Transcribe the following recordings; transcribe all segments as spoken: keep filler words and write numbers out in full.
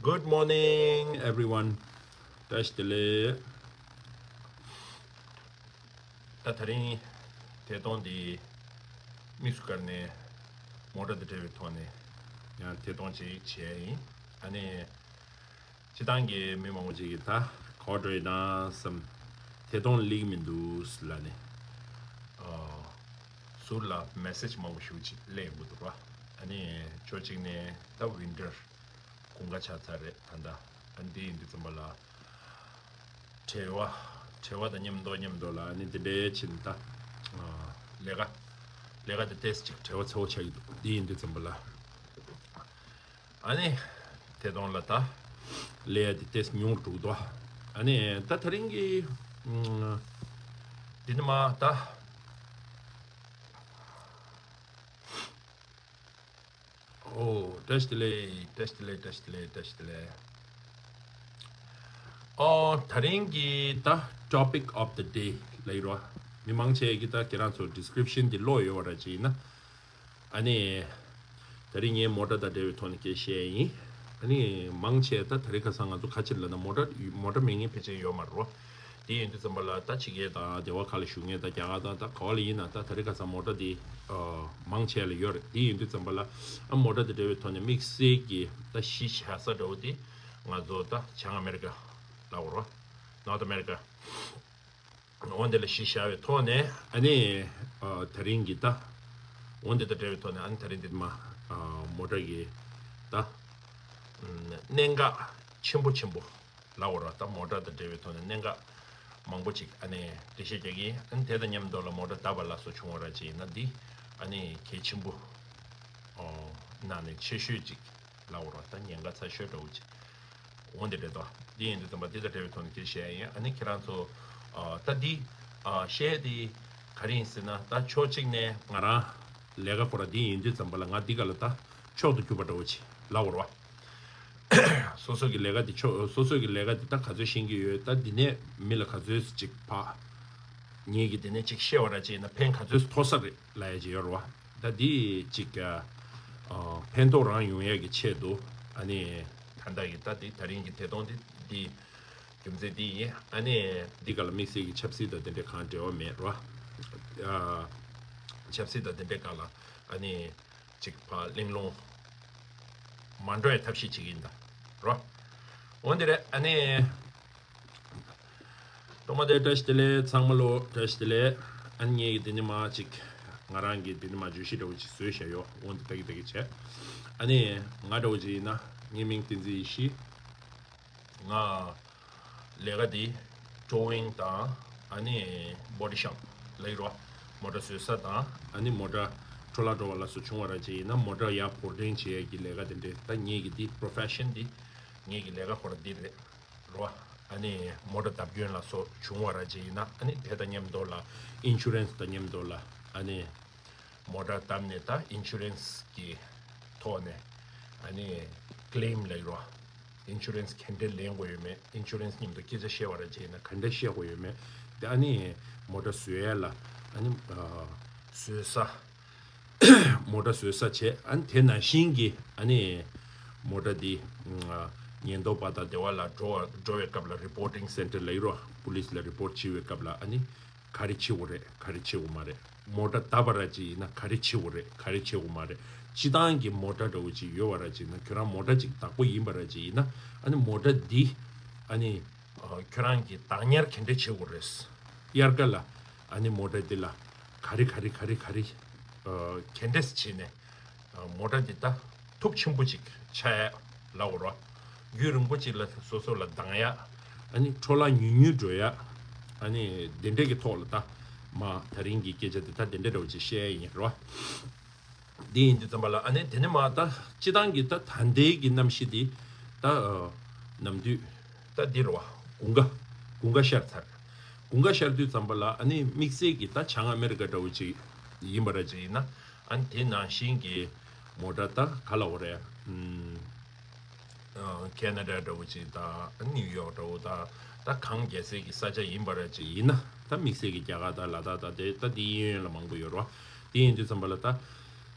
Good morning, everyone. བཀྲ་ཤིས་བདེ་ལེགས། ད་དེ་རིང་ཐད་གཏོང་འདི་དམིགས་སུ་བཀར་ནས་མོ་ཊ་དང་འབྲེལ་བའི་ཐོག་ནས་ཡང་ཐད་གཏོང་ཅིག་བྱས་ཡིན། ཨ་ནི་སྤྱི་བཏང་གི་མི་མང་པོ་ཅིག་གིས་ད་ག་པར་འགྲོ་ཡིན་ན་བསམ། ཐད་གཏོང་སླེབས་མི་འདུག་ལབ་ནས། ཨ། ཟུར་ལ་མེ་སེཇ་མང་པོ་ཞེ་པོ་ཅིག་སླེབས་ཡོང་གི་འདུག་ར། ཨ་ནི་ཕྱོགས་གཅིག་ནས་ད་ཝིན་ཊར་དགུན་ཁ་ཆགས་ཚར་རེད་ད་ལྟ། ཨ་ནི་དེ་ཡིན་དུས་ཙམ་པ་ལ་བྲེལ་བ་བྲེལ་བ་དང་མཉམ་དུ་མཉམ་དུ་ལ་ཨ་ནི་དེ་འདྲའི་ཕྱིན་ད། ཨ། ལས་ཀ་ལས་ཀ་དེ་ཏོག་ཙམ་ཅིག་བྲེལ་བ་ཚ་པོ་ཆགས་ཀྱི་འདུག་དེ་ཡིན་དུས་ཙམ་པ་ལ། ཨ་ནི་ཐད་གཏོང་ལ་ད་ལས་ཡ་དེ་ཏོག་ཙམ་ཉུང་རུ་འགྲོ་གི་འདུག་ཨ་ནི་ད་དེ་རིང་གི་ཨ། འདི་ནི་མ་ད། ཨོ། བཀྲ་ཤིས་བདེ་ལེགས། བཀྲ་ཤིས་བདེ་ལེགས། བཀྲ་ཤིས་བདེ་ལེགས། བཀྲ་ཤིས་བདེ་ལེགས། ཨོ། དེ་རིང་གི་ད་topic of the day ལབ་ཡོད་རེད་བ། མི་མང་ཆེ་གིས་ད་ཁྱེད་རང་ཚོ་ཌི་སི་ཀི་རིབ་ཤན་འདི་ཀློག་ཡོད་པ་ར་ཅིག་ཡིན་ན། ཨ་ནི། དེ་རིང་ངས་མོ་ཊ་དང་འབྲེལ་བའི་ཐོག་ནས་སྐད་བཤད་ཡིན། ཨ་ནི། མང་ཆེ་ད་དེ་རིང་ཁ་སང་ང་ཚོ་ཁ་ཆེར་ལབ་ན་མོ་ཊ་མོ་ཊ་མེད་མཁན་ཕལ་ཆེར་ཡོད་མ་རེད་བ། དེ་ཡིན་དུས་ཙམ་པ་ལ་ད་ཕྱི་རྒྱལ་དང་སྡེ་བ་ཁག་ལ་བཞུགས་མཁན་དང་རྒྱ་གར་དང་ད་ག་བ་ལ་ཡིན་ན་ད་དེ་རིང་ཁ་སང་མོ་ཊ་དེ་ཨ། མང་ཆེ་ལ་ཡོད་རེད། དེ་ཡིན་དུས་ཙམ་པ་ལ་ཨ་མོ་ཊ་དང་འབྲེལ་བའི་ཐོག་ནས་དམིགས་བསལ་གྱི་ད་གཞི་བཞག་ས་འདྲ་བོ་དེ་ང་ཚོ་ད་བྱང་ཨ་མེ་རི་ཀ་ལབ་དགོས་རེད་བ། North America། འོ་འདི་ལ་གཞི་བཞག་པའི་ཐོག་ནས་ཨ་ནི་ཨ། དེ་རིང་གི་ད་འོ་འདི་དང་འབྲེལ་བའི་ཐོག་ནས་ཨ་ནི་དེ་རིང་འདི་མ་ཨ། མོ་ཊ་གི་ད་ཨ། གནད་འགག་ཆེན་པོ་ཆེན་པོ་ལབ་དགོས་རེད་བ། ད་མོ་ཊ་དང་འབྲེལ་བའི་ཐོག་ནས་གནད་འགག་མང་པོ་ཅིག་ཨ་ནི་འགྲེལ་བཤད་རྒྱག་གི་ཡིན། ཨ་ནི་དེ་དང་མཉམ་དུ་ལ་མོ་ཊ་བརྡབས་པ་ལ་སོགས་བྱུང་བ་ར་ཅིག་ཡིན་ན་འདི་ཨ་ནི་གལ་ཆེན་པོ་ཨོ། ནང་ནས་ཆེ་ཤོས་ཅིག་ལབ་དགོས་རེད་བ། ད་ཉེན་ཁ་ཚ་ཤོས་འདྲ་བོ་ཅིག་འོ་འདི་རེད་དོ། འདི་ཡིན་དུས་ཙམ་པ་འདི་དང་འབྲེལ་བའི་ཐོག་ནས་དེ་བཤད་ཡིན། ཨ་ནི་ཁྱེད་རང་ཚོ་ཨ། ད་འདི་ཨ། བཤད་དེ་ག་རེ་ཡིན་ཟེར་ན་ད་ཕྱོགས་གཅིག་ནས་ང་རང་ལས་ཀ་ཁོ་ར་འདི་ཡིན་དུས་ཙམ་པ་ལ་ང་འདི་ག་ལ་ད་མཆོག་ཏུ་གྱུར་པ་འདྲ་བོ་ཅིག་ལབ་དགོས་རེད་བ། སོ་སོ་གི་ལས་ཀ་འདི་ཕྱོགས་སོ་སོ་གི་ལས་ཀ་འདི་ད་ག་ཚོད་ཤེས་ཀྱི་ཡོད། ད་འདི་ནས་མི་ལ་ག་ཚོད་ཅིག་ཕ། ངེད་ཀྱིས་འདི་ནས་ཅིག་བཤད་པ་ར་ཅིག་ཡིན་ན་ཕན་ག་ཚོད་ཐོགས་ས་རེད་ལབ་ཡ་ཅིག་ཡོད་རེད་བ། ད་འདི་ཅིག་ཨ། ཕན་ཐོགས་རང་ཡོང་ཡ་གི་ཆེད་དུ་ཨ་ནི་ད་ལྟ་གི་ད་འདི་དེ་རིང་གི་དེ་སྟོང་འདི་འདི་རྒྱུ་མཚན་འདི་ཡིན། ཨ་ནི་འདི་ག་ལ་དམིགས་བསལ་གྱི་ཆབ་སྲིད་དང་དེ་འདྲ་གང་འབྲེལ་བ་མེད་རོ། ཨ། ཆབ་སྲིད་དང་དེ་འདྲ་ག་ལ་ཨ་ནི་ཅིག་ཕ་གླེང་སློང་མ་འགྲོ་ཡ་ཐབས་ཤེས་བྱེད་ཀྱི་ཡིན་ད་རོ། འོན་ཏེ་རེད་ཨ་ནི། ཐོག་མ་དེ་བཀྲ་ཤིས་བདེ་ལེགས། ཚང་མ་ལོ་བཀྲ་ཤིས་བདེ་ལེགས། ཨ་ནི་ངས་ཀྱི་དེ་ནི་མ་ཅིག་ང་རང་གི་དེ་ནི་མ་བརྗོད་གཞི་འདྲ་བོ་ཅིག་བཟོས་བཞག་ཡོད། འོན་ཏེ་ད་གི་ད་གི་བྱས། ཨ་ནི་ང་འདྲ་བོ་ཅིག་ཡིན་ན་ངའི་མིང་བསྟན་འཛིན་ཡེ་ཤེས། ང་ལས་ཀ་དེ་ཀྲོ་ཝིང་དང་ཨ་ནི་བོ་ཌི་ཤོབ་ལབ་ཀྱི་རོ། མོ་ཊ་བཟོས་ས་དང་ཨ་ནི་མོ་ཊ་འཕྲོ་བརླག་འགྲོ་བ་ལ་སོགས་བྱུང་བ་ར་ཅིག་ཡིན་ན་མོ་ཊ་ཡར་འབོར་འདྲེན་བྱེད་ཡས་ཀྱི་ལས་ཀ་དེ་འདྲས། ད་ངེད་ཀྱི་འདི་པྲོ་ཕེ་ཤོན་འདི་ངེད་ཀྱི་ལས་ཀ་ཁོ་ར་འདི་རེད། རོ། ཨ་ནི་མོ་ཊ་བརྡབ་སྐྱོན་ལ་སོགས་བྱུང་བ་ར་ཅིག་ཡིན་ན་ཨ་ནི་དེ་དང་མཉམ་དུ་ལ་ཨིན་ཤུ་རན་སི་དང་མཉམ་དུ་ལ་ཨ་ནི་མོ་ཊ་བརྡབས་ནས་ད་ཨིན་ཤུ་རན་སི་གི་ཐོག་ནས་ཨ་ནི་ཀི་ལེམ་ལབ་ཀྱི་རོ། ཨིན་ཤུ་རན་སི་ག་འདྲས་ལེན་དགོས་ཡོད་མེད། ཨིན་ཤུ་རན་སི་མཉམ་དུ་སྐད་ཆ་བཤད་པ་ར་ཅིག་ཡིན་ན་ག་འདྲས་བཤད་དགོས་ཡོད་མེད། དེ་ཨ་ནི་མོ་ཊ་བཟོ་ཡ་ལ་ཨ་ནི་ཨ། བཟོ་ས། མོ་ཊ་བཟོ་ས་བྱས། ཨ་ནི་དེ་ནང་བཞིན་གྱི་ཨ་ནི་མོ་ཊ་འདི་ཨ། ཉེན་རྟོག་པ་དང་སྡེ་བ་ལ་འགྲོ་བ་འགྲོ་བའི་སྐབས་ལ་རི་པོར་ཊིང་སེན་ཊར་ལབ་ཀྱི་རོ། པུ་ལིས་ལ་རི་པོར་ཊི་བྱེད་པའི་སྐབས་ལ་ཨ་ནི་ག་རེ་བྱེད་དགོས་རེད། ག་རེ་བྱེད་དགོས་མ་རེད། མོ་ཊ་བརྡབས་པ་ར་ཅིག་ཡིན་ན་ག་རེ་བྱེད་དགོས་རེད། ག་རེ་བྱེད་དགོས་མ་རེད། སྤྱི་བཏང་གི་མོ་ཊ་འདྲ་བོ་ཅིག་ཡོད་པ་ར་ཅིག་ཡིན་ན་ཁྱོད་རང་མོ་ཊ་ཅིག་བདག་པོ་ཡིན་པ་ར་ཅིག་ཡིན་ན་ཨ་ནི་མོ་ཊ་འདི་ཨ་ནི། ཨ། ཁྱོད་རང་གིས་བདག་ཉར་ག་འདྲས་བྱེད་དགོས་རེད། དབྱར་ཁ་ལ་ཨ་ནི་མོ་ཊ་འདི་ལ་ག་རེ་ག་རེ་ག་རེ་ག་རེ་ཨ། ག་འདྲས་བྱས་ནས་ཨ། མོ་ཊ་འདི་ད་ཐུགས་ཆེན་པོ་ཅིག་ཆགས་ཡ་ལབ་དགོས་རེད། རྒྱུན་རིང་པོ་ཅིག་ལ་སོ་སོ་ལ་སྡང་ཡ། ཨ་ནི་འཕྲོ་བརླག་ཉུང་ཉུང་འགྲོ་ཡ། ཨ་ནི་འདི་འདྲས་ཀྱི་ཐོག་ལ་ད་མ་དེ་རིང་གི་སྐད་ཆ་འདི་ད་འདི་འདྲས་འདྲ་བོ་ཅིག་བཤད་ཡ་ཡིན་རོ། འདི་ཡིན་དུས་ཙམ་པ་ལ་ཨ་ནི་དེ་ནས་མ་ད་སྤྱི་བཏང་གི་ད་ད་ལྟའི་གི་གནམ་གཤིས་འདི་ད་ཨ། ནམ་དུས་ད་འདི་རེད་བ། དགུན་ཁ་དགུན་ཁ་ཤར་ཚར། དགུན་ཁ་ཤར་དུས་ཙམ་པ་ལ་ཨ་ནི་དམིགས་བསལ་གྱི་ད་བྱང་ཨ་མེ་རི་ཀ་འདྲ་བོ་ཅིག་ཡིན་པ་ར་ཅིག་ཡིན་ན་ཨ་ནི་དེ་ནང་བཞིན་གྱི་མོ་ཊ་ད་ག་ལབ་དགོས་རེད། ཨམ། ཨ། ཁེ་ན་ཌ་འདྲ་བོ་ཅིག་དང་ནིའུ་ཡོག་འདྲ་བོ་དང་ད་གངས་རྒྱག་སའི་གི་ས་ཆ་ཡིན་པ་ར་ཅིག་ཡིན་ན་ད་དམིགས་བསལ་གྱི་རྒྱ་གར་དང་ལ་དྭགས་དང་དེ་ད་དེའི་གཡས་གཡོན་ལ་མང་པོ་ཡོད་རེད་བ། དེ་ཡིན་དུས་ཙམ་པ་ལ་ད་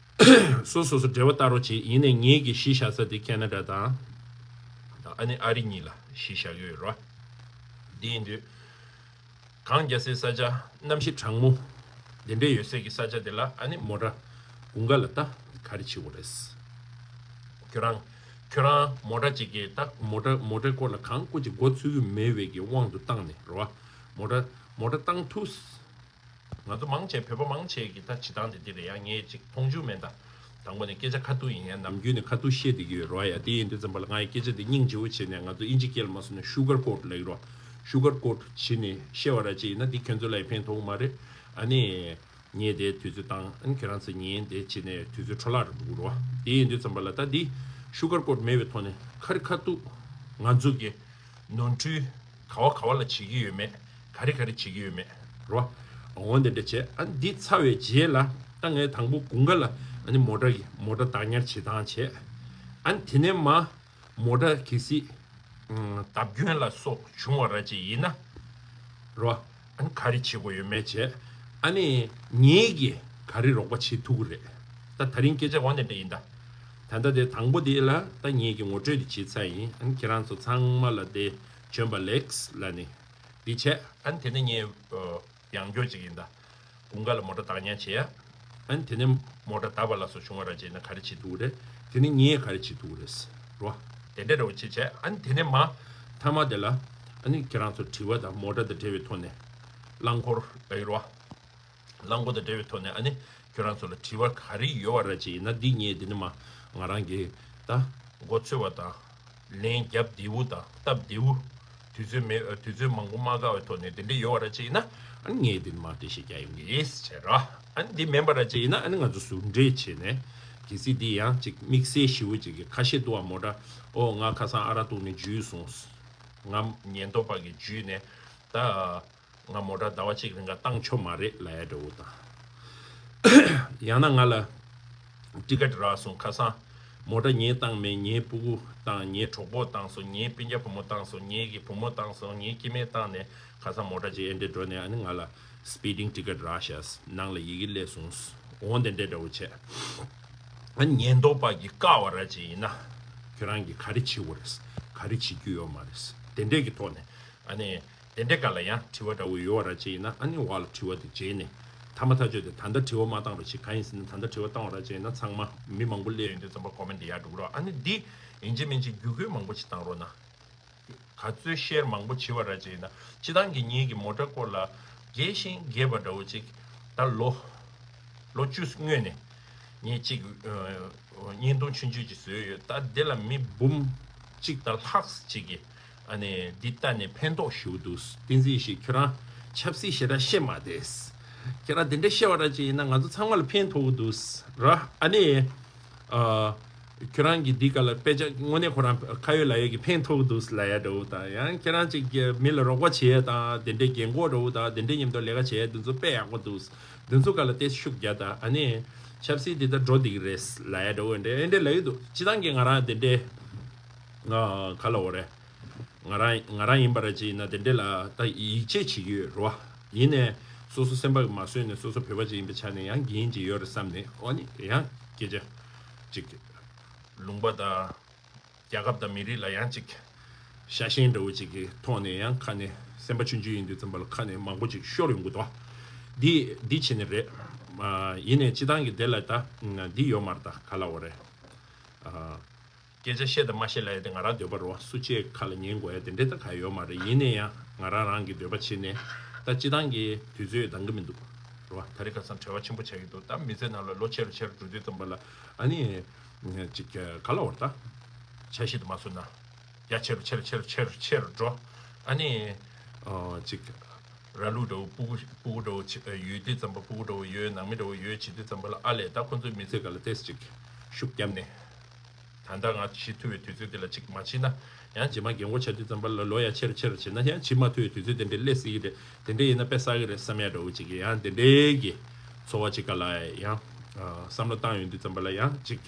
སོ་སོ་སོ་འབྲེལ་བ་བལྟ་རོགས་བྱེད། ཡིན་ནའི་ངེད་ཀྱི་གཞི་བཞག་ས་དེ་ཁེ་ན་ཌ་དང་ ཨ་ནི་ཨ་རི་གཉིས་ལ་གཞི་བཞག་གི་ཡོད་རེད་བ། འདི་ཡིན་དུས། གངས་རྒྱག་སའི་ས་ཆ། གནམ་གཤིས་གྲང་མོ། འདི་འདྲའི་ཡོད་སའི་གི་ས་ཆ་དེ་ལ་ཨ་ནི་མོ་ཊ་དགུན་ཁ་ལ་ད་ག་རེ་བྱེད་དགོས་རེད། ཁྱོད་རང་ཁྱོད་རང་མོ་ཊ་གཅིག་གི་ད་མོ་ཊ་མོ་ཊའི་སྐོར་ལ་གང་སྐོར་གྱི་མགོ་ཚོད་ཀྱི་མེད་པའི་གི་དབང་དུ་བཏང་ནས་རེད་བ། མོ་ཊ་མོ་ཊ་བཏང་ཐུབ། ང་ཚོ་མང་ཆེ་བོད་པ་མང་ཆེ་གི་ད་བྱེད་སྟངས་དེ་འདི་རེད་ཡ། ངས་ཅིག་མཐོང་རྒྱུ་མེད་ད། དང་པོ་ནས་སྐད་ཆ་ཁ་ཐུག་ཡིན་ཡ། ནམ་རྒྱུན་ནས་ཁ་ཐུག་བཤད་བསྡད་ཀྱི་ཡོད་རེད་བ་ཡ། དེ་ཡིན་དུས་ཙམ་པ་ལ་ང་ཡི་སྐད་ཆ་དེ་སྙིང་རྗེ་བོ་བྱས་ནས། ང་ཚོ་དབྱིན་ཇི་སྐད་ལ་མ་སོང་ན་ཤུ་གར་ཀོ་ཊི་ལབ་ཀྱི་རེད་བ། ཤུ་གར་ཀོ་ཊི་བྱས་ནས་བཤད་པ་ར་ཅིག་ཡིན་ན་འདི་ཁྱོད་ཚོ་ལ་ཡི་ཕན་ཐོགས་མ་རེད། ཨ་ནི་ངས་དེ་དུས་ཚོད་བཏང་། ཨ་ནི་ཁྱོད་རང་ཚོ་ངས་དེ་བྱས་ནས་དུས་ཚོད་འཕྲོ་བརླག་རུ་འགྲོ་གི་རེད་བ། དེ་ཡིན་དུས་ཙམ་པ་ལ་ད་འདི་ཤུ་གར་ཀོ་ཊི་མེད་པའི་ཐོག་ནས་ཁ་རི་ཁ་ཐུག་ང་ཚོ་གི་ནོར་འཁྲུལ་ག་བ་ག་བ་ལ་བྱེད་ཀྱི་ཡོད་མེད། ག་རེ་ག་རེ་བྱེད་ཀྱི་ཡོད་མེད་རོ། འོ་འདི་འདྲ་བྱས། ཨ་འདི་ཚར་བའི་རྗེས་ལ་ད་ངས་དང་པོ་དགུན་ཁ་ལ་ཨ་ནི་མོ་ཊ་གི་མོ་ཊ་བདག་ཉར་བྱེད་སྟངས་བྱས། ཨ་དེ་ནས་མ་མོ་ཊ་གལ་སྲིད་བརྡབ་སྐྱོན་ལ་སོགས་བྱུང་བ་ར་ཅིག་ཡིན་ན་རོ། ཨ་ནི་ག་རེ་བྱེད་དགོས་ཡོད་མེད་བྱས། ཨ་ནི་ངེད་ཀྱིས་ག་རེ་རོགས་པ་བྱེད་ཐུབ་ཀྱི་རེད། ད་ད་རིང་སྐད་ཆ་འོ་འདི་འདྲ་ཡིན་ད། ད་ལྟ་དེ་དང་པོ་དེ་ལ་ད་ངེད་ཀྱིས་ངོ་སྤྲོད་དེ་བྱེད་ཚར་ཡིན། ཨ་ནི་ཁྱེད་རང་ཚོ་ཚང་མ་ལ་དེ་བྱོན་པ་ལེགས་ལ་ནི། འདི་བྱས། ཨ་ནི་དེ་ནས་ངས་ཡང་སྐྱོར་ཅིག་ཡིན་ད། དགུན་ཁ་ལ་མོ་ཊ་བདག་ཉར་བྱས། ཨ་ནི་དེ་ནས་མོ་ཊ་བརྡབས་པ་ལ་སོགས་བྱུང་བ་ར་བྱས་ན་ག་རེ་བྱེད་ཐུབ་རེད། དེ་ནས་ངས་ག་རེ་བྱེད་ཐུབ་རེད་རོ། དེ་འདྲ་རོ་བྱེད་བྱས། ཨ་ནི་དེ་ནས་མ་མཐའ་མ་དེ་ལ་ཨ་ནི་ཁྱེད་རང་ཚོ་དྲི་བ་དང་མོ་ཊ་དང་འབྲེལ་བའི་ཐོག་ནས་རླངས་འཁོར་ལ་ཡི་རོ། རླངས་འཁོར་དང་འབྲེལ་བའི་ཐོག་ནས་ཨ་ནི་ཁྱོད་རང་ཚོ་ལ་དྲི་བ་ག་རེ་ཡོད་པ་ར་ཅིག་ཡིན་ན་འདི་ངས་འདི་ནས་མ་ང་རང་གི་ད་མགོ་ཚོད་པ་དང་ལན་རྒྱབ་བདེ་བོ་དང་སྟབས་བདེ་བོ། དུས་ཚོད་མེད་དུས་ཚོད་མང་པོ་མ་བཀག་པའི་ཐོག་ནས་དེ་འདྲ་ཡོད་པ་ར་ཅིག་ཡིན་ན་ཨ་ནི་ངས་འདི་ནས་མ་འགྲེལ་བཤད་རྒྱག་ཡོང་གི་ཡིན་ཟེར་ར། ཨ་ནི་འདི་མིན་པ་ར་ཅིག་ཡིན་ན་ཨ་ནི་ང་ཚོ་ཟུར་འབྲེལ་བྱས་ནས་གལ་སྲིད་འདི་ཡང་ཅིག་དམིགས་བསལ་ཞེ་པོ་ཅིག་གི་ཁ་ཤས་འདུག་བ། མོ་ཊ་ཨོ་ང་ཁ་སང་ཨ་རག་བཏུང་ནས་འཇུས་སོང་། ང་ཉེན་རྟོག་པ་གིས་འཇུས་ནས་ད། ང་མོ་ཊ་ཟླ་བ་གཅིག་རིང་ག་བཏང་ཆོག་མ་རེད་ལབ་ཡ་འདྲ་བོ་དང་། ཡང་ན་ང་ལ་ཊི་ཀེ་ཊི་རག་སོང་། ཁ་སང་མོ་ཊ་ངས་བཏང་མེད། ངའི་སྤུ་གུ་བཏང་། ངའི་གྲོགས་པོ་བཏང་སོང་། ངའི་སྤུན་ཀྱག་བུ་མོ་བཏང་སོང་། ངའི་གི་བུ་མོ་བཏང་སོང་། ངའི་སྐྱེ་དམན་བཏང་ནས་ཁ་སང་མོ་ཊ་ཅིག་ཨེ་འདྲ་འགྲོ་ནས་ཨ་ནི་ང་ལ་སི་པི་ཌིང་ཊི་ཀེ་ཊི་རག་ཤག་ནང་ལ་ཡི་གེ་སླེབས་སོང་། འོ་དེ་འདྲ་འདྲ་བོ་བྱས། ཨ་ནི་ཉེན་རྟོག་པ་གིས་བཀག་པ་ར་ཅིག་ཡིན་ན་ཁྱོད་རང་གིས་ག་རེ་བྱེད་དགོས་རེད། ག་རེ་བྱེད་རྒྱུ་ཡོད་མ་རེད། དེ་འདྲས་ཀྱི་ཐོག་ནས། ཨ་ནི། དེ་འདྲའི་སྐབས་ལ་ཡང་དྲི་བ་འདྲ་བོ་ཡོད་པ་ར་ཅིག་ཡིན་ན་ཨ་ནི་འོག་ལ་དྲི་བ་དེ་བརྗེས་ནས་མཐའ་མ་ཐག་གཅོད་དེ། ད་ལྟ་དྲི་བ་མ་བཏང་རོགས་བྱེད། གང་ཡིན་ཟེར་ན་ད་ལྟ་དྲི་བ་བཏང་བ་ར་ཅིག་ཡིན་ན་ཚང་མ་མི་མང་པོ་སླེབས་ཡོང་དུས་ཙམ་པ་ཀོ་མེན་ཊི་ཡར་འགྲོ་གི་རེད། ཨ་ནི་འདི་ཡིན་གཅིག་མིན་གཅིག་བརྒྱུད་སྐུལ་མང་པོ་ཅིག་བཏང་རོགས་གནང་། ག་ཚོད་ཤེར་མང་པོ་བྱེད་པ་ར་ཅིག་ཡིན་ན། སྤྱིར་བཏང་གི་ངེད་ཀྱི་མོ་ཊ་སྐོར་ལ་རྒས་ཤིང་རྒས་པ་འདྲ་བོ་ཅིག་ད་ལོ། ལོ་བཅུ་སྔོན་ནས་ངས་ཅིག་ཨ། བརྙན་ཐུང་ཆུང་ཆུང་ཅིག་བཟོས་ཡོད། ད་དེ་ལ་མི་འབུམ་གཅིག་དང་ལྷག་ཅིག་གིས་ཨ་ནི་འདི་ལྟ་ནས་ཕན་ཐོགས་ཞེ་པོ་འདུག་བསྟན་འཛིན་ཡེ་ཤེས་ཁྱོད་རང་ཆབ་སྲིད་ཞེ་དྲག་བཤད་མ་བསྡད། ཁྱོད་རང་དེ་འདྲ་བཤད་པ་ར་ཅིག་ཡིན་ན་ང་ཚོ་ཚང་མ་ལ་ཕན་ཐོགས་ཀྱི་འདུག་ར། ཨ་ནི་ཨ། ཁྱོད་རང་གིས་འདི་ག་ལ་དཔེ་ཆ་དངོས་གནས་ཁོ་རང་ཁ་ཡོད་ལག་ཡོད་ཀྱི་ཕན་ཐོགས་འདུག་ལབ་ཡ་འདྲ་བོ་དང་། ཡང་ཁྱེད་རང་ཅིག་གིས་མི་ལ་རོགས་པ་བྱེད་ཡ་དང་དེ་འདྲའི་རྒན་གོག་འདྲ་བོ་དང་དེ་འདྲའི་མཉམ་དུ་ལས་ཀ་བྱེད་ཡ་དེ་ཚོ་དཔེ་ཡག་པོ་འདུག་དེ་ཚོ་ག་ལ་ཏོག་ཙམ་ཤུགས་རྒྱག་དང་། ཨ་ནི་ཆབ་སྲིད་འདི་ལྟར་འགྲོ་བསྡད་ཀྱི་རེད་ལབ་ཡ་འདྲ་བོ་འདྲ་འདྲ་ལབ་ཀྱི་འདུག་སྤྱིར་བཏང་གི་ང་རང་དེ་འདྲའི་ཨ། ག་ལབ་དགོས་རེད། ང་རང་ང་རང་ཡིན་པ་ར་ཅིག་ཡིན་ན་དེ་འདྲ་ལ་ད་ཡིད་ཆེས་བྱེད་ཀྱི་ཡོད་རེད་བ། ཡིན་ནའི་སོ་སོ་སེམས་པ་གིས་མ་བཟོད་ནས་སོ་སོ་བོད་པ་ཅིག་ཡིན་པའི་ཆ་ནས་ཡང་འགན་ཅིག་ཡོད་རེད་བསམ་ནས། ཨོ་ནི་ཡང་སྐད་ཆ་ཅིག་ལུང་པ་དང་རྒྱལ་ཁབ་དང་མི་རིགས་ལ་ཡང་ཅིག་ཤ་ཞེན་འདྲ་བོ་ཅིག་གི་ཐོག་ནས་ཡང་ཁ་ནས་སེམས་པ་ཆུང་ཆུང་ཡིན་དུས་ཙམ་པ་ལ་ཁ་ནས་མང་པོ་ཅིག་ཤོར་ཡོང་གི་འདུག་འདི་འདི་བྱས་ནས་རེད། ཡིན་ནའི་སྤྱིར་བཏང་གི་དེ་ལ་ད་འདི་ཡོད་མ་རེད། ད་ག་ལབ་དགོས་རེད། སྐད་ཆ་བཤད་དང་མ་བཤད་ལབ་ཡ་དེ་ང་རང་འདོད་པ་རེད་བ། སུ་གཅིག་ཁ་ལ་ཉན་དགོས་ཡ་དེ་འདྲའི་ད་ག་ཡོད་མ་རེད། ཡིན་ན་ཡང་ང་རང་རང་གི་འདོད་པ་བྱས་ནས་ད་སྤྱིར་བཏང་གི་དུས་ཚོད་འདང་གི་མི་འདུག་རེད་བ། ད་རེས་ཁ་སང་བྲེལ་བ་ཆེན་པོ་ཆགས་ཀྱི་འདུག་ད་མི་ཚེ་ནང་ལ་ལོ་ཆེ་རུ་ཆེ་རུ་འགྲོ་དུས་ཙམ་པ་ལ་ཨ་ནི་ཅིག་ག་ལབ་དགོས་རེད། ད་འཆར་གཞི་དུ་མ་བཟུང་ན་ཡ་ཆེ་རུ་ཆེ་རུ་ཆེ་རུ་ཆེ་རུ་ཆེ་རུ་འགྲོ། ཨ་ནི་ཅིག་ར་ལུག་འདྲ་བོ་སྤུ་གུ་སྤུ་གུ་འདྲ་བོ་ཡོད་དུས་ཙམ་པ་སྤུ་གུ་འདྲ་བོ་ཡོད་ནང་མི་འདྲ་བོ་ཡོད་བྱེད་དུས་ཙམ་པ་ལ་ཨ་ལས་ད་ཁོ་ཚོའི་མི་ཚེ་ག་ལ་ཏོག་ཙམ་ཅིག་ཤུགས་བརྒྱབ་ནས། ད་ལྟ་ང་བྱེད་ཐུབ་པའི་དུས་ཚོད་འདི་ལ་ཅིག་མ་བྱེད་ན་ཡང་རྗེས་མ་རྒན་གོག་ཆགས་དུས་ཙམ་པ་ལ་ལོ་ཡང་ཆེ་རུ་ཆེ་རུ་བྱེད་ན་ཡང་བྱེད་མ་ཐུབ་པའི་དུས་ཚོད་དེ་འདྲའི་སླེབས་སྲིད་ཀྱི་རེད། དེ་འདྲ་ཡིན་ན་དཔེ་བསགས་ཀྱི་རེད་བསམ་ཡ་འདྲ་བོ་ཅིག་གི་ཡང་དེ་འདྲའི་གི་ཚོར་བ་ཅིག་ག་ལ་ཡང་བསམ་བློ་བཏང་ཡོང་དུས་ཙམ་པ་ལ་ཡང་ཅིག་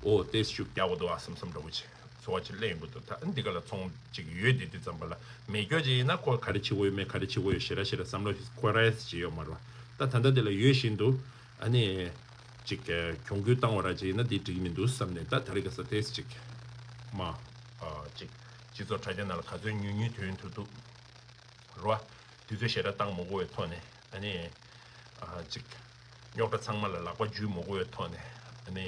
ཨོ་ཏོག་ཙམ་ཤུགས་རྒྱག་དགོས་འདུག་ཨ་བསམ་བསམ་འདྲ་བོ་ཅིག་ཚོར་བ་ཅིག་སླེབས་ཡོང་གི་འདུག་ད་འདི་ག་ལ་ཚོང་ཅིག་ཡོད་དེ་དུས་ཙམ་པ་ལ་མེད་སྐྱོ་ཅིག་ཡིན་ན་ཁོ་ག་རེ་བྱེད་དགོས་ཡོད་མེད་ག་རེ་བྱེད་དགོས་ཡོད་ཞེ་དྲག་ཞེ་དྲག་བསམ་བློ་ཁོ་ར་ཅིག་ཡོད་མ་རེད་བ། ད་ད་ལྟ་འདི་ལ་ཡོད་བཞིན་དུ། ཨ་ནི། ཅིག་གྱོང་གུན་བཏང་བ་ར་ཅིག་ཡིན་ན་འདི་འགྲིག་མི་འདུག་བསམ་ནས་ད་ད་རེས་ཀ་ས་ཏེས་ཅིག་མ། ཨ་ཅིག་ སྤྱི་ཚོགས་དྲ་རྒྱ་ནང་ལ་ག་ཚོད་ཉུང་ཉུང་ཐོན་ཐུབ་ཐུབ་རེད་བ། དུས་ཚོད་ཞེ་དྲག་བཏང་མ་དགོས་པའི་ཐོག་ནས་ཨ་ནི་ཨ་ཅིག་རྙོག་དྲ་ཚང་མ་ལ་ལག་པ་འཇུ་མ་དགོས་པའི་ཐོག་ནས་ཨ་ནི་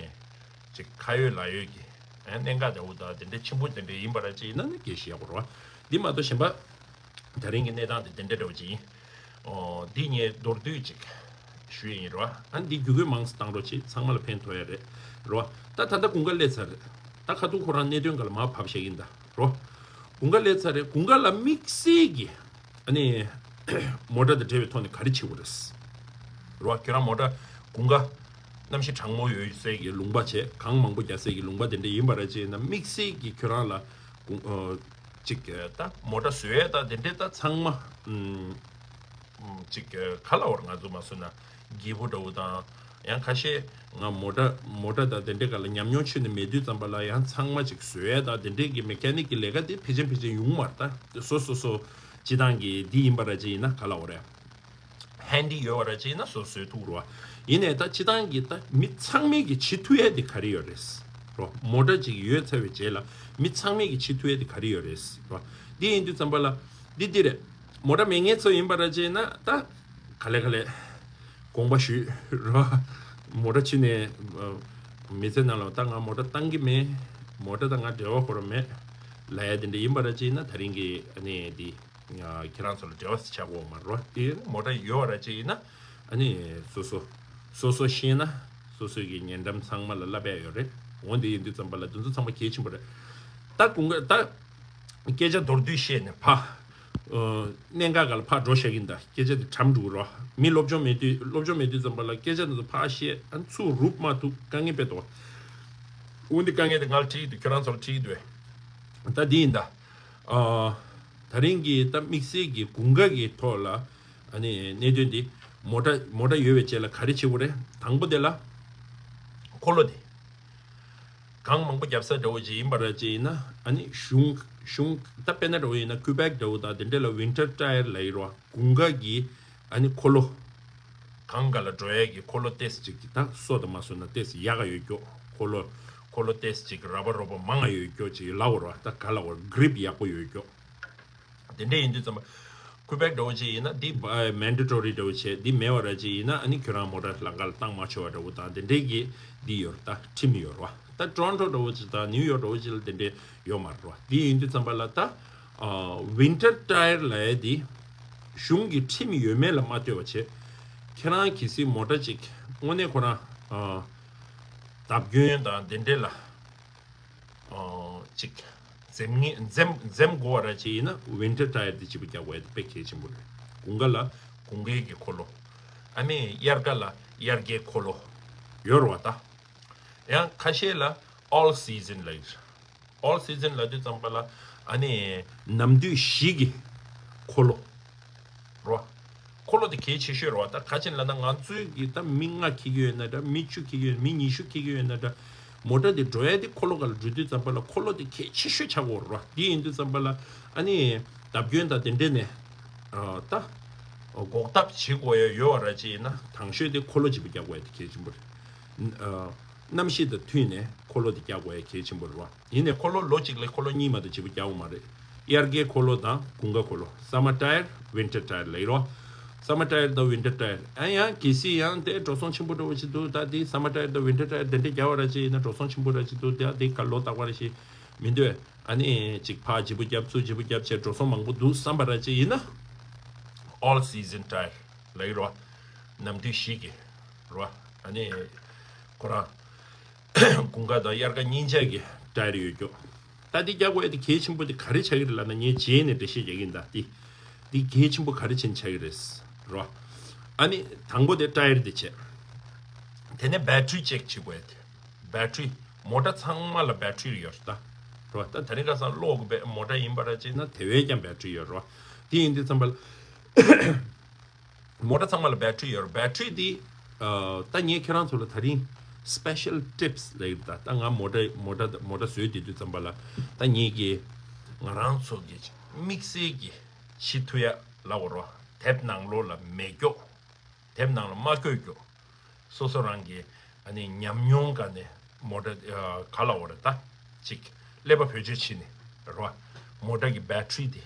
ཅིག་ཁ་ཡོད་ལག་ཡོད་ཀྱི་ཨ་གནད་འགག་འདྲ་བོ་དང་དེ་འདྲ་ཆེན་པོ་དེ་འདྲ་ཡིན་པ་ར་ཅིག་ཡིན་ན་ནི་དགེ་བཤེས་ཡག་པོ་རེད་བ། འདི་མ་གཏོགས་གཞན་པ་ད་རིང་གི་གནས་སྟངས་དེ་དེ་འདྲ་འདྲ་བོ་ཅིག་ཡིན། ཨོ་འདི་ངས་མདོར་བསྡུས་ཅིག་ཞུ་ཡ་ཡིན་རེད་བ། ཨ་འདི་རྒྱུད་སྐུད་མང་ཙམ་བཏང་རོགས་བྱེད། ཚང་མ་ལ་ཕན་ཐོགས་ཡ་རེད་རེད་བ། ད་ད་ལྟ་དགུན་ཁ་སླེབས་ཚར་རེད། ད་ཁ་ཐུག་ཁོ་རང་གནད་དོན་འགའ་ལ་མར་བབས་བཞག་གིན་ད་རེད་བ། དགུན་ཁ་སླེབས་ཚར་རེད། དགུན་ཁ་ལ་དམིགས་བསལ་གྱི་ཨ་ནི་མོ་ཊ་དང་འབྲེལ་བའི་ཐོག་ནས་ག་རེ་བྱེད་དགོས་རེད། རེད་བ། ཁྱོད་རང་མོ་ཊ་དགུན་ཁ་གནམ་གཤིས་གྲང་མོ་ཡོད་སའི་གི་ལུང་པ་བྱས། གངས་མང་པོ་རྒྱག་སའི་གི་ལུང་པ་དེ་འདྲ་ཡིན་པ་ར་ཅིག་ཡིན་ན་དམིགས་བསལ་གྱི་ཁྱོད་རང་ལ་དགུན་ཨ་ཅིག་ད་མོ་ཊ་བཟོ་ཡས་ད་དེ་འདྲས་ད་ཚང་མ་ཨམ་ཨམ་ཅིག་ག་ལ་བར་ང་ཚོ་མ་བཟོ་ན་སྒྱིད་པུ་འདྲ་བོ་དང་། ཡང་ཁ་ཤས་ང་མོ་ཊ་མོ་ཊ་ད་དེ་འདྲས་ག་ལ་ཉམས་མྱོང་ཆུད་ནས་མེད་དུས་ཙམ་པ་ལ་ཡང་ཚང་མ་ཅིག་བཟོ་ཡས་ད་དེ་འདྲས་ཀྱི་མེ་ཀ་ནིག་གི་ལས་ཀ་དེ་ཕལ་ཆེར་ཕལ་ཆེར་ཡོང་མ་རེད། ད་སོ་སོ་སོ་སྤྱི་བཏང་གི་འདི་ཡིན་པ་ར་ཅིག་ཡིན་ན་ག་ལ་བར་ཧན་ཌི་ཡོད་པ་ར་ཅིག་ཡིན་ན་སོ་སོས་ཐུག་རོ། ཡིན་ནའི་ད་སྤྱི་བཏང་གི་ད་མི་ཚང་མས་ཀྱི་བྱེད་ཐུབ་ཡས་དེ་ག་རེ་ཡོད་རེད་རོ། མོ་ཊ་ཅིག་ཡོད་ཚར་བའི་རྗེས་ལ་མི་ཚང་མས་ཀྱི་བྱེད་ཐུབ་ཡས་དེ་ག་རེ་ཡོད་རེད་རོ། འདི་ཡིན་དུས་ཙམ་པ་ལ་འདི་འདི་རེད། མོ་ཊ་མེད་མཁན་ཚོ་ཡིན་པ་ར་ཅིག་ཡིན་ན་ད་ག་ལེ་ག་ལེ་དགོངས་པ་ཞུས་རོ། མོ་ཊ་ཕྱི་ནས་མི་ཚེ་ནང་ལ་ད་ང་མོ་ཊ་བཏང་གི་མེད། མོ་ཊ་ད་ང་འབྲེལ་བ་ཁོ་རང་མེད་ལབ་ཡ་དེ་འདྲ་ཡིན་པ་ར་ཅིག་ཡིན་ན་ད་རིང་གི་ཨ་ནི་འདི། ཁྱེད་རང་ཚོ་ལ་འབྲེལ་བ་ཆགས་ཡོད་མ་རེད། དེ་མོ་ཊ་ཡོད་ར་ཅིག་ཡིན་ན་ཨ་ནི་སོ་སོ་སོ་སོ་ཤེས་ན་སོ་སོའི་གི་ཉེ་འགྲམ་ཚང་མ་ལ་བསླབ་ཡ་ཡོད་རེད། འོ་འདི་ཡིན་དུས་ཙམ་པ་ལ་དེ་ཚོ་ཚང་མ་གལ་ཆེན་པོ་རེད། ད་དགུན་ཁ་ད་སྐད་ཆ་མདོར་བསྡུས་བཤད་ནས་ཕ་གནད་འགག་ག་ལ་ཕ་འགྲོ་བཞག་གིན། ད་སྐད་ཆ་དེ་གྲམ་འགྲོ་རོགས། མི་སློབ་སྦྱོང་མེད་དུས་སློབ་སྦྱོང་མེད་དུས་ཙམ་པ་ལ་སྐད་ཆ་དེ་ཚོ་ཕ་བཤད་ཨ་ཚུར་རུབ་མ་ཐུབ་དཀའ་ངལ་དཔེ་འདུག་འོ་འདི་དཀའ་ངལ་དེ་ང་ལ་འཁྲིད་ཀྱི་འདུག་ཁྱོད་རང་ཚོ་ལ་འཁྲིད་ཀྱི་འདུག་ད་འདི་ཡིན་ད། ཨ། ད་རིང་གི་ད་དམིགས་བསལ་གྱི་དགུན་ཁ་གི་ཐོག་ལ་ཨ་ནི་གནད་དོན་འདི་མོ་ཊ་མོ་ཊ་ཡོད་པའི་རྗེས་ལ་ག་རེ་བྱེད་དགོས་རེད། དང་པོ་དེ་ལ་འཁོར་ལོ་དེ་གངས་མང་པོ་རྒྱབ་ས་འདྲ་བོ་ཅིག་ཡིན་པ་ར་ཅིག་ཡིན་ན་ཨ་ནི་གཞུང་གཞུང་ད་དཔེར་ན་འདྲ་བོ་ཡིན་ན་ཀུ་བེག་འདྲ་བོ་དང་དེ་འདྲ་ལ་ཝིན་ཊར་ཊ་ཡར་ལབ་ཡོད་རེད་བ། དགུན་ཁ་གི་ཨ་ནི་འཁོར་ལོ། གངས་ཁ་ལ་འགྲོ་ཡས་ཀྱི་འཁོར་ལོ་ཏོག་ཙམ་ཅིག་གི་ད་སོ་དང་མ་སོ་ན་ཏོག་ཙམ་ཡག་ག་ཡོད་ཀྱོག་འཁོར་ལོ་འཁོར་ལོ་ཏོག་ཙམ་ཅིག་ར་བ་རོ་བ་མང་ང་ཡོད་ཀྱོག་ཅིག་ལབ་དགོས་རེད་བ། ད་ག་ལབ་དགོས་གྷི་རིབ་ཡག་པོ་ཡོད་ཀྱོག་དེ་འདྲ་ཡིན་དུས་ཙམ་པ་ཀུ་བེག་འདྲ་བོ་ཅིག་ཡིན་ན་འདི་མན་ཌེ་ཊོ་རི་འདྲ་བོ་བྱས། འདི་མེད་པ་ར་ཅིག་ཡིན་ན་ཨ་ནི་ཁྱོད་རང་མོ་ཊ་ལམ་ཁ་ལ་བཏང་མ་ཆོག་པ་འདྲ་བོ་དང་དེ་འདྲའི་གི་འདི་ཡོད་རེད། ད་ཁྲིམས་ཡོད་རེད་བ། ད་ཊོ་རོན་ཊོ་འདྲ་བོ་ཅིག་དང་ནིའུ་ཡོག་འདྲ་བོ་ཅིག་ལ་དེ་འདྲའི་ཡོད་མ་རེད་བ། འདི་ཡིན་དུས་ཙམ་པ་ལ་ད་ཨ་ཝིན་ཊར་ཊ་ཡར་ལབ་ཡས་འདི་གཞུང་གི་ཁྲིམས་ཡོད་མེད་ལ་མ་ལྟོས་པ་བྱས། ཁྱེད་རང་གལ་སྲིད་མོ་ཊ་ཅིག་དངོས་གནས་ཁོ་རང་ཨ་བརྡབ་སྐྱོན་དང་དེ་འདྲ་ལ་ཨ་ཅིག་འཛེམ་ངེས་འཛེམ་འཛེམ་དགོས་པ་ར་ཅིག་ཡིན་ན་ཝིན་ཊར་ཊ་ཡར་འདི་བྱེད་པ་རྒྱག་དགོས་ཡ་དེ་དཔེ་གལ་ཆེན་པོ་རེད། དགུན་ཁ་ལ་དགུན་ཁའི་གི་འཁོར་ལོ། ཨ་ནི་དབྱར་ཁ་ལ་དབྱར་ཁའི་འཁོར་ལོ་ཡོད་རེད་བ་ད། ཡང་ཁ་ཤས་ལ་ཨོལ་སི་ཛན་ལབ་ཡོད། ཨོལ་སི་ཛན་ལབ་དུས་ཙམ་པ་ལ་ཨ་ནི་ནམ་དུས་བཞི་གི་འཁོར་ལོ་རོ། འཁོར་ལོ་དེ་གལ་ཆེ་ཤོས་རོ། ད་ག་ཅི་ལབ་ན་ང་ཚོའི་གི་ད་མི་ལྔ་འཁྱེར་གྱི་ཡོད་ན་འདྲ། མི་བཅུ་འཁྱེར་གྱི་ཡོད་ན། མི་ཉི་ཤུ་འཁྱེར་གྱི་ཡོད་ན་འདྲ། མོ་ཊ་དེ་འགྲོ་ཡ་དེ་འཁོར་ལོ་སྒང་ལ་འགྲོ་དུས་ཙམ་པ་ལ་འཁོར་ལོ་དེ་གལ་ཆེ་ཤོས་ཆགས་ཀྱི་ཡོད་རོ། དེ་ཡིན་དུས་ཙམ་པ་ལ་ཨ་ནི་བརྡབ་སྐྱོན་དང་དེ་འདྲས་ནས་ཨ་ད་འགོག་ཐབས་བྱེད་དགོས་ཡ་ཡོད་པ་ར་ཅིག་ཡིན་ན་དང་ཤོས་དེ་འཁོར་ལོ་བྱེད་པ་རྒྱག་དགོས་ཡ་དེ་གལ་ཆེན་པོ་རེད། ཨ་གནམ་གཤིས་དང་མཐུན་ནས་འཁོར་ལོ་དེ་རྒྱག་དགོས་ཡ་གལ་ཆེན་པོ་རེད་བ། ཡིན་ནའི་འཁོར་ལོ་ལོ་གཅིག་ལ་འཁོར་ལོ་གཉིས་མ་གཏོགས་བརྗེ་པོ་རྒྱག་ཡོད་མ་རེད། དབྱར་ཁའི་འཁོར་ལོ་དང་དགུན་ཁའི་འཁོར་ལོ། སམ་མར་ཊ་ཡར། ཝིན་ཊར་ཊ་ཡར་ལབ་ཀྱི་རེད་བ། སམ་མར་ཊ་ཡར་དང་ཝིན་ཊར་ཊ་ཡར། ཨ་ཡང་གལ་སྲིད་ཡང་དེ་འགྲོ་སོང་ཆེན་པོ་འདྲ་བོ་ཞིག་འདུག་ད་དེ་སམ་མར་ཊ་ཡར་དང་ཝིན་ཊར་ཊ་ཡར་དེ་འདྲ་རྒྱག་པ་ར་ཅིག་ཡིན་ན་འགྲོ་སོང་ཆེན་པོ་ར་ཅིག་འདུག་ད་དེ་ག་ལོ་རྟག་པ་ར་ཞིག་མི་འདོད། ཨ་ནི་ཅིག་ཕར་བརྗེ་པོ་རྒྱབ་ཚུར་བརྗེ་པོ་རྒྱབ་བྱས་འགྲོ་སོང་མང་པོ་འདུག་བསམ་པ་ར་ཅིག་ཡིན་ན། ཨོལ་སི་ཛན་ཊ་ཡར་ལབ་ཀྱི་རེད་བ། ནམ་དུས་བཞི་གི་རེད་བ། ཨ་ནི་ཁོ་རང་དགུན་ཁ་དང་དབྱར་ཁ་གཉིས་ཆ་གི་ཊ་ཡར་ཡོད་རྒྱུ། ད་འདི་རྒྱག་དགོས་ཡ་དེ་གལ་ཆེན་པོ་དེ་ག་རེ་ཆགས་ཀྱི་རེད་ལབ་ན། ངས་རྗེས་ནས་འགྲེལ་བཤད་རྒྱག་གི་ཡིན། ད་འདི་འདི་གལ་ཆེན་པོ་ག་རེ་བྱས་ནས་ཆགས་ཀྱི་རེད་རོ། ཨ་ནི་དང་པོ་དེ་ཊ་ཡར་དེ་བྱས། དེ་ནས་བེ་ཊི་རི་ཅེག་བྱེད་དགོས་ཡ་དེ། བེ་ཊི་རི། མོ་ཊ་ཚང་མ་ལ་བེ་ཊི་རི་ཡོད་རེད་ད། རོ། ད་དེ་རིང་ཁ་སང་གློག་གི་བེ་མོ་ཊ་ཡིན་པ་ར་ཅིག་ན་དེ་བས་ཀྱང་བེ་ཊི་རི་ཡོད་རོ། དེ་ཡིན་དུས་ཙམ་པ་ལ། མོ་ཊ་ཚང་མ་ལ་བེ་ཊི་རི་ཡོད་རེད། བེ་ཊི་རི་དེ་ཨ་ད་ངས་ཁྱེད་རང་ཚོ་ལ་ད་རིང་སི་པེ་ཤལ་ཊིབ་སི་ལབ་ཡོད་ད། ད་ང་མོ་ཊ་མོ་ཊ་མོ་ཊ་བཟོས་བསྡད་དུས་ཙམ་པ་ལ་ད་ངས་ཀྱི་ང་རང་ཚོ་གི་དམིགས་བསལ་གྱི་ཤི་ཐུ་ཡ་ལབ་དགོས་རོ། དེབ་ནང་ལོགས་ལ་མེད་རྒྱུ། དེབ་ནང་ལ་མ་བཀོད་རྒྱུ། སོ་སོ་རང་གི་ཨ་ནི་ཉམས་མྱོང་སྒང་ནས་མོ་ཊ་ཨ་ག་ལབ་དགོས་རེད་ད། ཅིག་ཀླད་པ་བེད་སྤྱོད་བྱས་ནས་རེད་བ། མོ་ཊ་གི་བེ་ཊི་རི་དེ།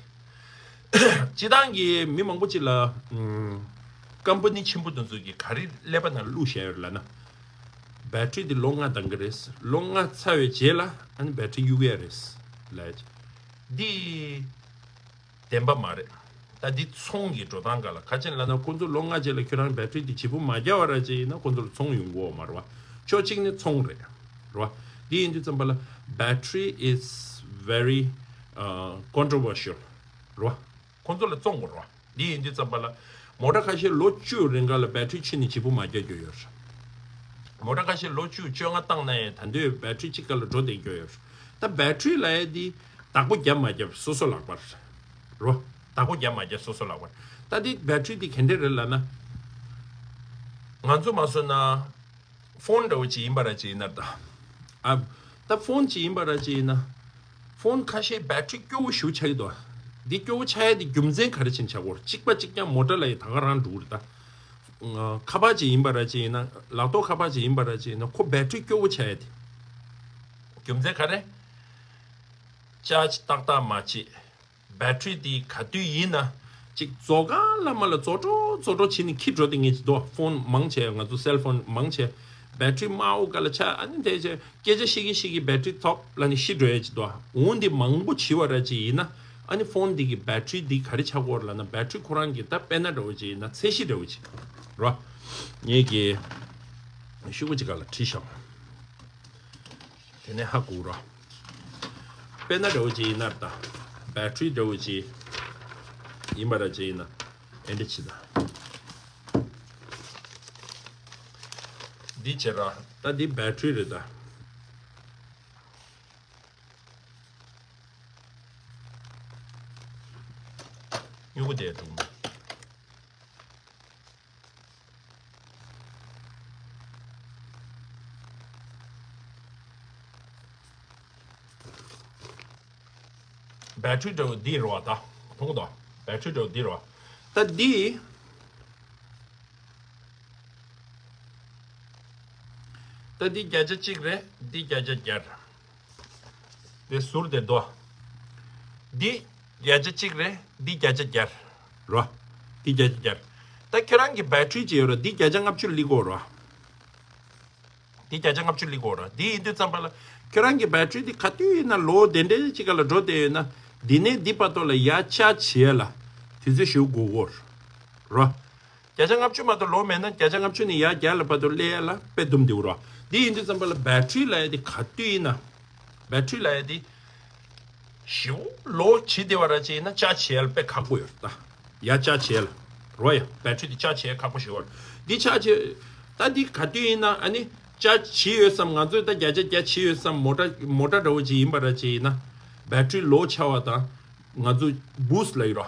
སྤྱིར་བཏང་གི་མི་མང་པོ་ཅིག་ལ་ཨམ། ཀམ་པ་ནི་ཆེན་པོ་དེ་ཚོ་གི་ག་རེ་ཀླད་པ་ནང་བླུགས་བཞག་ཡོད་ལབ་ན། བེ་ཊི་རི་དེ་ལོ་ལྔ་འདང་གི་རེད། ལོ་ལྔ་ཚར་བའི་རྗེས་ལ་ཨ་ནི་བེ་ཊི་རི་གཡུག་ཡ་རེད་ལབ་ཡ་ཅིག་འདི་བདེན་པ་མ་རེད། ད་འདི་ཚོང་གི་འགྲོ་སྟངས་སྒང་ལ་ག་ཅི་ལབ་ན། ཁོ་ཚོ་ལོ་ལྔ་རྗེས་ལ་ཁྱོད་རང་བེ་ཊི་རི་དེ་བརྗེ་པོ་མ་རྒྱག་པ་ར་ཅིག་ཡིན་ན་ཁོ་ཚོ་ལ་ཚོང་ཡོང་གི་ཡོད་མ་རེད་བ། ཕྱོགས་གཅིག་ནས་ཚོང་རེད། རེད་བ། འདི་ཡིན་དུས་ཙམ་པ་ལ་battery is very uh, controversial རེད་བ། ཁོ་ཚོ་ལ་བཙོང་དགོས་རེད་བ། འདི་ཡིན་དུས་ཙམ་པ་ལ་མོ་ཊ་ཁ་ཤས་ལོ་བཅུ་རིང་ག་ལ་བེ་ཊི་རི་ཕྱིན་ནས་བརྗེ་པོ་མ་རྒྱག་རྒྱུ་ཡོད་རེད། མོ་ཊ་ཁ་ཤས་ལོ་བཅུ་བཅོ་ལྔ་བཏང་ན་ཡང་ད་དུང་བེ་ཊི་རི་གཅིག་ག་ལ་འགྲོ་བསྡད་རྒྱུ་ཡོད་རེད། ད་བེ་ཊི་རི་ལབ་ཡ་འདི་བདག་པོ་རྒྱབ་མ་རྒྱབ་སོ་སོ་ལག་པར་རེད་བ། བདག་པོ་རྒྱབ་མ་རྒྱབ་སོ་སོ་ལག་པར། ད་འདི་བེ་ཊི་རི་འདི་ག་འདྲས་རེད་ལབ་ན། ང་ཚོ་མ་བཟོ་ན། ཕོན་འདྲ་བོ་ཅིག་ཡིན་པ་ར་ཅིག་ཡིན་ན་ད། ཨ། ད་ཕོན་ཅིག་ཡིན་པ་ར་ཅིག་ཡིན་ན། ཕོན་ཁ་ཤས་བེ་ཊི་རི་སྐྱོ་བོ་ཞེ་པོ་ཆགས་ཀྱི་འདུག་འདི་སྐྱོ་བོ་ཆགས་ཡ་དེ་རྒྱུ་མཚན་ག་རེ་བྱས་ནས་ཆགས་ཀྱི་ཡོད་རེད། གཅིག་པ་གཅིག་རྐྱང་མོ་ཊ་ལབ་ཡ་ད་ག་རང་འགྲོ་གི་རེད་ད། ཁ་པར་ཅིག་ཡིན་པ་ར་ཅིག་ཡིན་ན། ལག་ཐོག་ཁ་པར་ཅིག་ཡིན་པ་ར་ཅིག་ཡིན་ན་ཁོ་བེ་ཊི་རི་སྐྱོ་བོ་ཆགས་ཡ་དེ། རྒྱུ་མཚན་ག་རེ། ཅར་ཇི་ཏག་ཏག་མ་བྱེད། བེ་ཊི་རི་དེ་ག་དུས་ཡིན་ན་ཅིག་རྫོགས་ག་ལ་མ་ལ་རྫོགས་འགྲོ་རྫོགས་འགྲོ་བྱས་ནས་འཁྱེར་འགྲོ་དེ་ངེས་ཀྱི་འདུག་ཕོན་མང་ཆེ་ང་ཚོ་སེལ་ཕོན་མང་ཆེ་བེ་ཊི་རི་དམའ་བོ་ག་ལ་ཆགས། ཨ་ནི་དེ་ཆེ་སྐད་ཆ་བཤད་ཀྱི་བཤད་ཀྱི་བེ་ཊི་རི་ཐོབ་ལ་ནི་ཤི་འགྲོ་ཡ་ཅིག་འདུག་འོན་ཏེ་མང་པོ་བྱི་བ་ར་ཅིག་ཡིན་ན་ཨ་ནི་ཕོན་འདི་གི་བེ་ཊི་རི་འདི་ག་རེ་ཆགས་ཀྱི་ཡོད་རེད་ལབ་ན། བེ་ཊི་རི་ཁོ་རང་གི་ད་དཔེར་ན་འདྲ་བོ་ཅིག་ཡིན་ན་ཚད་གཞི་འདྲ་བོ་ཅིག་རོ། ངེད་ཀྱི་ཤུ་གུ་ཅིག་ག་ལ་བྲིས་ཤོག་དེ་ནས་ཧ་གོ་རོ། དཔེར་ན་འདྲ་བོ་ཅིག་ཡིན་ན་ད། བེ་ཊི་རི་འདྲ་བོ་ཅིག་ཡིན་པ་ར་ཅིག་ཡིན་ན། ཨེ་འདྲ་ཅིག་ད། འདི་བྱེད་ར། ད་འདི་བེ་ཊི་རི་རེད་ད། སྨྱུ་གུ་དེ་འགྲུབ་མེད། བེ་ཊི་རི་འདྲ་བོ་འདི་རེད་བ་ད། མཐོང་གི་འདུག་བེ་ཊི་རི་འདྲ་བོ་འདི་རེད་བ། ད་འདི། ད་འདི་བརྒྱ་ཆ་གཅིག་རེད། འདི་བརྒྱ་ཆ་བརྒྱ་རེད། དེ་ཟུར་དེ་དོ། འདི་བརྒྱ་ཆ་གཅིག་རེད། འདི་བརྒྱ་ཆ་བརྒྱ་རོ། འདི་བརྒྱ་ཆ་བརྒྱ། ད་ཁྱོད་རང་གི་བེ་ཊི་རི་ཅིག་ཡོད་རོ། འདི་བརྒྱ་ཆ་ལྔ་བཅུ་སླེབས་ཀྱི་ཡོད་རོ། འདི་བརྒྱ་ཆ་ལྔ་བཅུ་སླེབས་ཀྱི་ཡོད་རོ། འདི་ཡིན་དུས་ཙམ་པ་ལ་ཁྱོད་རང་གི་བེ་ཊི་རི་འདི་ག་དུས་ཡིན་ན་ལོ་དེ་འདྲའི་ཅིག་ག་ལ་འགྲོ་བསྡད་ཡོད་ན། འདི་ནས་འདི་བར་དུ་ལ་ཡར་ཆར་ཇི་བྱེད་ཡ་ལ་དུས་ཚོད་ཞེ་པོ་འགོར་གྱི་ཡོད་རོ། བརྒྱ་ཆ་ལྔ་བཅུ་མ་གཏོགས་ལོ་མེད་ན་བརྒྱ་ཆ་ལྔ་བཅུ་ནས་ཡར་བརྒྱ་ལ་བར་དུ་སླེབས་ཡ་ལ་དཔེ་སྡུག་འདི་འོ་རོ། འདི་ཡིན་དུས་ཙམ་པ་ལ་བེ་ཊི་རི་ལབ་ཡ་དེ་ག་དུས་ཡིན་ན། བེ་ཊི་རི་ལབ་ཡ་དེ་ཞེ་པོ་ལོ་ཇི་བདེ་བ་ར་ཅིག་ཡིན་ན་ཆར་ཇི་ཡ་ལ་དཔེ་ཁག་པོ་ཡོད་ད། ཡར་ཆར་ཇི་ཡ་ལ་རོ། ཡ་བེ་ཊི་རི་དེ་ཆར་ཇི་ཡ་ཁག་པོ་ཞེ་པོ་ཡོད། འདི་ཆར་ཇི་ད་འདི་ག་དུས་ཡིན་ན་ཨ་ནི་ཆར་ཇི་ཡོད་བསམ། ང་ཚོས་ད་བརྒྱ་ཆ་བརྒྱ་ཇི་ཡོད་བསམ། མོ་ཊ་མོ་ཊ་འདྲ་བོ་ཅིག་ཡིན་པ་ར་ཅིག་ཡིན་ན་བེ་ཊི་རི་ལོ་ཆགས་པ་དང་ང་ཚོ་བུ་སི་ཊི་ལབ་ཀྱི་རོ།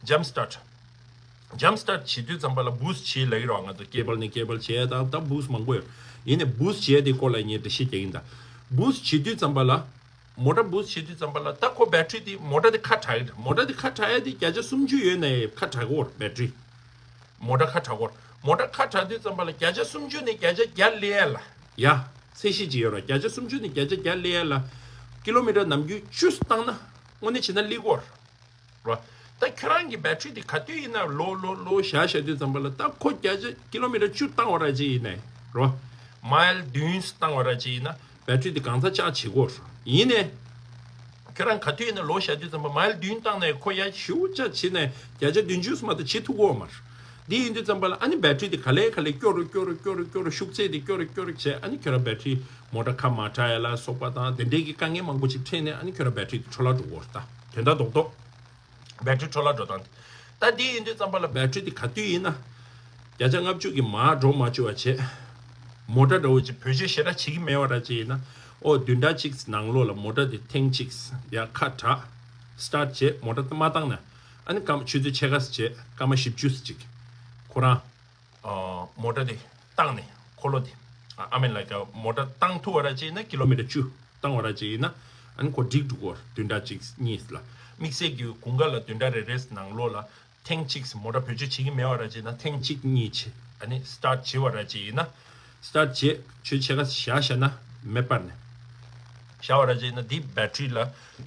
ཇམ་སི་ཊར་ཊི། ཇམ་སི་ཊར་ཊི་བྱེད་དུས་ཙམ་པ་ལ་བུ་སི་ཊི་བྱེད་ལབ་ཀྱི་རེད་བ། ང་ཚོ་ཀེ་བལ་ནས་ཀེ་བལ་བྱེད་ཡ་དང་ད་བུ་སི་ཊི་མང་པོ་ཡོད། ཡིན་ནའི་བུ་སི་ཊི་བྱེད་ཡ་དེ་སྐོར་ལ་ངས་འགྲེལ་བཤད་རྒྱག་གི་ཡིན་ད། བུ་སི་ཊི་བྱེད་དུས་ཙམ་པ་ལ། མོ་ཊ་བུ་སི་ཊི་བྱེད་དུས་ཙམ་པ་ལ་ད་ཁོ་བེ་ཊི་རི་དེ་མོ་ཊ་དེ་ཁ་གྲག་གི་རེད། མོ་ཊ་དེ་ཁ་གྲག་ཡ་དེ་བརྒྱ་ཆ་སུམ་ཅུ་ཡོད་ན་ཡང་ཁ་གྲག་གི་ཡོད་རེད་བེ་ཊི་རི། མོ་ཊ་ཁ་གྲག་གི་ཡོད་རེད། མོ་ཊ་ཁ་གྲག་དུས་ཙམ་པ་ལ་བརྒྱ་ཆ་སུམ་ཅུ་ནས་བརྒྱ་ཆ་བརྒྱ་སླེབས་ཡ་ལ། ཡ། ཚད་གཞི་ཅིག་ཡོད་རེད། བརྒྱ་ཆ་སུམ་ཅུ་ནས་བརྒྱ་ཆ་བརྒྱ་སླེབས་ཡ་ལ། ཀི་ལོ་མི་ཊར་ནམ་རྒྱུན་བཅུ་བཏང་ན་དངོས་གནས་བྱས་ན་སླེབས་ཀྱི་ཡོད་རེད། རོ། ད་ཁྱོད་རང་གི་བེ་ཊི་རི་དེ་ག་དུས་ཡིན་ན་ལོ་ལོ་ལོ་བཞག་བཞག་དུས་ཙམ་པ་ལ་ད་ཁོ་བརྒྱ་ཆ་ཀི་ལོ་མི་ཊར་བཅུ་བཏང་བ་ར་ཅིག་ཡིན་ནའི་རོ། མའིལ་བདུན་བཏང་བ་ར་ཅིག་ཡིན་ན་བེ་ཊི་རི་དེ་གང་ཚ་ཆག་བྱེད་ཀྱི་ཡོད་རེད། ཡིན་ནའི་ཁྱོད་རང་ག་དུས་ཡིན་ན་ལོ་བཞག་དུས་ཙམ་པ་མའིལ་བདུན་བཏང་ནའི་ཁོ་ཡ་ཞེ་པོ་ཅིག་བྱེད་ནའི་བརྒྱ་ཆ་བདུན་ཅུ་མ་གཏོགས་བྱེད་ཐུབ་ཀྱི་ཡོད་མ་རེད། འདི་ཡིན་དུས་ཙམ་པ་ལ་ཨ་ནི་བེ་ཊི་རི་དེ་ག་ལེ་ག་ལེ་སྐྱོ་རུ་སྐྱོ་རུ་སྐྱོ་རུ་སྐྱོ་རུ་ཤུགས་ཚད་དེ་སྐྱོ་རུ་སྐྱོ་རུ་བྱས། ཨ་ནི་ཁྱོད་རང་བེ་ཊི་རི་མོ་ཊ་ཁ་མ་གྲག་ཡ་ལ་སོགས་པ་དང་དེ་འདྲའི་གི་དཀའ་ངལ་མང་པོ་ཅིག་འཕྲད་ནས་ཨ་ནི་ཁྱོད་རང་བེ་ཊི་རི་དེ་འཕྲོ་བརླག་འགྲོ་གི་ཡོད་རེད་ད། དོན་དག་རྡོག་རྡོག་བེ་ཊི་རི་འཕྲོ་བརླག་འགྲོ་སྟངས་དེ། ད་འདི་ཡིན་དུས་ཙམ་པ་ལ་བེ་ཊི་རི་དེ་ག་དུས་ཡིན་ན། བརྒྱ་ཆ་ལྔ་བཅུ་གི་མར་འགྲོ་མ་བཅུག་པ་བྱས། མོ་ཊ་འདྲ་བོ་ཅིག་བེད་སྤྱོད་ཞེ་དྲག་བྱེད་ཀྱི་མེད་པ་ར་ཅིག་ཡིན་ན། ཨོ་བདུན་ཕྲག་གཅིག་ནང་ལོགས་ལ་མོ་ཊ་དེ་ཐེངས་གཅིག་ཡར་ཁ་གྲག་སི་ཊར་ཊི་བྱས་མོ་ཊ་མ་བཏང་ན། ཨ་ནི་སྐར་མ་ཆུ་ཚོད་ཕྱེད་ཀ་ཙམ་བྱས་སྐར་མ་བཞི་བཅུ་ཙམ་ཅིག་ཁོ་རང་། ཨ། མོ་ཊ་དེ་བཏང་ནས་འཁོར་ལོ་དེ། ཨ། I mean like མོ་ཊ་བཏང་ཐུབ་པ་ར་ཅིག་ཡིན་ན་ཀི་ལོ་མི་ཊར་བཅུ་བཏང་བ་ར་ཅིག་ཡིན་ན། ཨ་ནི་ཁོ་འགྲིག་འགྲོ་གི་ཡོད་རེད། བདུན་ཕྲག་གཅིག་གཉིས་ལ། དམིགས་བསལ་གྱི་དགུན་ཁ་ལ་བདུན་ཕྲག་རེ་རེའི་ནང་ལོགས་ལ་ཐེངས་གཅིག་མོ་ཊ་བེད་སྤྱོད་བྱེད་ཀྱི་མེད་པ་ར་ཅིག་ཡིན་ན་ཐེངས་གཅིག་གཉིས་བྱས། ཨ་ནི་སི་ཊར་ཊི་བྱས་པ་ར་ཅིག་ཡིན་ན། སི་ཊར་ཊི་བྱས་ཆུ་ཚོད་ཕྱེད་ཀ་བཞག་བཞག་ན་མེ་སྤར་ནས་བཞག་པ་ར་ཅིག་ཡིན་ན་འདི་བེ་ཊི་རི་ལ་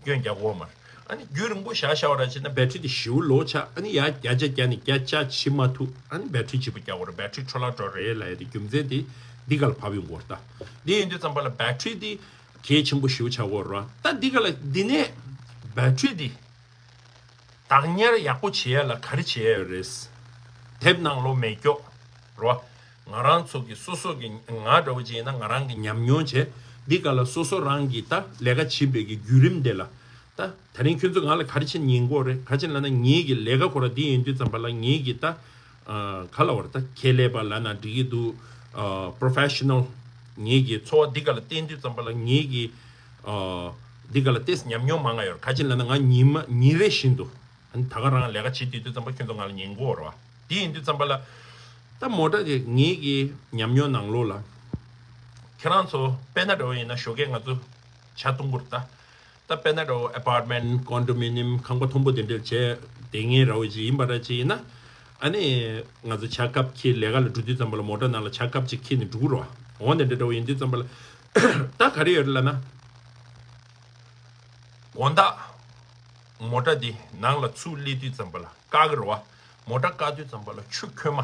སྐྱོན་རྒྱག་གི་ཡོད་མ་རེད། ཨ་ནི་རྒྱུན་རིང་པོ་བཞག་བཞག་པ་ར་བྱས་ན་བེ་ཊི་རི་དེ་ཞེ་པོ་ལོ་ཆགས། ཨ་ནི་ཡར་བརྒྱ་ཆ་བརྒྱ་ནས་བརྒྱ་ཆ་བྱེད་མ་ཐུབ། ཨ་ནི་བེ་ཊི་རི་ལྗིད་པོ་རྒྱག་དགོས་རེད། བེ་ཊི་རི་འཕྲོ་བརླག་འགྲོ་རེད་ལབ་ཡ་དེ་རྒྱུ་མཚན་དེ་འདི་ག་ལ་བབས་ཡོང་གི་ཡོད་རེད་ད། འདི་ཡིན་དུས་ཙམ་པ་ལ་བེ་ཊི་རི་དེ་གལ་ཆེན་པོ་ཞེ་པོ་ཆགས་ཀྱི་ཡོད་རེད་བ། ད་འདི་ག་ལ་འདི་ནས་བེ་ཊི་རི་དེ་བདག་ཉར་ཡག་པོ་བྱེད་ཡ་ལ་ག་རེ་བྱེད་ཡ་ཡོད་རེད། དེབ་ནང་ལོགས་མེད་ཀྱོག་རེད་བ། ང་རང་ཚོ་གི་སོ་སོ་གི་ང་འདྲ་བོ་ཅིག་ཡིན་ན་ང་རང་གི་ཉམས་མྱོང་བྱས། འདི་ག་ལ་སོ་སོ་རང་གི་ད་ལས་ཀ་བྱེད་པའི་གི་བརྒྱུད་རིམ་དེ་ལ། ད་དེ་རིང་ཁྱོད་ཚོ་ང་ལ་ག་རེ་བྱེད་ཉན་གྱི་ཡོད་རེད། ག་རེ་བྱེད་ལབ་ན་ངེད་ཀྱི་ལས་ཀ་ཁོ་ར་འདི་ཡིན་དུས་ཙམ་པ་ལ་ངེད་ཀྱི་ད་ཨ་ག་ལབ་དགོས་རེད། ད་ཁྱད་ལས་པ་ལབ་ན་འགྲིག་གི་འདུག་ཨ་པྲོ་ཕེ་ཤ་ནལ། ངེད་ཀྱི་འཚོ་བ་འདི་ག་ལ་བརྟེན་དུས་ཙམ་པ་ལ་ངེད་ཀྱི་ཨ་འདི་ག་ལ་ཏོག་ཙམ་ཉམས་མྱོང་མང་ང་ཡོད་རེད། ག་རེ་བྱེད་ལབ་ན་ང་ཉི་མ་ཉིན་རེ་བཞིན་དུ་ཨ་ནི་ད་ག་རང་ལས་ཀ་བྱེད་དུས་དུས་ཙམ་པ་ཁྱོད་ཚོ་ང་ལ་ཉན་གྱི་ཡོད་རེད་བ། འདི་ཡིན་དུས་ཙམ་པ་ལ་ད་མོ་ཊ་དེ་ངེད་ཀྱི་ཉམས་མྱོང་ནང་ལོགས་ལ་ཁྱེད་རང་ཚོ་དཔེར་ན་འདྲ་བོ་ཡིན་ན་ཞོགས་ཀས་ང་ཚོ་ཇ་འཐུང་གི་རེད་ད། ད་དཔེར་ན་འདྲ་བོ་ཨ་པར་མེན་ཊི་ཀོན་ཌོ་མི་ནི་ཡམ་ཁང་པ་མཐོན་པོ་དེ་འདྲ་བྱས་བསྡད་མཁན་འདྲ་བོ་ཅིག་ཡིན་པ་ར་ཅིག་ཡིན་ན། ཨ་ནི་ང་ཚོ་ཇ་ཀབ་ཁྱེར་ལས་ཀ་ལ་འགྲོ་དུས་ཙམ་པ་ལ་མོ་ཊ་ནང་ལ་ཇ་ཀབ་ཅིག་ཁྱེར་ནས་འགྲོ་གི་རེད་བ། འོ་དེ་འདྲ་འདྲ་བོ་ཡིན་དུས་ཙམ་པ་ལ་ད་ག་རེ་ཡོད་རེད་ལབ་ན། དགོང་དག་མོ་ཊ་འདི་ནང་ལ་ཚུར་སླེབས་དུས་ཙམ་པ་ལ་བཀག་གི་རེད་བ། མོ་ཊ་བཀག་དུས་ཙམ་པ་ལ་ཆུ་ཁོལ་མ་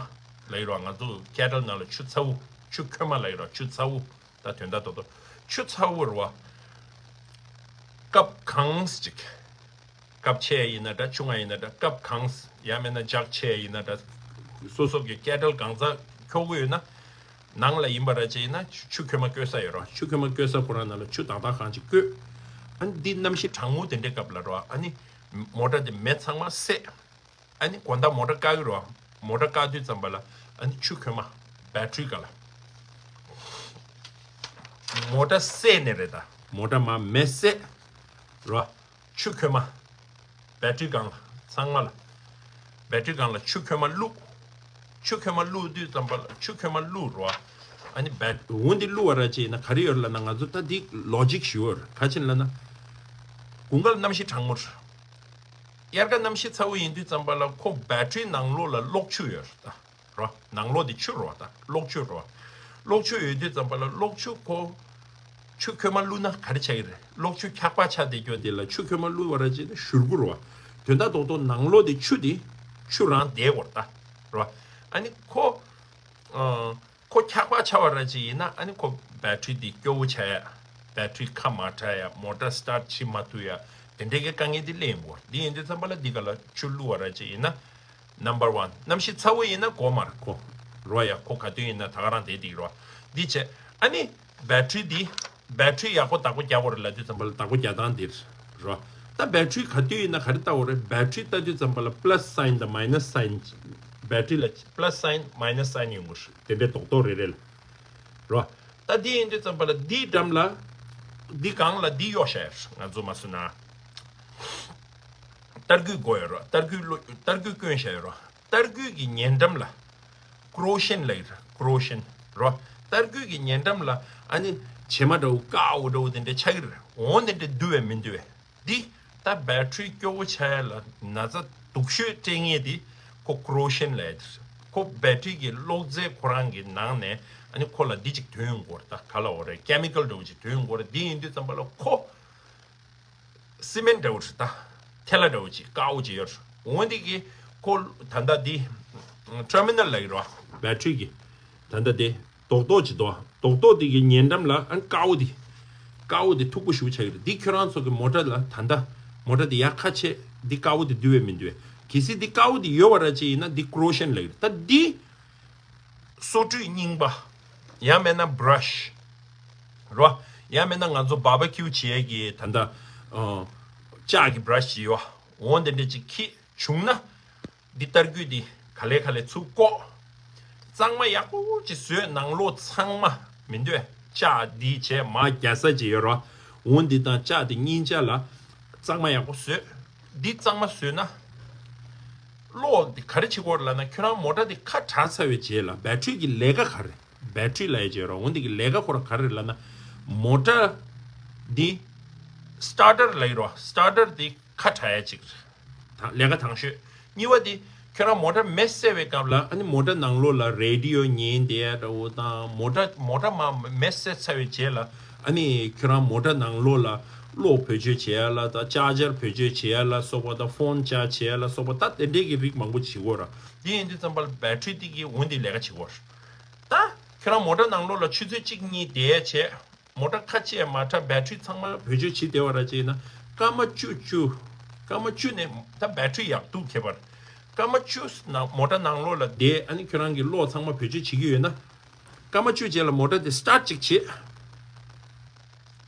ལབ་ཀྱི་རེད་བ། ང་ཚོ་ཀེ་ཊལ་ནང་ལ་ཆུ་ཚ་བོ། ཆུ་ཁོལ་མ་ལབ་ཀྱི་རེད་བ། ཆུ་ཚ་བོ། ད་དོན་དག་རྡོག་རྡོག་ཆུ་ཚ་བོ་རེད་བ། ཀབ་གང་ཅིག་ཀབ་ཆེ་ཡིན་ན་འདྲ། ཆུང་ང་ཡིན་ན་འདྲ། ཀབ་གང་ཡང་མིན་ན་ཇག་ཆེ་ཡིན་ན་འདྲ། སོ་སོ་གི་ཀེ་ཊལ་གང་ཚ་འཁྱོག་གི་ཡོད་ན། ནང་ལ་ཡིན་པ་ར་ཅིག་ཡིན་ན་ཆུ་ཆུ་ཁོལ་མ་བསྐོལ་ས་ཡོད་རེད་བ། ཆུ་ཁོལ་མ་བསྐོལ་ས་ཁོ་རང་ནང་ལ་ཆུ་དག་དག་གང་ཅིག་བསྐོལ། ཨ་ནི་འདི་གནམ་གཤིས་གྲང་མོ་དེ་འདྲའི་སྐབས་ལ་རེད་བ། ཨ་ནི་མོ་ཊ་དེ་མེ་ཚང་མ་བསད། ཨ་ནི་དགོང་དག་མོ་ཊ་བཀག་གི་རེད་བ། མོ་ཊ་བཀག་དུས་ཙམ་པ་ལ་ཨ་ནི་ཆུ་ཁོལ་མ་བེ་ཊི་རི་སྒང་ལ། མོ་ཊ་བསད་ནས་རེད་ད། མོ་ཊ་མར་མེ་བསད་རེད་བ། ཆུ་ཁོལ་མ་བེ་ཊི་རི་སྒང་ལ་ཚང་མ་ལ། བེ་ཊི་རི་སྒང་ལ་ཆུ་ཁོལ་མ་བླུགས། ཆུ་ཁོལ་མ་བླུགས་དུས་ཙམ་པ་ལ་ཆུ་ཁོལ་མ་བླུགས་རེད་བ། ཨ་ནི་བེ་འོ་འདི་བླུགས་པ་ར་ཅིག་ཡིན་ན་ག་རེ་ཡོད་རེད་ལབ་ན། ང་ཚོ་ད་འདི་ལོ་ཇིག་ཞིག་ཡོད་རེད། ག་རེ་བྱས་ལབ་ན། དགུན་ཁ་ལ་གནམ་གཤིས་གྲང་མོ་རེད། དབྱར་ཁ་གནམ་གཤིས་ཚ་བོ་ཡིན་དུས་ཙམ་པ་ལ་ཁོ་བེ་ཊི་རི་ནང་ལོགས་ལ་གློག་ཆུ་ཡོད་རེད་ད། རོ། ནང་ལོགས་དེ་ཆུ་རོ་ད། གློག་ཆུ་རོ། གློག་ཆུ་ཡོད་དུས་ཙམ་པ་ལ་གློག་ཆུ་ཁོ། ཆུ་ཁོལ་མ་བླུགས་ན་ག་རེ་ཆགས་ཀྱི་རེད། གློག་ཆུ་འཁྱག་པ་ཆགས་བསྡད་རྒྱུ་དེ་ལ་ཆུ་ཁོལ་མ་བླུགས་པ་ར་ཅིག་ན་བཞུར་གི་རོ། དོན་དག་རྡོག་རྡོག་ནང་ལོགས་དེ་ཆུ་དེ་ཆུ་རང་བསྡད་དགོས་རེད་ད། རོ། ཨ་ནི་ཁོ། ཨ། ཁོ་འཁྱག་པ་ཆགས་པ་ར་ཅིག་ཡིན་ན་ཨ་ནི་ཁོ་བེ་ཊི་རི་དེ་སྐྱོ་བོ་ཆགས་ཡ། བེ་ཊི་རི་ཁ་མ་གྲག་ཡ། མོ་ཊ་སི་ཊར་བྱེད་མ་ཐུབ་ཡ། དེ་འདྲའི་གི་དཀའ་ངལ་དེ་སླེབས་ཡོང་གི་རེད། དེ་ཡིན་དུས་ཙམ་པ་ལ་འདི་ག་ལ་ཆུ་བླུགས་པ་ར་ཅིག་ཡིན་ན། ནམ་བར་ཝན། གནམ་གཤིས་ཚ་བོ་ཡིན་ན་གོ་མ་རེད་ཁོ། རོ་ཡ། ཁོ་ག་དུས་ཡིན་ན་ད་ག་རང་བསྡད་བསྡད་ཀྱི་རོ། འདི་བྱས། ཨ་ནི་བེ་ཊི་རི་འདི། བེ་ཊི་རི་ཡག་པོ་བདག་པོ་རྒྱག་དགོས་རེད་ལབ་དུས་ཙམ་པ་ལ་བདག་པོ་རྒྱག་སྟངས་འདིར་རོ། ད་བེ་ཊི་རི་ག་དུས་ཡིན་ན་ག་རེ་ལྟ་དགོས་རེད། བེ་ཊི་རི་ལྟ་དུས་ཙམ་པ་ལ་པི་ལ་སི་སའིན་དང་མའི་ན་སི་སའིན། བེ་ཊི་རི་ལ་པི་ལ་སི་སའིན་མའི་ན་སི་སའིན་ཡོང་གི་རེད། དེ་འདྲའི་རྡོག་རྡོག་རེ་རེ་ལ། རོ། ད་འདི་ཡིན་དུས་ཙམ་པ་ལ་འདིའི་འགྲམ་ལ། འདི་སྒང་ལ་འདི་གཡོག་བཞག་ཡོད་རེད། ང་ཚོ་མ་སུ་ན། ཏར་སྐུད་དགོས་ཡོད་རོ། ཏར་སྐུད་བླུགས། ཏར་སྐུད་བསྐོན་བཞག་ཡོད་རོ། ཏར་སྐུད་ཀྱི་ཉེ་འགྲམ་ལ། ཀོ་རོ་ཤན་ལབ་ཀྱི་རེད། ཀོ་རོ་ཤན་རོ། ཏར་སྐུད་ཀྱི་ཉེ་འགྲམ་ལ་ཨ་ནི་བྱེ་མ་འདྲ་བོ་དཀར་པོ་འདྲ་བོ་དེ་འདྲ་ཆགས་ཀྱི་རེད། འོ་དེ་འདྲ་འདུ་བས་མི་འདུ་བས། འདི་ད་བེ་ཊི་རི་སྐྱོ་བོ་ཆགས་ཡ་ལ་ན་ཚ་སྡུག་ཤོས་སྤྲད་མཁན་དེ་ཁོ་ཀོ་རོ་ཤན་ལབ་ཡ་དེ་རེད། ཁོ་བེ་ཊི་རི་གི་གློག་རྫས་ཁོ་རང་གི་ནང་ནས་ཨ་ནི་ཁོ་ལ་འདི་ཅིག་ཐོན་ཡོང་གི་ཡོད་རེད། ད་ག་ལབ་དགོས་རེད། ཀེ་མི་ཀལ་འདྲ་བོ་ཅིག་ཐོན་ཡོང་གི་ཡོད་རེད། འདི་ཡིན་དུས་ཙམ་པ་ལ་ཁོ། སི་མེན་འདྲ་བོ་རེད་ད། ཐལ་བ་འདྲ་བོ་ཅིག་དཀར་པོ་ཅིག་ཡོད་རེད། འོ་འདི་གི་ཁོ་ད་ལྟ་འདི་ཊར་མི་ནལ་ལབ་ཀྱི་རེད་བ། བེ་ཊི་རི་གི་ད་ལྟ་དེ་རྡོག་རྡོག་ཅིག་འདུག་རྡོག་རྡོག་དེ་གི་ཉེ་འགྲམ་ལ་ཨ་དཀར་པོ་དེ། དཀར་པོ་དེ་མཐུག་པོ་ཞེ་པོ་ཆགས་ཀྱི་རེད། འདི་ཁྱོད་རང་ཚོ་གི་མོ་ཊ་ལ་ད་ལྟ་མོ་ཊ་དེ་ཡར་ཁ་ཕྱེ། འདི་དཀར་པོ་དེ་འདུ་བས་མི་འདུ་བས། གལ་སྲིད་འདི་དཀར་པོ་དེ་ཡོད་པ་ར་ཅིག་ཡིན་ན་འདི་ཀོ་རོ་ཤན་ལབ་ཀྱི་རེད། ད་འདི། སོ་བཀྲུས་རྙིང་པ། ཡང་མེད་ན་བྷ་ར་ཤི་རོ། ཡང་མེད་ན་ང་ཚོ་བྷར་བྷི་ཁིའུ་བྱེད་ཡས་ཀྱི་ད་ལྟ་ཨ་ལྕགས་ཀྱི་བྷ་ར་ཤི་ཅིག་ཡོད། འོ་དེ་འདྲ་ཅིག་ཁྱེར་བྱུང་ན། འདི་ཏར་སྐུད་འདི་ག་ལེ་ག་ལེ་ཚུར་བཀོག་གཙང་མ་ཡག་པོ་ཅིག་བཟོས། ནང་ལོགས་ཚང་མ་མི་འདོད་ལྕགས་འདི་བྱས་མར་རྒྱག་ས་ཅིག་ཡོད་རོ། འོ་འདི་དང་ལྕགས་འདི་གཉིས་ཆ་ལ་གཙང་མ་ཡག་པོ་བཟོས། འདི་གཙང་མ་བཟོས་ན། གློག་འདི་ག་རེ་བྱེད་དགོས་རེད་ལབ་ན། ཁྱོད་རང་མོ་ཊ་འདི་ཁ་གྲག་ཚར་བའི་རྗེས་ལ་བེ་ཊི་རི་གི་ལས་ཀ་ག་རེ། བེ་ཊི་རི་ལབ་ཡས་ཅིག་ཡོད་རེད། འོ་འདི་གི་ལས་ཀ་ཁོ་རང་ག་རེ་རེད་ལབ་ན། མོ་ཊ་འདི་སི་ཊར་ཊར་ལབ་ཀྱི་རེད། སི་ཊར་ཊར་འདི་ཁ་གྲག་ཡས་ཅིག་རེད། ད་ལས་ཀ་དང་ཤོས། གཉིས་པ་འདི་ཁྱོད་རང་མོ་ཊ་མེ་བསད་པའི་སྐབས་ལ་ཨ་ནི་མོ་ཊ་ནང་ལོགས་ལ་རེ་ཌི་ཡོ་ཉན་བསྡད་ཡ་འདྲ་བོ་དང་། མོ་ཊ་མོ་ཊ་མར་མེ་བསད་ཚར་བའི་རྗེས་ལ་ཨ་ནི་ཁྱོད་རང་མོ་ཊ་ནང་ལོགས་ལ་ གློག་བེད་སྤྱོད་བྱེད་ཡ་ལ་དང་ཅར་ཇར་བེད་སྤྱོད་བྱེད་ཡ་ལ་སོགས་པ་དང་ཕོན་ཅར་ཇི་བྱེད་ཡ་ལ་སོགས་པ་ད་དེ་འདྲས་ཀྱི་རིགས་མང་པོ་བྱེད་དགོས་ར། དེ་ཡིན་དུས་ཙམ་པ་ལ་བེ་ཊི་རི་དེ་གི་འོ་འདི་ལས་ཀ་བྱེད་དགོས་ར། ད་ཁྱོད་རང་མོ་ཊ་ནང་ལོགས་ལ་ཆུ་ཚོད་གཅིག་གཉིས་བསྡད་བྱས། མོ་ཊ་ཁ་ཕྱེ་མ་ཁྲ་བེ་ཊི་རི་ཚང་མ་བེད་སྤྱོད་བྱེད་བསྡད་པ་ར་བྱས་ན་སྐར་མ་བཅུ་བཅུ། སྐར་མ་བཅུ་ནས་ད་བེ་ཊི་རི་ཡག་སྡུག་ཁྱད་པར། སྐར་མ་བཅུ་ནང་མོ་ཊ་ནང་ལོགས་ལ་བསྡད་ཨ་ནི་ཁྱོད་རང་གི་གློག་ཚང་མ་བེད་སྤྱོད་བྱེད་ཀྱི་ཡོད་ན། སྐར་མ་བཅུ་རྗེས་ལ་མོ་ཊ་དེ་སི་ཊར་ཊི་ཅིག་བྱེད།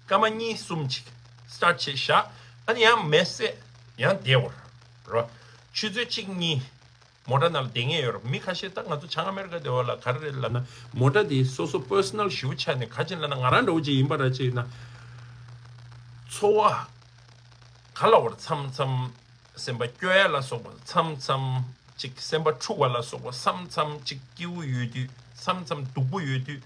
སྐར་མ་གཉིས་གསུམ་ཅིག་སི་ཊར་ཊི་བྱེད་བཞག་ཨ་ནི་ཡང་མེ་བསད་ཡང་བསྡད་འོར་རོ། ཆུ་ཚོད་གཅིག་གཉིས། མོ་ཊ་ནང་ལ་བསྡད་མཁན་ཡོད་རེད། མི་ཁ་ཤས་ད་ང་ཚོ་བྱང་ཨ་མེ་རི་ཀ་སྡེ་བ་ལ་ག་རེ་རེད་ལབ་ན། མོ་ཊ་དེ་སོ་སོ་པར་སོ་ནལ་ཞེ་པོ་ཆགས་ནས་ག་ཅིག་ལབ་ན་ང་རང་འདྲ་བོ་ཅིག་ཡིན་པ་ར་ཅིག་ཡིན་ན། འཚོ་བ་ག་ལ་བར་མཚམས་མཚམས་སེམས་པ་སྐྱོ་ཡ་ལ་སོགས་པ་མཚམས་མཚམས་ཅིག་སེམས་པ་འཁྲུག་པ་ལ་སོགས་པ་མཚམས་མཚམས་ཅིག་སྐྱིད་པོ་ཡོད་དུས་མཚམས་མཚམས་སྡུག་པོ་ཡོད་དུས།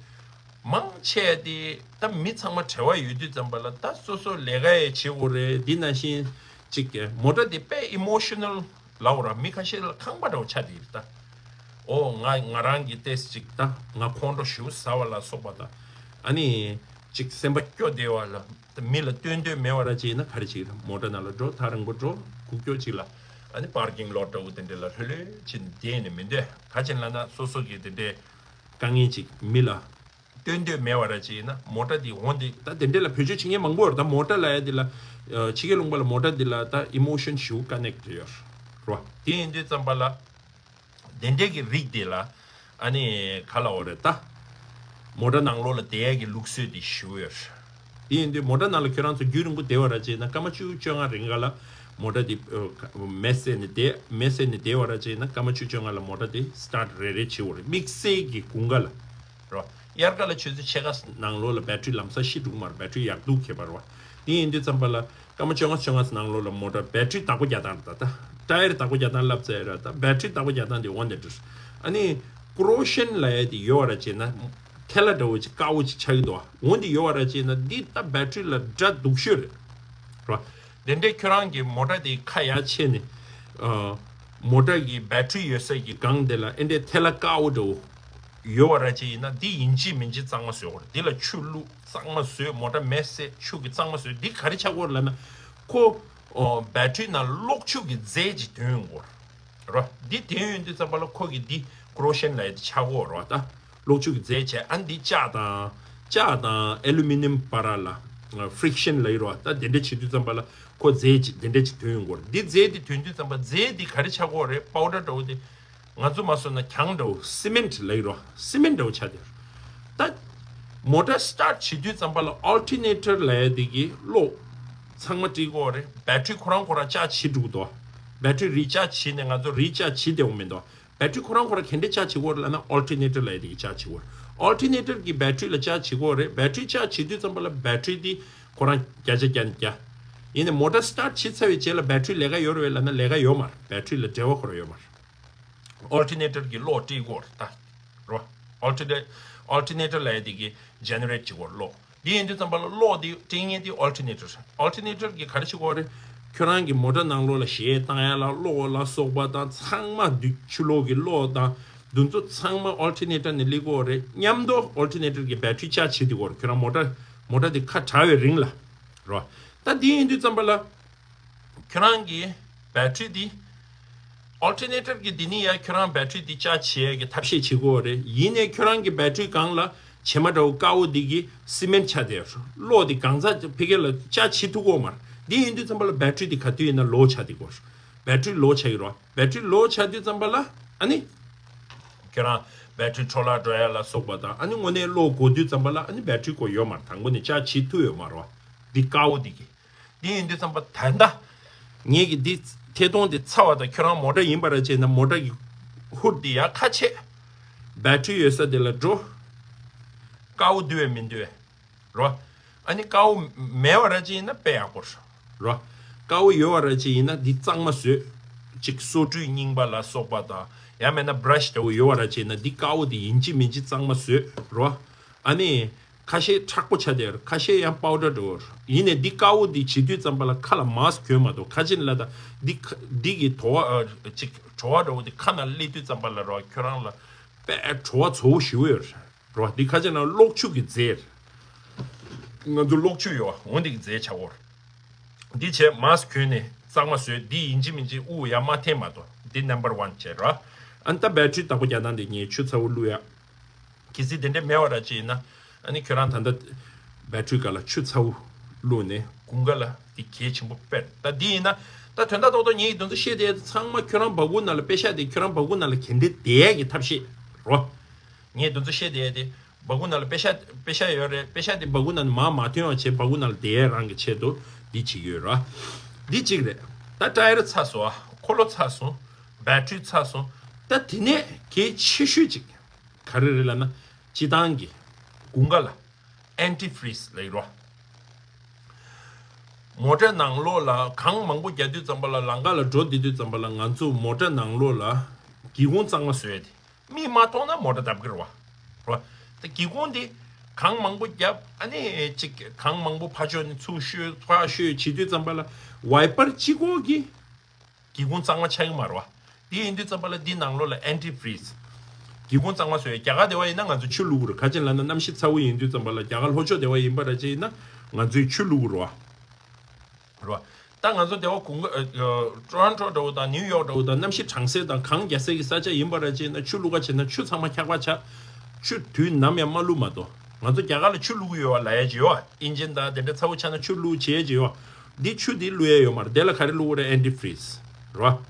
མང་ཆེ་དེ་ད་མི་ཚང་མ་བྲེལ་བ་ཡོད་དུས་ཙམ་པ་ལ་ད་སོ་སོ་ལས་ཀ་ཡི་བྱེད་དགོས་རེད། འདི་ནང་བཞིན་ཅིག་མོ་ཊ་དེ་དཔེ་ཨི་མོ་ཤི་ནལ་ལབ་ར། མི་ཁ་ཤས་ལ་ཁང་པ་འདྲ་བོ་ཆགས་བསྡད་ཡོད་ད། ཨོ་ང་ང་རང་གི་ཏེས་ཅིག་ད་ང་ཁོང་ཁྲོ་ཞེ་པོ་ཟ་བ་ལ་སོགས་པ་དང་། ཨ་ནི་ཅིག་སེམས་པ་སྐྱོ་བསྡད་པ་ལ་ད་མི་ལ་སྟོན་འདོད་མེད་པ་ར་ཅིག་ཡིན་ན་ག་རེ་བྱེད་ཀྱི་རེད། མོ་ཊ་ནང་ལ་འགྲོ། ཐག་རིང་པོ་འགྲོ། གུག་ཀྱོག་ཅིག་ལ་ཨ་ནི་པར་ཀིང་ལོཊ་འདྲ་བོ་དེ་འདྲ་ལ་ལྷོད་ལྷོད་བྱས་ནས་བསྡད་ནས་མི་སྡོད། ག་ཅིག་ལབ་ན་སོ་སོ་གི་དེ་འདྲའི་དཀའ་ངལ་ཅིག་མི་ལ་སྟོན་འདོད་མེད་པ་ར་ཅིག་ཡིན་ན་མོ་ཊ་འདི་འོང་འདི་ད་དེ་འདྲ་ལ་བེད་སྤྱོད་བྱེད་མཁན་མང་པོ་ཡོད་རེད། ད་མོ་ཊ་ལབ་ཡ་འདི་ལ་ཕྱི་རྒྱལ་ལུང་པ་ལ་མོ་ཊ་འདི་ལ་ད་ཨི་མོ་ཤན་ཞེ་པོ་ཀ་ནེག་ཊི་ཡོད་རེད་བ། དེ་ཡིན་དུས་ཙམ་པ་ལ་དེ་འདྲའི་གི་རིགས་འདི་ལ་ཨ་ནི་ག་ལབ་དགོས་རེད་ད། མོ་ཊ་ནང་ལོགས་ལ་བསྡད་ཡ་གི་ལུགས་སྲོལ་འདི་ཞེ་པོ་ཡོད་རེད། དེ་ཡིན་དུས་མོ་ཊ་ནང་ལ་ཁྱོད་རང་ཚོ་རྒྱུན་རིང་པོ་བསྡད་པ་ར་བྱས་ན་སྐར་མ་བཅུ་བཅོ་ལྔ་རིང་ག་ལ་མོ་ཊ་འདི་མེ་བསད་ནས་བསྡད། མེ་བསད་ནས་བསྡད་པ་ར་བྱས་ན་སྐར་མ་བཅུ་བཅོ་ལྔ་ལ་མོ་ཊ་འདི་སི་ཊར་ཊི་རེ་རེ་བྱེད་དགོས་རེད། དམིགས་བསལ་གྱི་དགུན་ཁ་ལ་རོ། དབྱར་ཁ་ལ་ཆུ་ཚོད་ཕྱེད་ཀ་ནང་ལོགས་ལ་བེ་ཊི་རི་ལམ་སང་ཤི་འགྲོ་གི་མ་རེད། བེ་ཊི་རི་ཡག་སྡུག་ཁྱད་པར་རེད་བ། དེ་ཡིན་དུས་ཙམ་པ་ལ་སྐར་མ་བཅོ་ལྔ་བཅོ་ལྔ་ནང་ལོགས་ལ་མོ་ཊ་བེ་ཊི་རི་བདག་པོ་རྒྱག་སྟངས་རེད་ད། ད་ཊ་ཡར་བདག་པོ་རྒྱག་སྟངས་ལབ་ཙམ་རེད། ད་བེ་ཊི་རི་བདག་པོ་རྒྱག་སྟངས་དེ་འོ་འདི་འདྲ་རེད། ཨ་ནི་ཀོ་རོ་ཤན་ལབ་ཡ་དེ་ཡོད་པ་ར་བྱས་ན་ཐལ་ལ་འདྲ་བོ་ཅིག་དཀར་པོ་ཅིག་ཆགས་ཀྱི་འདུག་འོ་འདི་ཡོད་པ་ར་བྱས་ན་འདི་ད་བེ་ཊི་རི་ལ་དགྲ་སྡུག་ཤོས་རེད་ར། དེ་འདྲའི་ཁྱོད་རང་གི་མོ་ཊ་དེ་ཁ་ཡར་ཕྱེ་ནས་ཨ། མོ་ཊ་གི་བེ་ཊི་རི་ཡོད་ས་གི་སྒང་དེ་ལ་ཨེ་འདྲའི་ཐལ་ལ་དཀར་པོ་འདྲ་བོ་ཡོད་པ་ར་ཅིག་ཡིན་ན་འདི་ཡིན་གཅིག་མིན་གཅིག་གཙང་མ་བཟོས་དགོས་རེད། འདི་ལ་ཆུ་བླུགས་གཙང་མ་བཟོས། མོ་ཊ་མེ་བསད་ཆུ་གི་གཙང་མ་བཟོས། འདི་ག་རེ་ཆགས་ཀྱི་ཡོད་རེད་ལབ་ན་ཁོ་ཨོ་བེ་ཊི་རི་ནང་གློག་ཆུ་གི་རྫས་ཅིག་ཐོན་ཡོང་གི་ཡོད་རེད། རོ། འདི་དེ་ཡོང་དུས་ཙམ་པ་ལ་ཁོ་གི་འདི་ཀོ་རོ་ཤན་ལབ་ཡ་དེ་ཆགས་ཀྱི་ཡོད་རེད་བ། ད་གློག་ཆུ་གི་རྫས་བྱས་ཨ་འདི་ལྕགས་དང་ལྕགས་དང་ཨེ་ལུ་མི་ནིམ་བར་ལ་ཕི་རིག་ཤན་ལབ་ཀྱི་རེད་བ། ད་དེ་འདྲ་བྱེད་དུས་ཙམ་པ་ལ་ཁོ་རྫས་ཅིག་དེ་འདྲ་ཅིག་ཐོན་ཡོང་གི་ཡོད་རེད། འདི་རྫས་འདི་ཐོན་དུས་ཙམ་པ་རྫས་འདི་ག་རེ་ཆགས་ཀྱི་ཡོད་རེད། པའུ་ཌར་འདྲ་བོ་དེ་ང་ཚོ་མ་སོང་ན་གྱང་འདྲ་བོ་སི་མེན་ཊི་ལབ་ཀྱི་རེད་བ། སི་མེན་ཊི་འདྲ་བོ་ཆགས་བསྡད་ཡོད་རེད། ད་མོ་ཊ་སི་ཊར་ཊི་བྱེད་དུས་ཙམ་པ་ལ་ཨོལ་ཊར་ནེ་ཊར་ལབ་ཡ་དེ་གི་གློག་ཚང་མ་སྤྲད་ཀྱི་ཡོད་རེད། བེ་ཊི་རི་ཁོ་རང་ཁོ་རང་ཅར་ཇི་བྱེད་འགྲོ་གི་འདུག་བ། བེ་ཊི་རི་རི་ཅར་ཇི་བྱེད་ནས་ང་ཚོ་རི་ཅར་ཇི་བྱེད་བསྡད་ཡོད་མི་འདུག་བ། བེ་ཊི་རི་ཁོ་རང་ཁོ་རང་ག་འདྲས་ཅར་ཇི་བྱེད་ཀྱི་ཡོད་རེད་ལབ་ན་ཨོལ་ཊར་ནེ་ཊར་ལབ་ཡ་དེ་གིས་ཅར་ཇི་བྱེད་ཀྱི་ཡོད་རེད། ཨོལ་ཊར་ནེ་ཊར་གྱིས་བེ་ཊི་རི་ལ་ཅར་ཇི་བྱེད་ཀྱི་ཡོད་རེད། བེ་ཊི་རི་ཅར་ཇི་བྱེད་དུས་ཙམ་པ་ལ་བེ་ཊི་རི་དེ་ཁོ་རང་བརྒྱ་ཆ་བརྒྱ་ནས་བརྒྱ། ཡིན་ནའི་མོ་ཊ་སི་ཊར་ཊི་བྱེད་ཚར་བའི་རྗེས་ལ་བེ་ཊི་རི་ལས་ཀ་ཡོད་རེད་ལབ་ན་ལས་ཀ་ཡོད་མ་རེད། བེ་ཊི་རི་ལ་འབྲེལ་བ་ཁོ་རང་ཡོད་མ་རེད། ཨོལ་ཊར་ནེ་ཊར་གྱིས་གློག་སྤྲད་ཀྱི་ཡོད་རེད་ད། རོ། ཨོལ་ཊར་ནེ་ཨོལ་ཊར་ནེ་ཊར་ལབ་ཡ་དེ་གིས་ཇེ་ནེ་རེཊ་བྱེད་ཀྱི་ཡོད་རེད་གློག་འདི་ཡིན་དུས་ཙམ་པ་ལ་གློག་འདི་སྤྲད་མཁན་དེ་ཨོལ་ཊར་ནེ་ཊར། ཨོལ་ཊར་ནེ་ཊར་གྱིས་ག་རེ་བྱེད་ཀྱི་ཡོད་རེད། ཁྱོད་རང་གི་མོ་ཊ་ནང་ལོགས་ལ་གཞས་བཏང་ཡ་ལ་གློག་ལ་སོགས་པ་དང་ཚང་མ་འདི་ཆུ་གློག་གི་གློག་དང་འདི་ཚོ་ཚང་མ་ཨོལ་ཊར་ནེ་ཊར་ནས་སླེབས་ཀྱི་ཡོད་རེད། མཉམ་དུ་ཨོལ་ཊར་ནེ་ཊར་གྱི་བེ་ཊི་རི་ཅར་ཇི་བྱེད་དུས་སྐོར་ཁྱོད་རང་མོ་ཊ་མོ་ཊ་དེ་ཁ་བྲལ་བའི་རིང་ལ་རོ། ད་འདི་ཡིན་དུས་ཙམ་པ་ལ་ཁྱོད་རང་གི་བེ་ཊི་རི་དེ་ཨོལ་ཊར་ནེ་ཊར་གྱིས་འདི་ནས་ཡར་ཁྱོད་རང་བེ་ཊི་རི་དེ་ཅར་ཇི་བྱེད་ཡས་ཀྱི་ཐབས་ཤེས་བྱེད་ཀྱི་ཡོད་རེད། ཡིན་ནའི་ཁྱོད་རང་གི་བེ་ཊི་རི་སྒང་ལ་བྱེ་མ་འདྲ་བོ་དཀར་པོ་འདི་གིས་སི་མེན་ཊི་ཆགས་བསྡད་ཡོད་རེད། གློག་འདི་གང་ཚ་ཕ་གི་ལ་ཅར་ཇི་བྱེད་ཐུབ་ཀྱི་ཡོད་མ་རེད། འདི་ཡིན་དུས་ཙམ་པ་ལ་བེ་ཊི་རི་འདི་ག་དུས་ཡིན་ན་ལོ་ཆགས་བསྡད་ཀྱི་ཡོད་རེད། བེ་ཊི་རི་ལོ་ཆགས་ཀྱི་རེད་བ། བེ་ཊི་རི་ལོ་ཆགས་དུས་ཙམ་པ་ལ་ཨ་ནི་ཁྱོད་རང་བེ་ཊི་རི་འཕྲོ་བརླག་འགྲོ་ཡ་ལ་སོགས་པ་དང་ཨ་ནི་དངོས་གནས་གློག་དགོས་དུས་ཙམ་པ་ལ་ཨ་ནི་བེ་ཊི་རི་ཁོ་ཡོད་མ་རེད། དང་པོ་ནས་ཅར་ཇི་བྱེད་ཐུབ་ཡོད་མ་རེད་བ། འདི་དཀར་པོ་འདི་གིས། འདི་ཡིན་དུས་ཙམ་པ་ད་ལྟ་ངེད་ཀྱི་འདི་ཐད་གཏོང་འདི་ཚར་བ་དང་ཁྱོད་རང་མོ་ཊ་ཡིན་པ་ར་བྱས་ན་མོ་ཊ་གི་ཧུད་འདི་ཡར་ཁ་ཕྱེ། བེ་ཊི་རི་ཡོད་ས་དེ་ལ་འགྲོ། དཀར་པོ་འདུག་བས་མི་འདུག་བས། རོ། ཨ་ནི་དཀར་པོ་མེད་པ་ར་བྱས་ན་དཔེ་ཡག་པོ་རེད། རོ། དཀར་པོ་ཡོད་པ་ར་བྱས་ཡིན་ན་འདི་གཙང་མ་བཟོས། ཅིག་སོ་བཀྲུས་རྙིང་པ་ལ་སོགས་པ་དང་ཡང་མེད་ན་བྷ་ར་ཤི་འདྲ་བོ་ཡོད་པ་ར་བྱས་ན་འདི་དཀར་པོ་འདི་ཡིན་གཅིག་མིན་གཅིག་གཙང་མ་བཟོས། རོ། ཨ་ནི། ཁ་ཤས་མཁྲེགས་པོ་ཆགས་བསྡད་ཡོད་རེད། ཁ་ཤས་ཡང་པའུ་ཌར་འདྲ་བོ་རེད། ཡིན་ནའི་འདི་དཀར་པོ་འདི་བྱེད་དུས་ཙམ་པ་ལ་ཁ་ལ་མཱ་སི་ཀི་གྱོན་མ་གཏོགས་ཁ་ཆེམས་ལ་དང་འདི་ཁ་འདི་གི་དྲོ་བ་ཨ་ཅིག་དྲོ་བ་འདྲ་བོ་འདི་ཁ་ནང་སླེབས་དུས་ཙམ་པ་ལ་རོ་ཁྱོད་རང་ལ་དཔེ་དྲོ་བ་ཚ་པོ་ཞེ་པོ་ཡོད་རེད་རོ། འདི་ཁ་ཆེམས་ནང་གློག་ཆུ་གི་རྫས་རེད། ང་ཚོ་གློག་ཆུ་ཡོད་པ་འོ་འདི་གི་རྫས་ཆགས་ཀྱི་ཡོད་རེད། འདི་བྱས་མཱས་གྱོན་ནས་གཙང་མ་བཟོས། འདི་ཡིན་གཅིག་མིན་གཅིག་དབུགས་ཡར་མ་འཐེན་མ་གཏོགས། འདི་number one བྱས་ར། ཨ་ནི་ད་བེ་ཊི་རི་བདག་པོ་རྒྱག་སྟངས་འདི་ངས་ཆུ་ཚ་བོ་བླུགས་ཡ། གལ་སྲིད་དེ་འདྲས་མེད་པ་ར་ཅིག་ཡིན་ན། ཨ་ནི་ཁྱོད་རང་ད་ལྟ་བེ་ཊི་རི་སྒང་ལ་ཆུ་ཚ་བོ་བླུགས་ནས་དགུན་ཁ་ལ་འདི་གལ་ཆེན་པོ་དཔེར། ད་འདི་ཡིན་ན་ད་དོན་དག་ཏོག་ཏོག་ངས་ཀྱི་དོན་ཚོ་བཤད་དེ་ཚང་མ་ཁྱོད་རང་སྦ་ཁུག་ནང་ལ་པེ་ཤག་དེ་ཁྱོད་རང་སྦ་ཁུག་ནང་ལ་གྱོན་དེ་བསྡད་ཡ་གི་ཐབས་ཤེས་རོ། ངས་དོན་ཚོ་བཤད་དེ་དེ་སྦ་ཁུག་ནང་ལ་པེ་ཤག་པེ་ཤག་ཡོད་རེད། པེ་ཤག་དེ་སྦ་ཁུག་ནང་ནས་མར་མ་ཐོན་པ་བྱས་སྦ་ཁུག་ནང་ལ་བསྡད་ཡ་རང་གི་ཆེད་དུ་འདི་བྱེད་ཀྱི་ཡོད་ར། འདི་གཅིག་རེད། ད་ཊ་ཡར་ཚ་སོང་། འཁོར་ལོ་ཚ་སོང་། བེ་ཊི་རི་ཚ་སོང་། ད་དེ་ནས་གལ་ཆེ་ཤོས་གཅིག་ག་རེ་རེད་ལབ་ན། སྤྱིར་བཏང་གི་དགུན་ཁ་ལ་ཨན་ཊི་ཕི་རི་ཛི་ལབ་ཀྱི་རེད་བ། མོ་ཊ་ནང་ལོགས་ལ་གངས་མང་པོ་རྒྱག་དུས་ཙམ་པ་ལ་ལམ་ཁ་ལ་འགྲོ་བསྡད་དུས་ཙམ་པ་ལ་ང་ཚོ་མོ་ཊ་ནང་ལོགས་ལ་སྒེའུ་ཁུང་གཙང་མ་བཟོས་ཏེ་མིག་མ་མཐོང་ན་མོ་ཊ་བརྡབ་ཀྱི་རེད་བ། རེད་བ། ད་སྒེའུ་ཁུང་འདི་གངས་མང་པོ་བརྒྱབ། ཨ་ནི་ཅིག་གངས་མང་པོ་ཕར་ཕྱོགས་ནས་ཚུར་གཤོས་ཕར་གཤོས་བྱེད་དུས་ཙམ་པ་ལ་ཝའི་པར་གཅིག་པོ་གིས་སྒེའུ་ཁུང་གཙང་མ་ཆགས་ཀྱི་མ་རེད་བ། དེ་ཡིན་དུས་ཙམ་པ་ལ་འདི་ནང་ལོགས་ལ་ཨན་ཊི་ཕི་རི་ཛི། སྒེའུ་ཁུང་གཙང་མ་བཟོས། རྒྱ་གར་དེ་བ་ཡིན་ན་ང་ཚོ་ཆུ་བླུགས་རེད། ག་ཅི་ལབ་ན་གནམ་གཤིས་ཚ་བོ་ཡིན་དུས་ཙམ་པ་ལ་རྒྱ་གར་ལྷོ་ཕྱོགས་དེ་བ་ཡིན་པ་ར་ཅིག་ཡིན་ན་ང་ཚོས་ཆུ་བླུགས་རེད་བ། རེད་བ། ད་ང་ཚོ་དེ་བ་དགུན་ཁ་ཨ་ཨ་ཊོ་རོན་ཊོ་འདྲ་བོ་དང་ནིའུ་ཡོག་འདྲ་བོ་དང་གནམ་གཤིས་གྲང་སེ་དང་གངས་རྒྱག་སེ་གི་ས་ཆ་ཡིན་པ་ར་ཅིག་ཡིན་ན་ཆུ་བླུགས་ག་བྱས་ན་ཆུ་ཚང་མ་འཁྱག་པ་ཆགས། ཆུ་དུས་ནམ་ཡང་མ་བླུགས་མ་གཏོགས། ང་ཚོ་རྒྱ་གར་ལ་ཆུ་བླུགས་ཡོད་བ་ལབ་ཡ་ཅིག་ཡོད་བ། ཨིན་ཇིན་དང་དེ་འདྲ་ཚ་བོ་ཆགས་ན་ཆུ་བླུགས་བྱེད་ཡ་ཅིག་ཡོད་བ། འདི་ཆུ་འདི་བླུགས་ཡ་ཡོད་མ་རེད། དེ་ལ་ག་རེ་བླུགས་དགོས་རེད། ཨན་ཊི་ཕི་རི་ཛི་རེད་བ།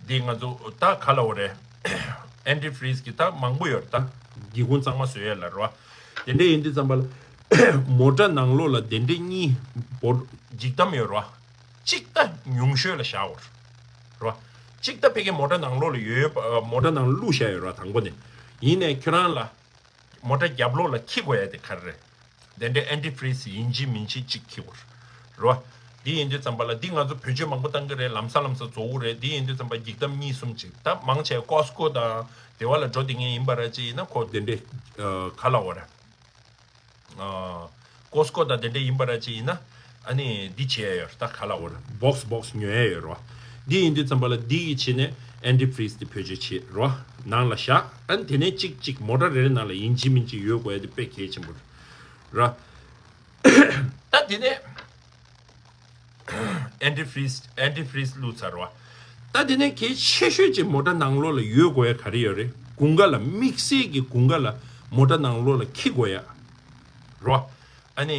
འདི་ང་ཚོ་ད་ག་ལབ་དགོས་རེད། ཨན་ཊི་ཕི་རི་ཛི་གི་ད་མང་པོ་ཡོད་རེད། ད་སྒེའུ་ཁུང་གཙང་མ་བཟོ་ཡ་ལ་རེད་བ། དེ་འདྲ་ཡིན་དུས་ཙམ་པ་ལ་མོ་ཊ་ནང་ལོགས་ལ་དེ་འདྲ་གཉིས་འབོར་འཇིགས་གཏམ་ཡོད་རེད་བ། གཅིག་ད་ཉུང་ཤོས་ལ་བཞག་དགོས་རེད་བ། གཅིག་ད་ཕ་གིའི་མོ་ཊ་ནང་ལོགས་ལ་ཡོད་པ། མོ་ཊ་ནང་ལ་བླུགས་བཞག་ཡོད་རེད་བ། དང་པོ་ནས། ཡིན་ནའི་ཁྱོད་རང་ལ་མོ་ཊ་རྒྱབ་ལོགས་ལ་འཁྱེར་དགོས་ཡ་དེ་ག་རེ་རེད། དེ་འདྲའི་ཨན་ཊི་ཕི་རི་ཛི་ཡིན་གཅིག་མིན་གཅིག་གཅིག་འཁྱེར་དགོས་རེད་བ། འདི་ཡིན་དུས་ཙམ་པ་ལ་འདི་ང་ཚོ་བེད་སྤྱོད་མང་པོ་བཏང་གི་རེད། ལམ་སང་ལམ་སང་རྫོགས་ཀྱི་རེད། འདི་ཡིན་དུས་ཙམ་པ་འཇིགས་གཏམ་གཉིས་གསུམ་ཅིག་ད་མང་ཆེ་ཀོ་སི་ཀོ་དང་དེ་བ་ལ་འགྲོ་བསྡད་མཁན་ཡིན་པ་ར་ཅིག་ཡིན་ན་ཁོ་དེ་འདྲའི་ཨ་ག་ལབ་དགོས་རེད། ཨ་ཀོ་སི་ཀོ་དང་དེ་འདྲ་ཡིན་པ་ར་ཅིག་ཡིན་ན་ཨ་ནི་འདི་བྱེད་ཡ་ཡོད་རེད། ད་ག་ལབ་དགོས་རེད། བོག་སི་བོག་སི་ཉོ་ཡ་ཡོད་རེད་བ། འདི་ཡིན་དུས་ཙམ་པ་ལ་འདི་གི་བྱས་ནས་ཨན་ཊི་ཕི་རི་ཛི་དེ་བེད་སྤྱོད་བྱེད་རེད་བ། ནང་ལ་བཞག་ཨ་ནི་དེ་ནས་གཅིག་གཅིག་མོ་ཊ་རེ་རེ་ནང་ལ་ཡིན་གཅིག་མིན་གཅིག་ཡོད་དགོས་ཡ་དེ་དཔེ་གལ་ཆེན་པོ་རེད་ར། ད་དེ་ནས་ཨན་ཊི་ཕི་རི་ཛི་ཨན་ཊི་ཕི་རི་ཛི་བླུགས་ཚར་བ། ད་དེ་ནས་གལ་ཆེ་ཤོས་ཅིག་མོ་ཊ་ནང་ལོགས་ལ་ཡོད་དགོས་ཡ་ག་རེ་ཡོད་རེད། དགུན་ཁ་ལ་དམིགས་བསལ་གྱི་དགུན་ཁ་ལ་མོ་ཊ་ནང་ལོགས་ལ་འཁྱེར་དགོས་ཡ་རོ། ཨ་ནི་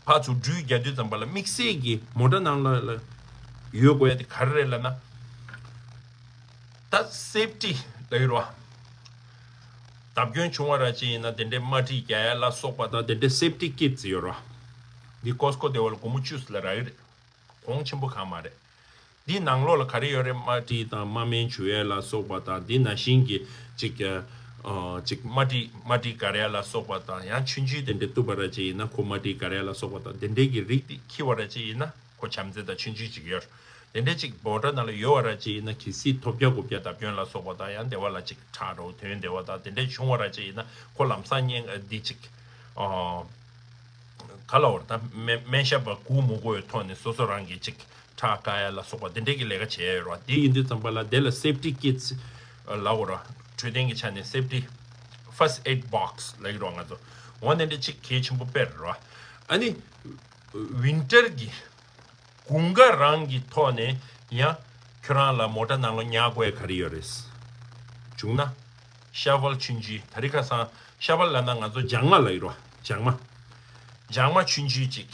ཕར་ཚུར་འགྲུལ་རྒྱག་དུས་ཙམ་པ་ལ་དམིགས་བསལ་གྱི་མོ་ཊ་ནང་ལོགས་ལ་ཡོད་དགོས་ཡ་དེ་ག་རེ་རེད་ལབ་ན། ད་སེབ་ཊི་ལབ་ཡོད་རེད་བ། བརྡབ་སྐྱོན་བྱུང་བ་ར་ཅིག་ཡིན་ན་དེ་འདྲའི་དམར་ཊི་རྒྱག་ཡ་ལ་སོགས་པ་དང་དེ་འདྲའི་སེབ་ཊི་ཀིཊ་ཡོད་རེད་བ། འདི་ཀོ་སི་ཀོ་དེ་བ་ལ་སྒོར་མོ་བཅུ་ཙམ་ལ་རག་གི་རེད། གོང་ཆེན་པོ་གང་མ་རེད། འདི་ནང་ལོགས་ལ་ག་རེ་ཡོད་རེད། དམར་ཊི་དང་དམར་སྨན་བྱུག་ཡ་ལ་སོགས་པ་དང་འདི་ནང་བཞིན་གྱི་ཅིག་ཨ་ཅིག་དམར་ཊི་དམར་ཊི་དཀར་ཡ་ལ་སོགས་པ་དང་ཡང་ཆུང་ཆུང་དེ་འདྲ་བཏུབ་པ་ར་ཅིག་ཡིན་ན་ཁོ་དམར་ཊི་དཀར་ཡ་ལ་སོགས་པ་དང་དེ་འདྲའི་གི་རིགས་དེ་འཁྱེར་བ་ར་ཅིག་ཡིན་ན། ཁོ་བྱམས་བརྩེ་དང་ཆུང་ཆུང་ཅིག་ཡོད། དེ་འདྲའི་ཅིག་མོ་ཊ་ནང་ལ་ཡོད་པ་ར་ཅིག་ཡིན་ན་གལ་སྲིད་ཐོལ་རྒྱག་རྐུབ་རྒྱག་བརྡབ་སྐྱོན་ལ་སོགས་པ་དང་ཡང་དེ་བ་ལ་ཅིག་ཁྲག་འགྲོ་ཐོན་བསྡད་པ་དང་དེ་འདྲའི་བྱུང་བ་ར་ཅིག་ཡིན་ན་ཁོ་ལམ་སང་བརྙན་འདི་ཅིག་ཨ་ག་ལབ་དགོས་རེད། ད་སྨན་སྨན་ཞབས་པ་སྒུག་མི་དགོས་པའི་ཐོག་ནས་སོ་སོ་རང་གིས་ཅིག་ཁྲག་བཀག་ཡ་ལ་སོགས་པ་དེ་འདྲའི་གི་ལས་ཀ་བྱས་ཡོད་རེད་བ། དེ་ཡིན་དུས་ཙམ་པ་ལ་དེ་ལ་སེབ་ཊི་ཀིཊ་ལབ་དགོས་རེད། འཕྲོད་བསྟེན་གྱི་ཆ་ནས་སེབ་ཊི་ཕར་སི་ཊི་ཨེཌ་བོག་སི་ལབ་ཀྱི་རེད་བ་ང་ཚོ། འོ་དེ་འདྲ་ཅིག་གལ་ཆེན་པོ་དཔེ་རེད་བ། ཨ་ནི་ཝིན་ཊར་གྱི་དགུན་ཁ་རང་གི་ཐོག་ནས་ཡང་ཁྱོད་རང་ལ་མོ་ཊ་ནང་ལོགས་ཉར་དགོས་ཡ་ག་རེ་ཡོད་རེད། བྱུང་ན་ཤ་ཝལ་ཆུང་ཆུང་། དེ་རིང་ཁ་སང་ཤ་ཝལ་ལབ་ན་ང་ཚོ་ལྗང་མ་ལབ་ཀྱི་རེད་བ། ལྗང་མ། ལྗང་མ་ཆུང་ཆུང་ཅིག་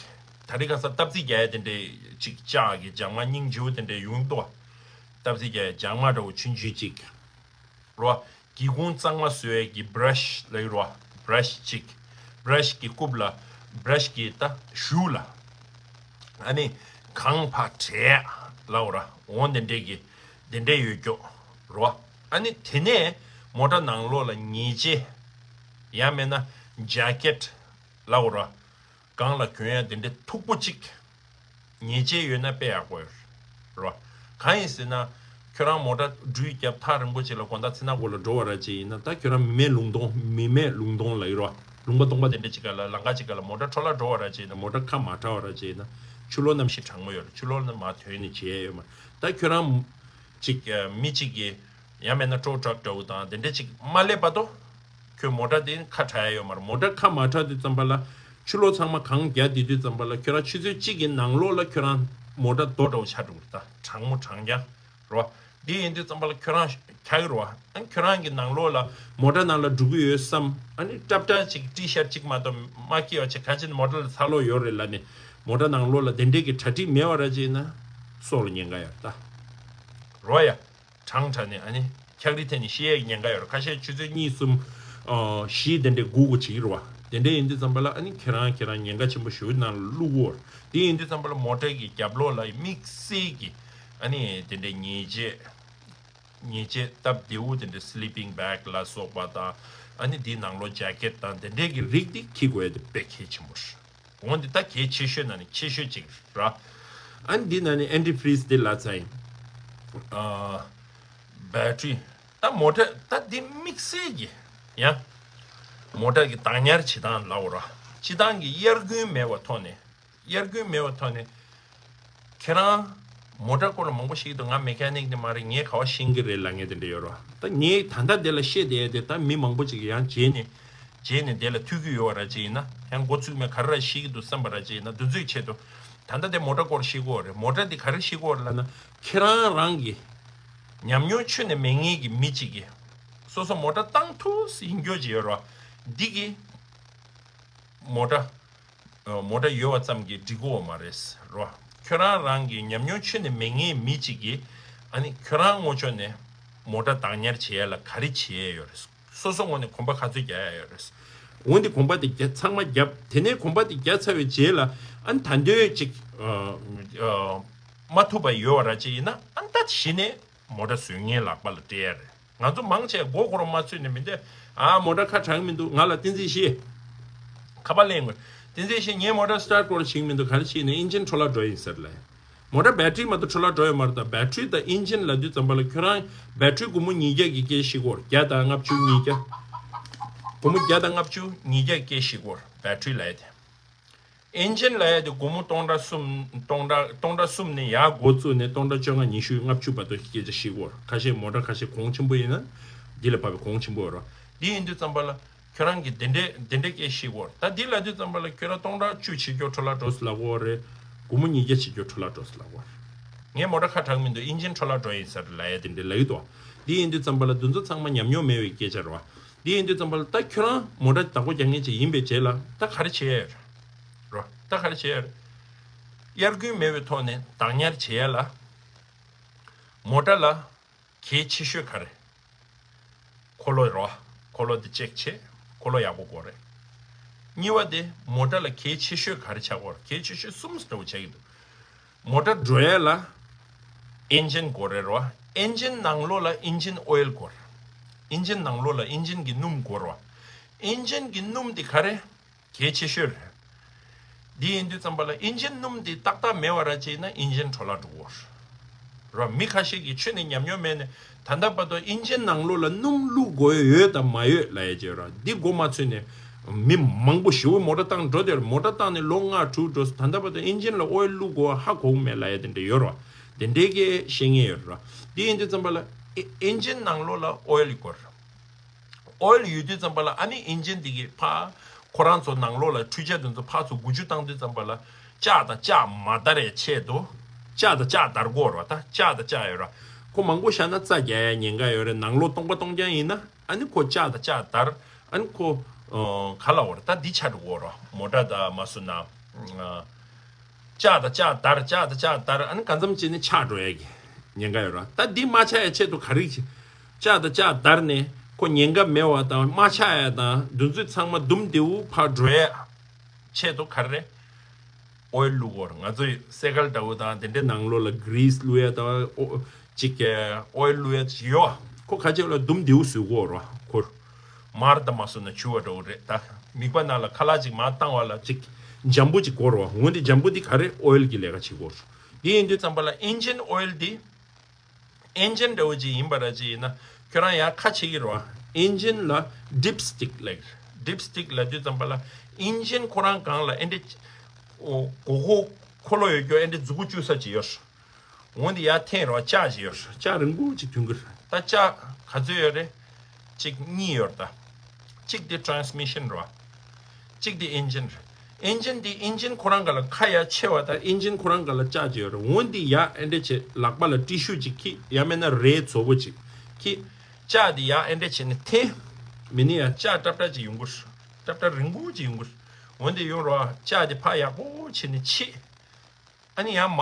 དེ་རིང་ཁ་སང་སྟབས་རྩིས་རྒྱག་ཡ་དེ་འདྲའི་ཅིག་ལྕགས་ཀྱི་ལྗང་མ་སྙིང་རྗེ་པོ་དེ་འདྲའི་ཡོང་འདུག་བ། སྟབས་རྩིས་རྒྱག་ཡ་ལྗང་མ་འདྲ་བོ་ཆུང་ཆུང་ཅིག་རོ། སྒེའུ་ཁུང་གཙང་མ་བཟོ་ཡས་ཀྱི་བྷ་ར་ཤི་ལབ་ཀྱི་རོ། བྷ་ར་ཤི་གཅིག་བྷ་ར་ཤི་གི་རྐུབ་ལ། བྷ་ར་ཤི་གི་ད་གཞུག་ལ། ཨ་ནི་གངས་ཕར་བྲེག་ལབ་ར། འོ་དེ་འདྲས་ཀྱི་དེ་འདྲས་ཡོད་ཀྱོག་རོ། ཨ་ནི་དེ་ནས་མོ་ཊ་ནང་ལོགས་ལ་ཉལ་ཆས། ཡང་མིན་ན་ཇེ་ཀེཊ་ལབ་ར། གངས་ལ་གྱོན་ཡ་དེ་འདྲས་མཐུག་པོ་གཅིག་ཉལ་ཆས་ཡོད་ན་དཔེ་ཡག་པོ་ཡོད་རེད། གང་ཡིན་ཟེར་ན། ཁྱོད་རང་མོ་ཊ་འགྲུལ་བརྒྱབ་ཐག་རིང་པོ་ཅིག་ལ་དགོང་དག་ཚེ་ན་སྒོ་ལ་འགྲོ་བ་ར་ཅིག་ཡིན་ན། ད་ཁྱོད་རང་མི་མེད་ལུང་སྟོང་། མི་མེད་ལུང་སྟོང་ལབ་ཀྱི་རེད་བ། ལུང་པ་སྟོང་པ་དེ་འདྲ་ཅིག་ག་ལ་ལམ་ཁ་ཅིག་ག་ལ་མོ་ཊ་འཕྲོ་བརླག་འགྲོ་བ་ར་ཅིག་ཡིན་ན། མོ་ཊ་ཁ་མ་གྲགས་པ་ར་ཅིག་ཡིན་ན། ཆུ་ལོག་གནམ་གཤིས་གྲང་མོ་ཡོད་རེད། ཆུ་ལོག་ནས་མར་ཐོན་ནས་བྱེད་ཡ་ཡོད་མ་རེད། ད་ཁྱོད་རང་ཅིག་མི་གཅིག་གིས་ཡང་མེད་ན་ཊོ་ཊྲག་འདྲ་བོ་དང་དེ་འདྲ་ཅིག་མ་སླེབས་བར་དུ། ཁྱོད་མོ་ཊ་དེ་ཁ་གྲགས་ཡ་ཡོད་མ་རེད། མོ་ཊ་ཁ་མ་གྲགས་དུས་ཙམ་པ་ལ། ཆུ་ལོག་ཚང་མ་གང་རྒྱག་དེ་དུས་ཙམ་པ་ལ་ཁྱོད་རང་ཆུ་ཚོད་གཅིག་གི་ནང་ལོགས་ལ་ཁྱོད་རང་མོ་ཊ་རྡོ་འདྲ་བོ་ཆགས་འགྲོ་གི་རེད། ད་གྲང་མོ་གྲང་རྐྱང་རེད་བ། འདི་ཡིན་དུས་ཙམ་པ་ལ་ཁྱོད་རང་འཁྱག་གི་རེད་བ། ཨ་ཁྱོད་རང་གི་ནང་ལོགས་ལ་མོ་ཊ་ནང་ལ་འགྲོ་གི་ཡོད་བསམ། ཨ་ནི་ཏྲབ་ཏྲ་ཅིག་ཏི་ཤར་ཅིག་མ་གཏོགས་མ་འཁྱེར་བ་བྱས་ག་ཅིག་མོ་ཊ་ལ་ཚ་ལོག་ཡོད་རེད་ལབ་ནས་མོ་ཊ་ནང་ལོགས་ལ་དེ་འདྲས་ཀྱི་གྲ་སྒྲིག་མེད་པ་ར་ཅིག་ཡིན་ན་སྲོག་ལ་ཉེན་ཁ་ཡོད་ད། རོ་ཡ། གྲང་དྲགས་ནས་ཨ་ནི་འཁྱག་རི་ཐད་ནས་ཤི་ཡས་ཉེན་ཁ་ཡོད་རེད། ཁ་ཤས་ཆུ་ཚོད་གཉིས་གསུམ་ཨ་བཞི་དེ་འདྲས་སྒུག་དགོས་བྱེད་ཀྱི་རེད་བ། དེ་འདྲས་ཡིན་དུས་ཙམ་པ་ལ་ཨ་ནི་ཁྱེད་རང་ཁྱེད་རང་ཉེན་ཁ་ཆེན་པོ་ཞེ་པོ་ནང་ལ་བླུག་གི་ཡོད་རེད། དེ་ཡིན་དུས་ཙམ་པ་ལ་མོ་ཊ་གི་རྒྱབ་ལོགས་ལ་དམིགས་བསལ་གྱི་ཨ་ནི་དེ་འདྲས་ཉལ་ཆས་ཉལ་ཆས་སྟབས་བདེ་བོ་དེ་འདྲས་སི་ལི་པིང་བེག་ལ་སོགས་པ་དང་ཨ་ནི་དེའི་ནང་ལོགས་ཇེ་ཀེཊ་དང་དེ་འདྲས་ཀྱི་རིགས་དེ་འཁྱེར་དགོས་ཡ་དེ་དཔེ་གལ་ཆེན་པོ་རེད། འོན་ཏེ་ད་གལ་ཆེ་ཤོས་ནང་ནས་ཆེ་ཤོས་གཅིག་ར། ཨ་ནི་འདི་ནང་ནས་ཨན་ཊི་ཕི་རི་ཛི་འདི་ལབ་ཚར་ཡིན། ཨ་བེ་ཊི་རི། ད་མོ་ཊ་ད་འདི་དམིགས་བསལ་གྱི་ཡང་མོ་ཊ་གི་བདག་ཉར་བྱེད་སྟངས་ལབ་དགོས་ར། སྤྱིར་བཏང་གི་དབྱར་དགུན་མེད་པའི་ཐོག་ནས་དབྱར་དགུན་མེད་པའི་ཐོག་ནས་ཁྱེད་རང་མོ་ཊ་སྐོར་ལ་མང་པོ་ཤེས་ཀྱི་འདུག་ང་མེ་ཀ་ནིག་ནི་མ་རེད། ངས་ག་བ་ཤེས་ཀྱི་རེད་ལབ་མཁན་དེ་འདྲ་ཡོད་ར། ད་ངས་ད་ལྟ་དེ་ལ་བཤད་བསྡད་ཡ་དེ་ད་མི་མང་པོ་ཅིག་ཡང་རྗེས་ནས་རྗེས་ནས་དེ་ལ་ཐུག་གི་ཡོད་པ་ར་ཅིག་ཡིན་ན་ཡང་འགོ་ཚུགས་མེད་ག་རེ་ར་ཤེས་ཀྱི་འདུག་བསམ་པ་ར་ཅིག་ཡིན་ན་འདི་ཚོའི་ཆེད་དུ་ད་ལྟ་དེ་མོ་ཊ་སྐོར་ཤེས་ཀྱི་ཡོད་རེད། མོ་ཊ་འདི་ག་རེ་ཤེས་ཀྱི་ཡོད་རེད་ལབ་ན་ཁྱེད་རང་རང་གི་ཉམས་མྱོང་ཁྱོན་ནས་མེད་མཁན་གྱི་མི་གཅིག་གིས་སོ་སོ་མོ་ཊ་བཏང་ཐུབ་ཡིན་རྒྱུ་ཅིག་ཡོད་རེད་བ། འདི་གི་མོ་ཊ་མོ་ཊ་ཡོད་པ་ཙམ་གྱིས་འགྲིག་གི་ཡོད་མ་རེད་རོ། ཁྱོད་རང་རང་གི་ཉམས་མྱོང་ཁྱོན་ནས་མེད་མཁན་མི་གཅིག་གིས་ཨ་ནི་ཁྱོད་རང་ངོ་ཕྱོགས་ནས་མོ་ཊ་བདག་ཉར་བྱེད་ཡ་ལ་ག་རེ་བྱེད་ཡ་ཡོད་རེད། སོ་སོ་ངོས་ནས་གོམ་པ་ག་ཚོད་རྒྱག་ཡ་ཡོད་རེད། འོན་ཏེ་གོམ་པ་དེ་རྒྱ་ཚང་མ་བརྒྱབ། དེ་ནས་གོམ་པ་དེ་བརྒྱབ་ཚར་བའི་རྗེས་ལ་ཨ་ནི་ད་འདོད་ཅིག་མ་ཐུབ་པ་ཡོད་པ་ར་ཅིག་ཡིན་ན་ཨ་ནི་ད་གཞི་ནས་མོ་ཊ་བཟོ་མཁན་ལག་པ་ལ་སྤྲད་ཡ་རེད། ང་ཚོ་མང་ཆེ་མགོ་འཁོར་མ་ཚུད་ནས་མི་འདོད། ཨ་མོ་ཊ་ཁ་གྲག་མི་འདུག་ང་ལ་བསྟན་འཛིན་ཤེས། ཁ་པར་ལེན་དགོས། བསྟན་འཛིན་ཤེས་ངའི་མོ་ཊ་སི་ཊར་ཊི་སྐོར་ཞིག་མི་འདུག་ག་རེ་བྱས་ནས་ཨིན་ཇིན་འཕྲོ་བརླག་འགྲོ་ཡིན་ཟེར་ལབ། མོ་ཊ་བེ་ཊི་རི་མ་གཏོགས་འཕྲོ་བརླག་འགྲོ་ཡོད་མ་རེད། ད་བེ་ཊི་རི་དང་ཨིན་ཇིན་ལབ་དུས་ཙམ་པ་ལ་ཁྱོད་རང་བེ་ཊི་རི་སྒོར་མོ་ཉིས་བརྒྱ་གི་སྐད་ཤེས་སྐོར་བརྒྱ་དང་ལྔ་བཅུ་ཉིས་བརྒྱ། སྒོར་མོ་བརྒྱ་དང་ལྔ་བཅུ་ཉིས་བརྒྱ་སྐད་ཤེས་སྐོར་བེ་ཊི་རི་ལབ་ཡ་དེ། ཨིན་ཇིན་ལབ་ཡ་དེ་སྒོར་མོ་སྟོང་ཕྲག་གསུམ་སྟོང་ཕྲག་སྟོང་ཕྲག་གསུམ་ནས་ཡར་འགོ་བཙུགས་ནས་སྟོང་ཕྲག་བཅོ་ལྔ་ཉི་ཤུ་ལྔ་བཅུ་བར་དུ་སྐད་ཆ་བཤད་ཀྱི་ཡོད་རེད། ཁ་ཤས་མོ་ཊ་ཁ་ཤས་གོང་ཆེན་པོ་ཡིན་ན་འདི་ལས་བབས་པའི་གོང་ཆེན་པོ་ཡོད་རེད། འདི་ཡིན་དུས་ཙམ་པ་ལ་ཁྱོད་རང་གིས་དེ་འདྲས་དེ་འདྲས་སྐད་བཤད་ཀྱི་ཡོད་རེད། ད་འདི་ལབ་དུས་ཙམ་པ་ལ་ཁྱོད་རང་སྟོང་ཕྲག་བཅུ་བྱེད་རྒྱུ་འཕྲོ་བརླག་འགྲོ་སྲིད་ལབ་ཀྱི་ཡོད་རེད། སྒོར་མོ་ཉིས་བརྒྱ་བྱེད་རྒྱུ་འཕྲོ་བརླག་འགྲོ་སྲིད་ལབ་ཀྱི་ཡོད་རེད། ངས་མོ་ཊ་ཁ་གྲག་མི་འདུག་ཨིན་ཇིན་འཕྲོ་བརླག་འགྲོ་ཡིན་ཟེར་ལབ་ཡ་དེ་འདྲས་ལབ་ཀྱི་འདུག་འདི་ཡིན་དུས་ཙམ་པ་ལ་འདི་ཚོ་ཚང་མ་ཉམས་མྱོང་མེད་པའི་སྐད་ཆ་རེད་བ། འདི་ཡིན་དུས་ཙམ་པ་ལ་ད་ཁྱོད་རང་མོ་ཊ་བདག་པོ་རྒྱག་མཁན་ཅིག་ཡིན་པའི་རྗེས་ལ་ད་ག་རེ་བྱེད་ཡ་ཡོད་རེད། རོ། ད་ག་རེ་བྱེད་ཡ་རེད། དབྱར་དགུན་མེད་པའི་ཐོག་ནས་བདག་ཉར་བྱེད་ཡ་ལ། མོ་ཊ་ལ་གལ་ཆེ་ཤོས་ག་རེ། འཁོར་ལོ་རོ། འཁོར་ལོ་འདི་ཅེག་བྱེད། འཁོར་ལོ་ཡག་པོ་དགོས་རེད། གཉིས་པ་དེ་མོ་ཊ་ལ་གལ་ཆེ་ཤོས་ག་རེ་ཆགས་ཀྱི་ཡོད་རེད། གལ་ཆེ་ཤོས་གསུམ་འདྲ་བོ་ཆགས་ཀྱི་འདུག་མོ་ཊ་འགྲོ་ཡ་ལ་ཨིན་ཇིན་དགོས་རེད་རོ། ཨིན་ཇིན་ནང་ལོགས་ལ་ཨིན་ཇིན་ཨོ་ཡིལ་དགོས་རེད། ཨིན་ཇིན་ནང་ལོགས་ལ་ཨིན་ཇིན་གྱི་སྣུམ་དགོས་རོ། ཨིན་ཇིན་གྱི་སྣུམ་དེ་ག་རེ། གལ་ཆེ་ཤོས་རེད། འདི་ཡིན་དུས་ཙམ་པ་ལ་ཨིན་ཇིན་སྣུམ་འདི་ཏག་ཏག་མེད་པ་ར་ཅིག་ཡིན་ན་ཨིན་ཇིན་འཕྲོ་བརླག་འགྲོ་གི་ཡོད་རེད། མི་ཁ་ཤས་ཀྱིས་ཁྱོན་ནས་ཉམས་མྱོང་མེད་ནས་ད་ལྟ་བར་དུ་ཨིན་ཇིན་ནང་ལོགས་ལ་སྣུམ་བླུགས་དགོས་ཡོད་དང་མ་ཡོད་ལབ་ཡ་ཅིག་ཡོད་རེད། འདི་མགོ་མ་ཚོས་ནས་མི་མང་པོ་ཞེ་པོ་མོ་ཊ་བཏང་འགྲོ་དེར་མོ་ཊ་བཏང་ནས་ལོ་ལྔ་དྲུག་འགྲོ་སོང་། ད་ལྟ་བར་དུ་ཨིན་ཇིན་ལ་ཨོ་ཡིལ་བླུགས་དགོས་ཧ་གོ་གི་མེད་ལབ་ཡ་དེ་འདྲ་ཡོད་རེད། དེ་འདྲའི་སྐད་བཤད་མཁན་ཡོད་རེད། འདི་ཡིན་དུས་ཙམ་པ་ལ་ཨི་ཨིན་ཇིན་ནང་ལོགས་ལ་ཨོ་ཡིལ་དགོས་རེད། ཨོ་ཡིལ་ཡོད་དུས་ཙམ་པ་ལ་ཨ་ནི་ཨིན་ཇིན་འདི་གི་ཕར་ཁོ་རང་ཚོ་ནང་ལོགས་ལ་འཕྲུལ་ཆས་དེ་ཚོ་ཕར་ཚུར་འགུལ་སྐྱོད་བཏང་དུས་ཙམ་པ་ལ་ལྕགས་དང་ལྕགས་མ་བརྡར་ཡའི་ཆེད་དུ་ལྕགས་དང་ལྕགས་བརྡར་དགོས་རེད་བ། ད་ལྕགས་དང་ལྕགས་ཡོད་ར། ཁོ་མང་པོ་བཞག་ན་རྩ་རྒྱག་ཡ་ཉེན་ཁ་ཡོད་རེད། ནང་ལོགས་སྟོང་པ་སྟོང་རྐྱང་ཡིན་ན་ཨ་ནི་ཁོ་ལྕགས་དང་ལྕགས་བརྡར། ཨ་ནི་ཁོ་ཨ་ག་ལབ་དགོས་རེད། ད་འདི་ཆགས་འགྲོ་གི་ཡོད་རེད་བ། མོ་ཊ་དང་མ་སོང་ན་ཨ། ལྕགས་དང་ལྕགས་བརྡར། ལྕགས་དང་ལྕགས་བརྡར། ཨ་ནི་གང་འཚམ་བྱས་ནས་ཆག་འགྲོ་ཡ་གི་ཉེན་ཁ་ཡོད་ར། ད་འདི་མ་ཆག་ཡ་ཆེད་དུ་ག་རེ་བྱེད། ལྕགས་དང་ལྕགས་བརྡར་ནས་ཁོ་ཉེན་ཁ་མེད་པ་དང་མ་ཆག་ཡ་དང་འདི་ཚོ་ཚང་མ་དུམ་བདེ་བོ་ཕར་འགྲོ་ཡ་ཆེད་དུ་ག་རེ་རེད། ཨོ་ཡིལ་བླུགས་དགོས་རེད། ང་ཚོས་སའི་ཀལ་འདྲ་བོ་དང་དེ་འདྲའི་ནང་ལོགས་ལ་གྷི་རིས་བླུགས་ཡ་དང་ཨོ་ཅིག་ཨོ་ཡིལ་བླུགས་ཡ་ཅིག་ཡོད། ཁོ་ཁ་ཆེ་ལ་དུམ་བདེ་བོ་བཟོ་དགོས་ར། ཁོ་མར་དང་མ་སོང་ན་བྱུག་པ་འདྲ་བོ་རེད། ད་མིད་པ་ནང་ལ་ཁ་ལག་ཅིག་མར་བཏང་བ་ལ་ཅིག་འཇམ་པོ་ཅིག་དགོས་ར། འོན་ཏེ་འཇམ་པོ་འདི་ག་རེ་ཨོ་ཡིལ་གྱི་ལས་ཀ་བྱེད་དགོས་ར། འདི་ཡིན་དུས་ཙམ་པ་ལ་ཨིན་ཇིན་ཨོ་ཡིལ་འདི་ཨིན་ཇིན་འདྲ་བོ་ཅིག་ཡིན་པ་ར་ཅིག་ཡིན་ན་ཁྱོད་རང་ཡང་ཁ་ཕྱེ་གི་ར། ཨིན་ཇིན་ལ་ཌིབ་སི་ཊིག་ལབ་ཀྱི་རེད། ཌིབ་སི་ཊིག་ལབ་དུས་ཙམ་པ་ལ་ཨིན་ཇིན་ཁོ་རང་སྒང་ལ་ཨེ་འདྲ་མགོ་སྐོར་འཁོར་ལོ་ཡོད་རྒྱུ་ཨེ་འདྲ་མཛུབ་གུ་བཅུག་ས་ཅིག་ཡོད་ར། འོན་ཏེ་ཡར་འཐེན་རོགས་ལྕགས་ཅིག་ཡོད་རེད། ལྕགས་རིང་པོ་ཅིག་ཐོན་གི་རེད། ད་ལྕགས་ག་ཚོད་ཡོད་རེད། གཅིག་གཉིས་ཡོད་རེད་ད། གཅིག་དེ་ཊ་རན་སི་མི་ཤན་རེད་བ། གཅིག་དེ་ཨིན་ཇིན་རེད། ཨིན་ཇིན་འདི་ཨིན་ཇིན་ཁོ་རང་ག་ལ་ཁ་ཡ་ཆེ་བ་དང་ཨིན་ཇིན་ཁོ་རང་ག་ལ་ལྕགས་ཅིག་ཡོད་རེད། འོ་འདི་ཡ་ཨེ་འདྲ་བྱེད་ལག་པ་ལ་ཏི་ཤུ་ཅིག་ཁྱི་ཡ་མེད་ན་རས་མཛོ་པོ་ཅིག་ཁྱི་ལྕགས་འདི་ཡ་ཨེ་འདྲ་བྱེད་ནས་འཐེན། མི་ནི་ཡ་ལྕགས་ཏྲབ་ཏྲ་ཅིག་ཡོང་གི་རེད། ཏྲབ་ཏྲ་རིང་པོ་ཅིག་ཡོང་གི་རེད། འོ་འདི་ཡོང་རོགས་ལྕགས་འདི་ཕར་ཡག་པོ་བྱེད་ནས་ཕྱིས། ཨ་ནི་ཡང་མ་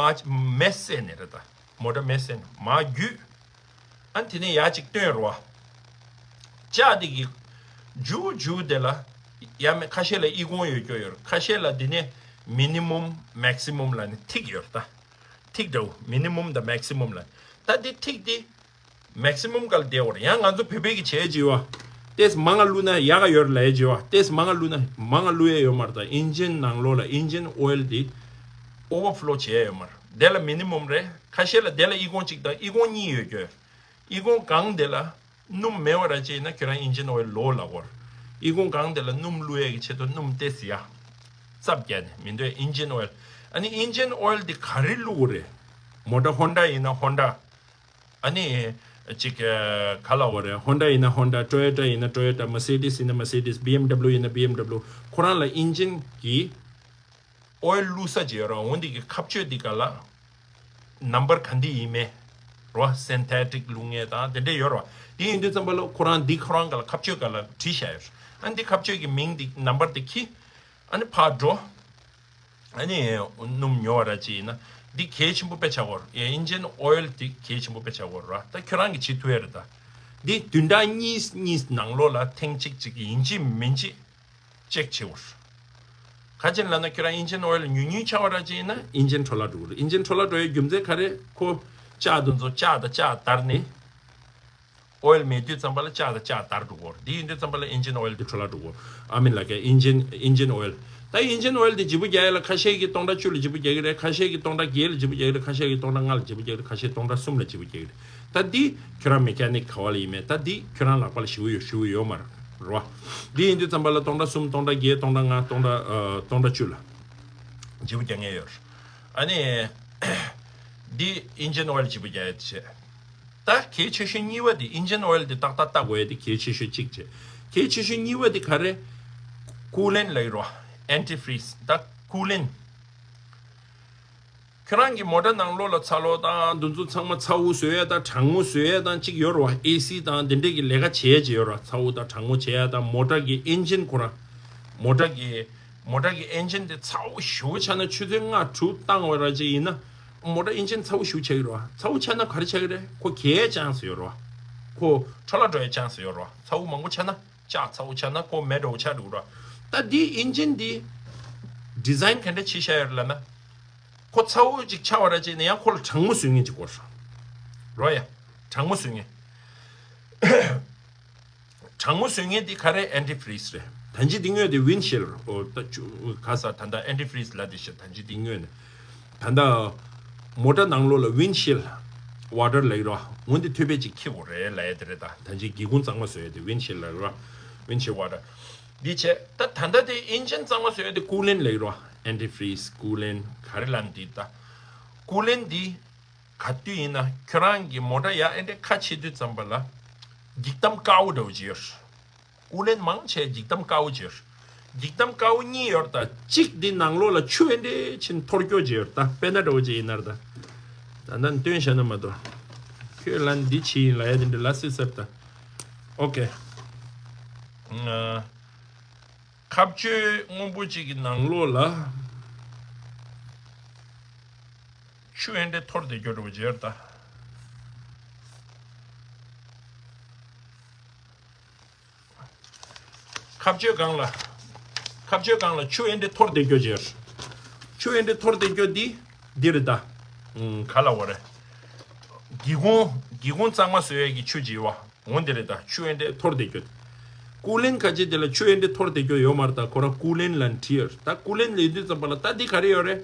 མེ་བསད་ནས་རེད་ད། མོ་ཊ་མེ་བསད་ནས་མ་རྒྱུས། ཨ་ནི་དེ་ནས་ཡ་གཅིག་བཏོན་རོ། ལྕགས་དེ་གི་འཇུ་འཇུ་དེ་ལ་ཡ་མེ་ཁ་ཤས་ལ་ཨི་ཁུང་ཡོད་རྒྱུ་ཡོད་རེད། ཁ་ཤས་ལ་དེ་ནས་མི་ནི་མུམ་མེག་སི་མུམ་ལ་ནི་ཐིག་ཡོད་རེད་ད། ཐིག་འདྲ་བོ་མི་ནི་མུམ་དང་མེག་སི་མུམ་ལ། ད་དེ་ཐིག་དེ་མེག་སི་མམ་སྒང་ལ་བསྡད་ཡོད་རེད། ཡང་ང་ཚོ་བོད་པའི་གི་བྱས་བྱས་བ། ཏེས་མང་ང་བླུགས་ན་ཡག་ག་ཡོད་རེད་ལབ་ཡས་བྱས་བ། ཏེས་མང་ང་བླུགས་ན་མང་ང་བླུགས་ཡས་ཡོད་མ་རེད། ད་ཨིན་ཇིན་ནང་ལོགས་ལ་ཨིན་ཇིན་ཨོ་ཡིལ་འདི་ཨོ་ཝར་ཕ་ལོ་བྱས་ཡས་ཡོད་མ་རེད། དེ་ལ་མི་ནི་མམ་རེད། ཁ་ཤས་ལ་དེ་ལ་ཨི་ཁུང་གཅིག་དང་ཨི་ཁུང་གཉིས་ཡོད་རྒྱུ། ཨི་ཁུང་སྒང་དེ་ལ་སྣུམ་མེད་པ་ར་བྱས་ན་ཁྱོད་རང་ཨིན་ཇིན་ཨོ་ཡིལ་ལོ་ལབ་དགོས་རེད། ཨི་ཁུང་སྒང་དེ་ལ་སྣུམ་བླུགས་ཡས་ཀྱི་ཆེད་དུ་སྣུམ་ཏེས་ཡ་རྩབ་རྒྱག་ནས་མི་འདོད་ཨིན་ཇིན་ཨོ་ཡིལ། ཨ་ནི་ཨིན་ཇིན་ཨོ་ཡིལ་འདི་ག་རེ་བླུགས་དགོས་རེད། མོ་ཊ་ཧོན་ཌ་ཡིན་ན་ཧོན་ཌ། ཨ་ནི། ཅིག་ག་ལ་བ་རེད། ཧོན་ཌ་ཡིན་ན་ཧོན་ཌ། ཊོ་ཡོ་ཊ་ཡིན་ན་ཊོ་ཡོ་ཊ། མར་སི་ཌིས་ཡིན་ན་མར་སི་ཌིས། བྷི་ཨེམ་ཌབ་ལུ་ཡིན་ན་བྷི་ཨེམ་ཌབ་ལུ། ཁོ་རང་ལ་ཨིན་ཇིན་གྱི་ཨོ་ཡིལ་བླུགས་ས་ཅིག་ཡོད་རེད། འོ་འདི་གི་ཁ་གཅོད་འདི་ག་ལ་ནམ་བར་ག་འདི་ཡིན་མེད་རོ། སིན་ཐེ་ཊིག་བླུགས་མཁན་དང་དེ་འདྲས་ཡོད་རོ། དེ་ཡིན་དུས་ཙམ་པ་ལ་ཁོ་རང་འདི་ཁོ་རང་ག་ལ་ཁ་གཅོད་ག་ལ་བྲིས་བཞག་ཡོད་རེད། ཨ་ནི་འདི་ཁ་གཅོད་ཀྱི་མིང་འདི་ནམ་བར་འདི་ཁྱི། ཨ་ནི་ཕར་འགྲོ། ཨ་ནི་སྣུམ་ཉོ་བ་ར་ཅི་ཡིན་ན་འདི་གལ་ཆེན་པོ་དཔེ་ཆགས་ཀྱི་ཡོད་རེད། ཨིན་ཇིན་ཨོ་ཡིལ་འདི་གལ་ཆེན་པོ་དཔེ་ཆགས་ཀྱི་ཡོད་རེད། ད་ཁྱོད་རང་གིས་བྱེད་ཐུབ་ཡ་རེད་ད། འདི་བདུན་ཕྲག་གཉིས་གཉིས་ནང་ལོགས་ལ་ཐེངས་གཅིག་གཅིག་ཡིན་གཅིག་མིན་གཅིག་ཅེག་བྱེད་དགོས་རེད། ག་ཅི་ལབ་ན་ཁྱོད་རང་ཨིན་ཇིན་ཨོ་ཡིལ་ཉུང་ཉུང་ཆགས་པ་ར་ཅི་ཡིན་ན་ཨིན་ཇིན་འཕྲོ་བརླག་འགྲོ་གི་རེད། ཨིན་ཇིན་འཕྲོ་བརླག་འགྲོ་ཡའི་རྒྱུ་མཚན་ག་རེ། ཁོ་ལྕགས་དེ་ཚོ་ལྕགས་དང་ལྕགས་བརྡར་ནས། ཨོ་ཡིལ་མེད་དུས་ཙམ་པ་ལ་ལྕགས་དང་ལྕགས་བརྡར་འགྲོ་གི་ཡོད་རེད། འདི་ཡིན་དུས་ཙམ་པ་ལ་ཨིན་ཇིན་ཨོ་ཡིལ་འདི་འཕྲོ་བརླག་འགྲོ་གི་ཡོད་རེད། ཨ་མིན་ལབ་ཀྱི་ཨིན་ཇིན་ཨིན་ཇིན་ཨོ་ཡིལ། ད་ཨིན་ཇིན་ཨོ་ཡིལ་འདི་བརྗེ་པོ་རྒྱག་ཡ་ལ་ཁ་ཤས་ཀྱིས་སྟོང་ཕྲག་བཅུ་ལ་བརྗེ་པོ་རྒྱག་གི་རེད། ཁ་ཤས་ཀྱིས་སྟོང་ཕྲག་བརྒྱད་ལ་བརྗེ་པོ་རྒྱག་གི་རེད། ཁ་ཤས་ཀྱིས་སྟོང་ཕྲག་ལྔ་ལ་བརྗེ་པོ་རྒྱག་གི་རེད། ཁ་ཤས་ཀྱིས་སྟོང་ཕྲག་གསུམ་ལ་བརྗེ་པོ་རྒྱག་གི་རེད། ད་འདི་ཁྱོད་རང་མེ་ཀ་ནིག་ག་བ་ལ་ཡིན་མེད། ད་འདི་ཁྱོད་རང་ལག་པ་ལ་ཞེ་པོ་ཡོད་ཞེ་པོ་ཡོད་མ་རེད་རོ། འདི་ཡིན་དུས་ཙམ་པ་ལ་སྟོང་ཕྲག་གསུམ་སྟོང་ཕྲག་བརྒྱད་སྟོང་ཕྲག་ལྔ་སྟོང་ཕྲག་ཨ་སྟོང་ཕྲག་བཅུ་ལ་བརྗེ་པོ་རྒྱག་མཁན་ཡོད་རེད། ཨ་ནི། འདི་ཨིན་ཇིན་ཨོ་ཡིལ་བརྗེ་པོ་རྒྱག་ཡ་དེ་བྱས། ད་གལ་ཆེ་ཤོས་གཉིས་པ་དེ་ཨིན་ཇིན་ཨོ་ཡིལ་དེ་ཏག་ཏག་ལྟ་དགོས་ཡ་དེ་གལ་ཆེ་ཤོས་གཅིག་བྱས། གལ་ཆེ་ཤོས་གཉིས་པ་དེ་ག་རེ། ཀུ་ལན་ལབ་ཀྱི་རོ། ཨན་ཊི་ཕི་རིས། ད་ཀུ་ལན། ཁྱོད་རང་གི་མོ་ཊ་ནང་ལོགས་ལ་ཚ་གློག་དང་འདི་ཚོ་ཚང་མ་ཚ་བོ་བཟོ་ཡ་དང་གྲང་མོ་བཟོ་ཡ་དང་གཅིག་ཡོད་རོ། ཨེ་སི་དང་དེ་འདྲས་ཀྱི་ལས་ཀ་བྱེད་ཡ་ཅིག་ཡོད་རོ། ཚ་བོ་དང་གྲང་མོ་བྱེད་ཡ་དང་མོ་ཊ་གི་ཨིན་ཇིན་ཁོ་རང་། མོ་ཊ་གི་མོ་ཊ་གི་ཨིན་ཇིན་དེ་ཚ་བོ་ཞེ་པོ་ཆགས་ན་ཆུ་ཚོད་ལྔ་དྲུག་བཏང་བ་ར་ཅིག་ཡིན་ན། མོ་ཊ་ཨིན་ཇིན་ཚ་བོ་ཞེ་པོ་ཆགས་ཀྱི་རེད་བ། ཚ་བོ་ཆགས་ན་ག་རེ་ཆགས་ཀྱི་རེད། ཁོ་གས་ཆན་སི་ཡོད་རེད་བ། ཁོ་འཕྲོ་བརླག་འགྲོ་ཡའི་ཆན་སི་ཡོད་རེད་བ། ཚ་བོ་མང་པོ་ཆགས་ན་ལྕགས་ཚ་བོ་ཆགས་ན་ཁོ་མེ་འདྲ་བོ་ཆགས་འགྲོ་གི་རེད་བ། ད་འདི་ཨིན་ཇིན་འདི་ཌི་ཛའིན་ག་འདྲ་བྱས་བཞག་ཡོད་རེད་ལབ་ན། ཁོ་ཚ་བོ་ཅིག་ཆགས་པ་ར་ཅིག་ཡིན་ན་ཡང་ཁོ་ལ་གྲང་མོ་བཟོ་མཁན་ཅིག་དགོས་རེད་བ། ཡ། གྲང་མོ་བཟོ་མཁན། གྲང་མོ་བཟོ་མཁན་དེ་ག་རེ། ཨན་ཊི་ཕི་རིས་རེད། ད་ཅི་འདི་སྔོན་དེ་ཝིན་ཤིལ་ལྡ། ཨོ་ད་ཅུ་ག་ས་ད་ལྟ་ཨན་ཊི་ཕི་རིས་ལབ་དེ་ཤ། ད་ཅི་འདི་སྔོན་ནས་ད་ལྟ་མོ་ཊ་ནང་ལོགས་ལ་ཝིན་ཤིལ་ཝ་ཊར་ལབ་ཀྱི་རེད་བ། འོན་ཏེ་ཐོད་པས་ཅིག་འཁྱེར་དགོས་རེད་ལབ་ཡ་དེ་རེད། ད་ད་ཅི་སྒེའུ་ཁུང་གཙང་མ་བཟོ་ཡ་དེ་ཝིན་ཤིལ་ལྡ་རེད་བ། ཝིན་ཤིལ་ཝ་ཊར་འདི་བྱས། ད་ད་ལྟ་དེ་ཨིན་ཇིན་གཙང་མ་བཟོ་ཡ་དེ་ཀུ་ལན་ལྡ་ལབ་ཀྱི་རེད་བ། ཨན་ཊི་ཕི་རིས་ཀུ་ལན་ག་རེ་ལབ་ན་འདི་ད་ཀུ་ལན་འདི། ག་དུས་ཡིན་ན་ཁྱོད་རང་གི་མོ་ཊ་ཡ་ཨེ་འདྲས་ཁ་ཕྱེ་དུས་ཙམ་པ་ལ་འགྱིག་དམ་དཀར་པོ་འདྲ་བོ་ཅིག་ཡོད་རེད། ཀུ་ལན་མང་ཆེ་འགྱིག་དམ་དཀར་པོ་ཅིག་ཡོད་རེད། འགྱིག་དམ་དཀར་པོ་གཉིས་ཡོད་རེད། ད་གཅིག་འདི་ནང་ལོགས་ལ་ཆུ་ཨེ་འདྲས་ཕྱིན་འཐོར་རྒྱུ་ཅིག་ཡོད་རེད། ད་དཔེར་ན་འདྲ་བོ་ཅིག་ཡིན་ན་རེད། ད་ད་ནི་སྟོན་བྱས་ན་མ་གཏོགས་ཁྱོད་ལ་འདི་ཕྱིན་ལབ་ཡ་དེ་འདྲ་ལ་སྲིད་ཟེར་ད། ཨོ་ཀེ། ཁ་གཅོད་སྔོན་པོ་གཅིག་གི་ནང་ལོགས་ལ་ཆུ་ཨེ་འདྲས་འཐོར་བསྡད་རྒྱུ་འདྲ་བོ་ཅིག་ཡོད་རེད་ད། ཁ་གཅོད་སྒང་ལ། ཁ་གཅོད་སྒང་ལ་ཆུ་ཨེ་འདྲས་འཐོར་བསྡད་རྒྱུ་ཅིག་ཡོད་རེད། ཆུ་ཨེ་འདྲས་འཐོར་བསྡད་རྒྱུ་འདི་འདི་རེད་ད། ཨུམ། ག་ལབ་དགོས་རེད། སྒེའུ་ཁུང་སྒེའུ་ཁུང་གཙང་མ་བཟོ་ཡས་ཀྱི་ཆུ་ཅིག་ཡོད་བ། འོ་འདི་རེད་ད། ཆུ་ཨེ་འདྲས་འཐོར་བསྡད་རྒྱུ། ཀུ་ལན་ཁ་ཅིག་དེ་ལ་ཆུ་ཨེ་འདྲས་འཐོར་བསྡད་རྒྱུ་ཡོད་མ་རེད་ད། ཁོ་རང་ཀུ་ལན་ལབ་ནས་བྲིས་ཡོད་རེད། ད་ཀུ་ལན་ལབ་དུས་ཙམ་པ་ལ་ད་འདི་ག་རེ་ཡོད་རེད།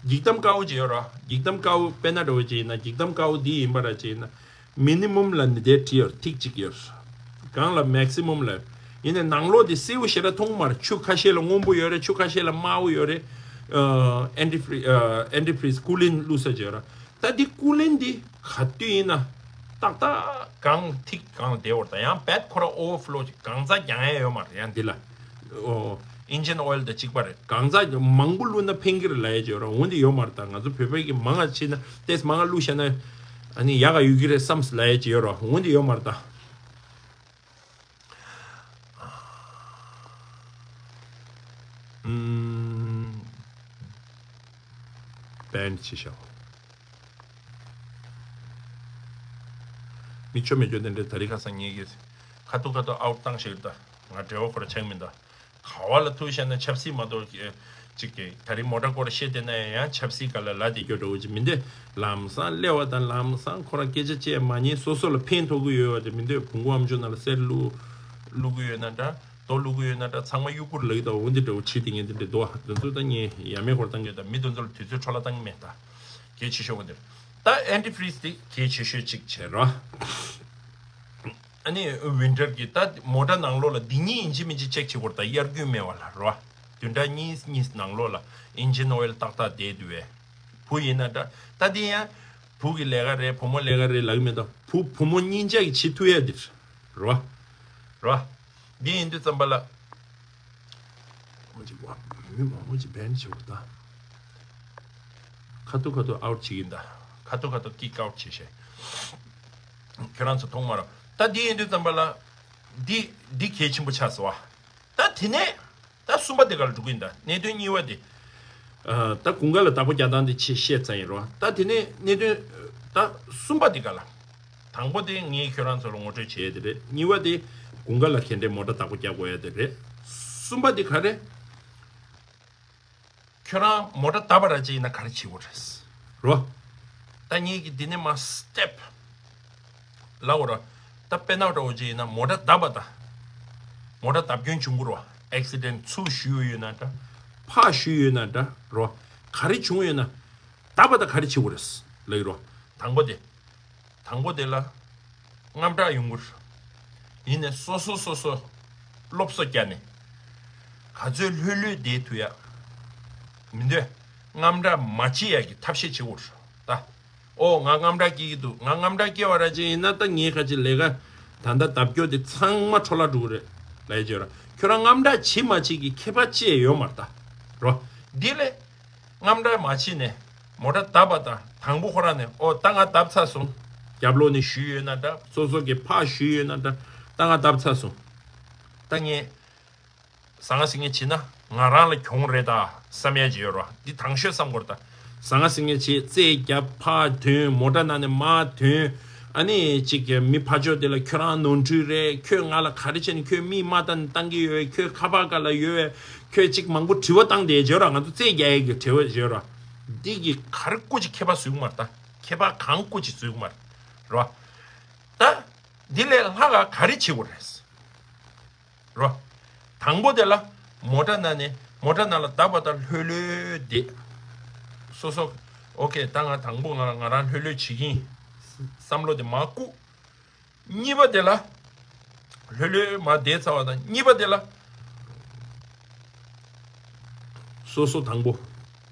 འགྱིག་དམ་དཀར་པོ་ཅིག་ཡོད་རེད། འགྱིག་དམ་དཀར་པོ་དཔེར་ན་འདྲ་བོ་ཅིག་ཡིན་ན་འགྱིག་དམ་དཀར་པོ་འདི་ཡིན་པ་ར་ཅིག་ཡིན་ན། མི་ནི་མམ་ལབ་ནས་དེ་བྲིས་ཡོད་རེད། ཐིག་གཅིག་ཡོད་རེད། སྒང་ལ་མེག་སི་མམ་ལབ། ཡིན་ནའི་ནང་ལོགས་དེ་སེར་པོ་ཞེ་དྲག་མཐོང་གི་མ་རེད། ཆུ་ཁ་ཤས་ལ་སྔོན་པོ་ཡོད་རེད། ཆུ་ཁ་ཤས་ལ་དམར་པོ་ཡོད་རེད། ཨ་ཨན་ཊི་ཕི་རི་ཨ་ཨན་ཊི་ཕི་རིས་ཀུ་ལན་བླུགས་ས་ཅིག་ཡོད་རེད། ད་འདི་ཀུ་ལན་འདི་ག་དུས་ཡིན་ན་ཏག་ཏག་སྒང་ཐིག་སྒང་ལ་བསྡད་ཡོད་རེད། ད་ཡང་རྦད་ཁོ་རང་ཨོ་ཝར་ཕ་ལོ་ཅིག་གང་ཟག་རྒྱག་ཡ་ཡོད་མ་རེད། ཡང་འདི་ལ་ཨོ་ ཨིན་ཇིན་ཨོ་ཡལ་དང་གཅིག་པ་རེད། གང་ཟག་མང་པོ་བླུགས་ན་ཕན་གྱི་རེད་ལབ་ཡས་ཅིག་ཡོད་ར། འོན་ཏེ་ཡོད་མ་རེད་ད། ང་ཚོ་བོད་པའི་གི་མང་ང་ཕྱིན་ན་ཏེས་མང་ང་བླུགས་བཞག་ན་ཨ་ནི་ཡག་ག་ཡོད་ཀྱི་རེད་བསམ་ལབ་ཡས་ཅིག་ཡོད་ར། འོན་ཏེ་ཡོད་མ་རེད་ད། ཨམ། བན་ཆི་ཤོག་མི་ཆོ་མེ་ཆོ་དེ་འདྲའི་ད་རིང་ཁ་སང་ངེད་ཀྱིས་ཁ་ཐུག་ཁ་ཐུག་ཨའུཊ་བཏང་ཤེར་ད། ང་འབྲེལ་བ་ཁོ་ར་ཆགས་མིན་ད། ག་བ་ལ་ཐུག་བཤད་ན་ཆབ་སྲིད་མ་གཏོགས་ཅིག་གི་ད་རིང་མོ་ཊ་སྐོར་བཤད་བསྡད་ན་ཡང་ཆབ་སྲིད་སྒང་ལ་ལ་དེ་སྐྱོ་འགྲོ་གི་ཅིག་མི་འདུག་ལམ་སང་སླེབས་པ་དང་ལམ་སང་ཁོ་རང་སྐད་ཆ་བཤད་མ་ཉན། སོ་སོ་ལ་ཕན་ཐོགས་ཀྱི་ཡོད་པ་དེ་མི་འདུག་བུ་མགོ་ཨམ་ཅོག་ནང་ལ་གསེར་བླུགས་བླུགས་ཀྱི་ཡོད་ན་འདྲ། རྡོ་བླུགས་ཀྱི་ཡོད་ན་འདྲ། ཚང་མ་གཡུག་ཁུར་ལག་དང་འོ་འདི་འདྲ་བོ་བྱེད་དེ་ངས་འདི་འདྲ་འདུག་དེ་ཚོ་ད་ངས་ཡ་མེད་སྐོར་བཏང་གི་ཡོད་ད། མི་དེ་ཚོ་ལ་དུས་ཚོད་འཕྲོ་བརླག་བཏང་གི་མེད་ད། གལ་ཆེ་ཤོས་པ་འདིར་ད་ཨན་ཊི་ཕི་རིས་དེ་གལ་ཆེ་ཤོས་གཅིག་བྱས་རོགས། ཨ་ནི་ཝིན་ཊར་གྱི་ད་མོ་ཊ་ནང་ལོགས་ལ་འདི་གཉིས་ཡིན་གཅིག་མིན་གཅིག་ཅེག་བྱེད་དགོས་རེད་ད། དབྱར་དགུན་སྨད་བ་ལ་རོ། བདུན་ཕྲག་གཉིས་གཉིས་ནང་ལོགས་ལ་ཨིན་ཇིན་ཨོ་ཡལ་ཏག་ཏག་བསྡད་འདུག་བས། བུ་ཡིན་ན་འདྲ། ད་འདི་ཡང་བུ་གི་ལས་ཀ་རེད། བུ་མོ་ལས་ཀ་རེད་ལབ་ཀྱི་མེད་ད། བུ་བུ་མོ་གཉིས་ཆ་གིས་བྱེད་ཐུབ་ཡ་འདི་རོ། རོ། འདི་ཡིན་དུས་ཙམ་པ་ལ། མོ་ཅིག་བ། མི་མང་པོ་ཅིག་བན་བྱེད་དགོས་ད། ཁ་ཐུག་ཁ་ཐུག་ཨའུཊ་བྱེད་ཀྱིན་ད། ཁ་ཐུག་ཁ་ཐུག་ཀིག་ཨའུཊ་བྱེད་ཤེས། ཁྱོད་རང་ཚོ་མཐོང་མ་རོགས། ད་འདི་ཡིན་དུས་ཙམ་པ་ལ། འདི་འདི་གལ་ཆེན་པོ་ཆགས་སོང་བ། ད་དེ་ནས་ད་གསུམ་པ་དེ་ག་ལ་འགྲོ་གི་ཡིན་ད། གནད་དོན་གཉིས་པ་དེ། ཨ། ད་དགུན་ཁ་ལ་བདག་པོ་རྒྱག་སྟངས་དེ་ཆེ་བཤད་ཚར་ཡིན་རོ། ད་དེ་ནས་གནད་དོན་ད་གསུམ་པ་དེ་ག་ལ། དང་པོ་དེ་ངས་ཁྱོད་རང་ཚོ་ལ་ངོ་སྤྲོད་བྱེད་ཡ་དེ་རེད། གཉིས་པ་དེ་དགུན་ཁ་ལ་ག་འདྲའི་མོ་ཊ་བདག་པོ་རྒྱག་དགོས་ཡ་དེ་རེད། གསུམ་པ་དེ་ག་རེད། ཁྱོད་རང་མོ་ཊ་བདག་པ་ར་ཅིག་ཡིན་ན་ག་རེ་བྱེད་དགོས་རེད། རོ། ད་ངེད་ཀྱིས་འདི་ནས་མར་སི་ཊེབ་ལབ་དགོས་ར། ད་དཔེར་ན་འདྲ་བོ་ཅིག་ཡིན་ན་མོ་ཊ་བདག་པ་དང་། མོ་ཊ་བརྡབ་སྐྱོན་བྱུང་གི་རོ། ཨེག་སི་ཌེན་ཊི་ཚུར་གཞུས་ཡོད་ན་འདྲ། ཕར་གཞུས་ཡོད་ན་འདྲ་རོ། ག་རེ་བྱུང་ཡོད་ན། བདག་པ་དང་ག་རེ་བྱེད་དགོས་རེད་ལབ་ཀྱི་རོ། དང་པོ་དེ། དང་པོ་དེ་ལ་དངངས་སྐྲག་ཡོང་གི་རེད། ཡིན་ནའི་སོ་སོ་སོ་སོ་སློབ་གསོ་བརྒྱབ་ནས་ག་ཚོད་ལྷོད་ལྷོད་བསྡད་ཐུབ་ཡ་མི་འདོད། དངངས་སྐྲག་མ་བྱེད་ཡ་གི་ཐབས་ཤེས་བྱེད་དགོས་རེད་ད། ཨོ་ང་དངངས་སྐྲག་སྐྱེ་གི་འདུག་ང་དངངས་སྐྲག་སྐྱེ་བ་ར་ཅིག་ཡིན་ན་ད་ངའི་ཁ་ཅིག་ལས་ཀ་ད་ལྟ་བརྡབ་སྐྱོར་དེ་ཚང་མ་འཕྲོ་བརླག་འགྲོ་གི་རེད་ལབ་ཡ་ཅིག་ཡོད་ར། ཁྱོད་རང་དངངས་སྐྲག་བྱེད་མ་བྱེད་ཀྱི་ཁྱད་པར་ཅི་ཡང་ཡོད་མ་རེད་ད། རོ། འདི་ལས། དངངས་སྐྲག་མ་བྱེད་ནས་མོ་ཊ་བརྡབས་པ་དང་དང་པོ་ཁོ་རང་ནས་ཨོ་ད་ང་བརྡབས་ཚར་སོང་། རྒྱབ་ལོགས་ནས་གཞུས་ཡོད་ན་འདྲ། སོ་སོ་གིས་ཕར་གཞུས་ཡོད་ན་འདྲ། ད་ང་བརྡབས་ཚར་སོང་། ད་ངས་ཟང་ངེ་ཟིང་ངེ་བྱེད་ན་ང་རང་ལ་གྱོང་རེད་ད་བསམ་ཡ་ཅིག་ཡོད་རེད་བ། འདི་དང་ཤོས་བསམ་དགོས་རེད་ད། ཟང་ངེ་ཟིང་ངེ་བྱེད། རྩེད་རྒྱབ། ཕར་ཐོན། མོ་ཊ་ནང་ནས་མར་ཐོན། ཨ་ནི་གཅིག་གི་མི་ཕར་ཕྱོགས་དེ་ལ་ཁྱོད་རང་ནོར་འཁྲུལ་རེད། ཁྱོད་ང་ལ་ག་རེ་བྱས་ནས་ཁྱོད་མིག་དམར་བཏང་བཏང་གི་ཡོད། ཁྱོད་ཁ་པར་སྒང་ལ་ཡོད། ཁྱོད་ཅིག་མང་པོ་དྲི་བ་བཏང་བསྡད་ཡོད་ར། ང་ཚོ་རྩེད་རྒྱག་ཡས་ཀྱི་དྲི་བ་ཡོད་ར། འདི་གི་ག་རེ་སྐུ་ཅིག་ཁྱད་པར་བཟོ་གི་མ་རེད་ད། ཁྱད་པར་གང་སྐུ་ཅིག་བཟོ་གི་མ་རེད་ར། ད་འདི་ལས་ལྷག་ག་ག་རེ་བྱེད་དགོས་རེད་ར། དང་པོ་དེ་ལ་མོ་ཊ་ནང་ནས་མོ་ཊ་ནང་ལ་བརྡབས་པ་དང་ལྷོད་ལྷོད་བསྡད། སོ་སོ་ཨོ་ཁེ་ད་ང་དང་པོ་ང་ང་རང་ལྷོད་ལྷོད་བྱེད་ཀྱི་ཡིན། བསམ་བློ་དེ་མར་བཀུག་གཉིས་པ་དེ་ལ། ལྷོད་ལྷོད་མར་བསྡད་ཚར་བ་དང་གཉིས་པ་དེ་ལ། སོ་སོ་དང་པོ།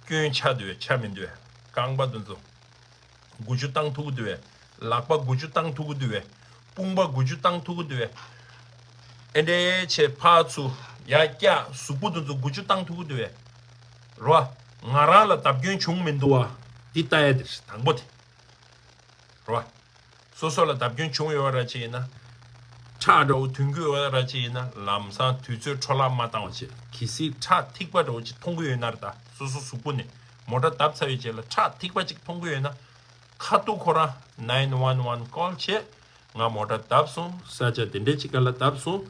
སྐྱོན་ཆགས་འདུག་བས་ཆགས་མི་འདུག་བས། རྐང་པ་དེ་ཚོ་འགུལ་སྐྱོད་བཏང་ཐུབ་ཀྱི་འདུག་བས། ལག་པ་འགུལ་སྐྱོད་བཏང་ཐུབ་ཀྱི་འདུག་བས། དཔུང་པ་འགུལ་སྐྱོད་བཏང་ཐུབ་ཀྱི་འདུག་བས། ཨེ་འདྲའི་ཆེ་ཕར་ཚུར་ཡར་བཀྱག་གཟུགས་པོ་དེ་ཚོ་འགུལ་སྐྱོད་བཏང་ཐུབ་ཀྱི་འདུག་བས། རོ། ང་རང་ལ་བརྡབ་སྐྱོན་བྱུང་མི་འདུག་བ། འདི་ལྟ་ཡ་དེ་རེད་དང་པོ་དེ། རོ། སོ་སོ་ལ་བརྡབ་སྐྱོན་བྱུང་ཡོད་ར་ཅིག་ཡིན་ན། ཁྲག་འདྲ་བོ་ཐོན་གྱི་ཡོད་ར་ཅིག་ཡིན་ན་ལམ་སང་དུས་ཚོད་འཕྲོ་བརླག་མ་བཏང་བ་བྱེད། གལ་སྲིད་ཁྲག་ཐིགས་པ་འདྲ་བོ་ཅིག་མཐོང་གི་ཡོད་ན་ར་ད་སོ་སོ་གཟུགས་པོ་ནས་མོ་ཊ་བརྡབས་ཚར་བའི་རྗེས་ལ་ཁྲག་ཐིགས་པ་ཅིག་མཐོང་གི་ཡོད་ན། ཁ་ཐུག་ཁོ་རང་nine one one call་བྱེད། ང་མོ་ཊ་བརྡབས་སོང་། ས་ཆ་དེ་འདྲའི་ཅིག་ག་ལ་བརྡབས་སོང་།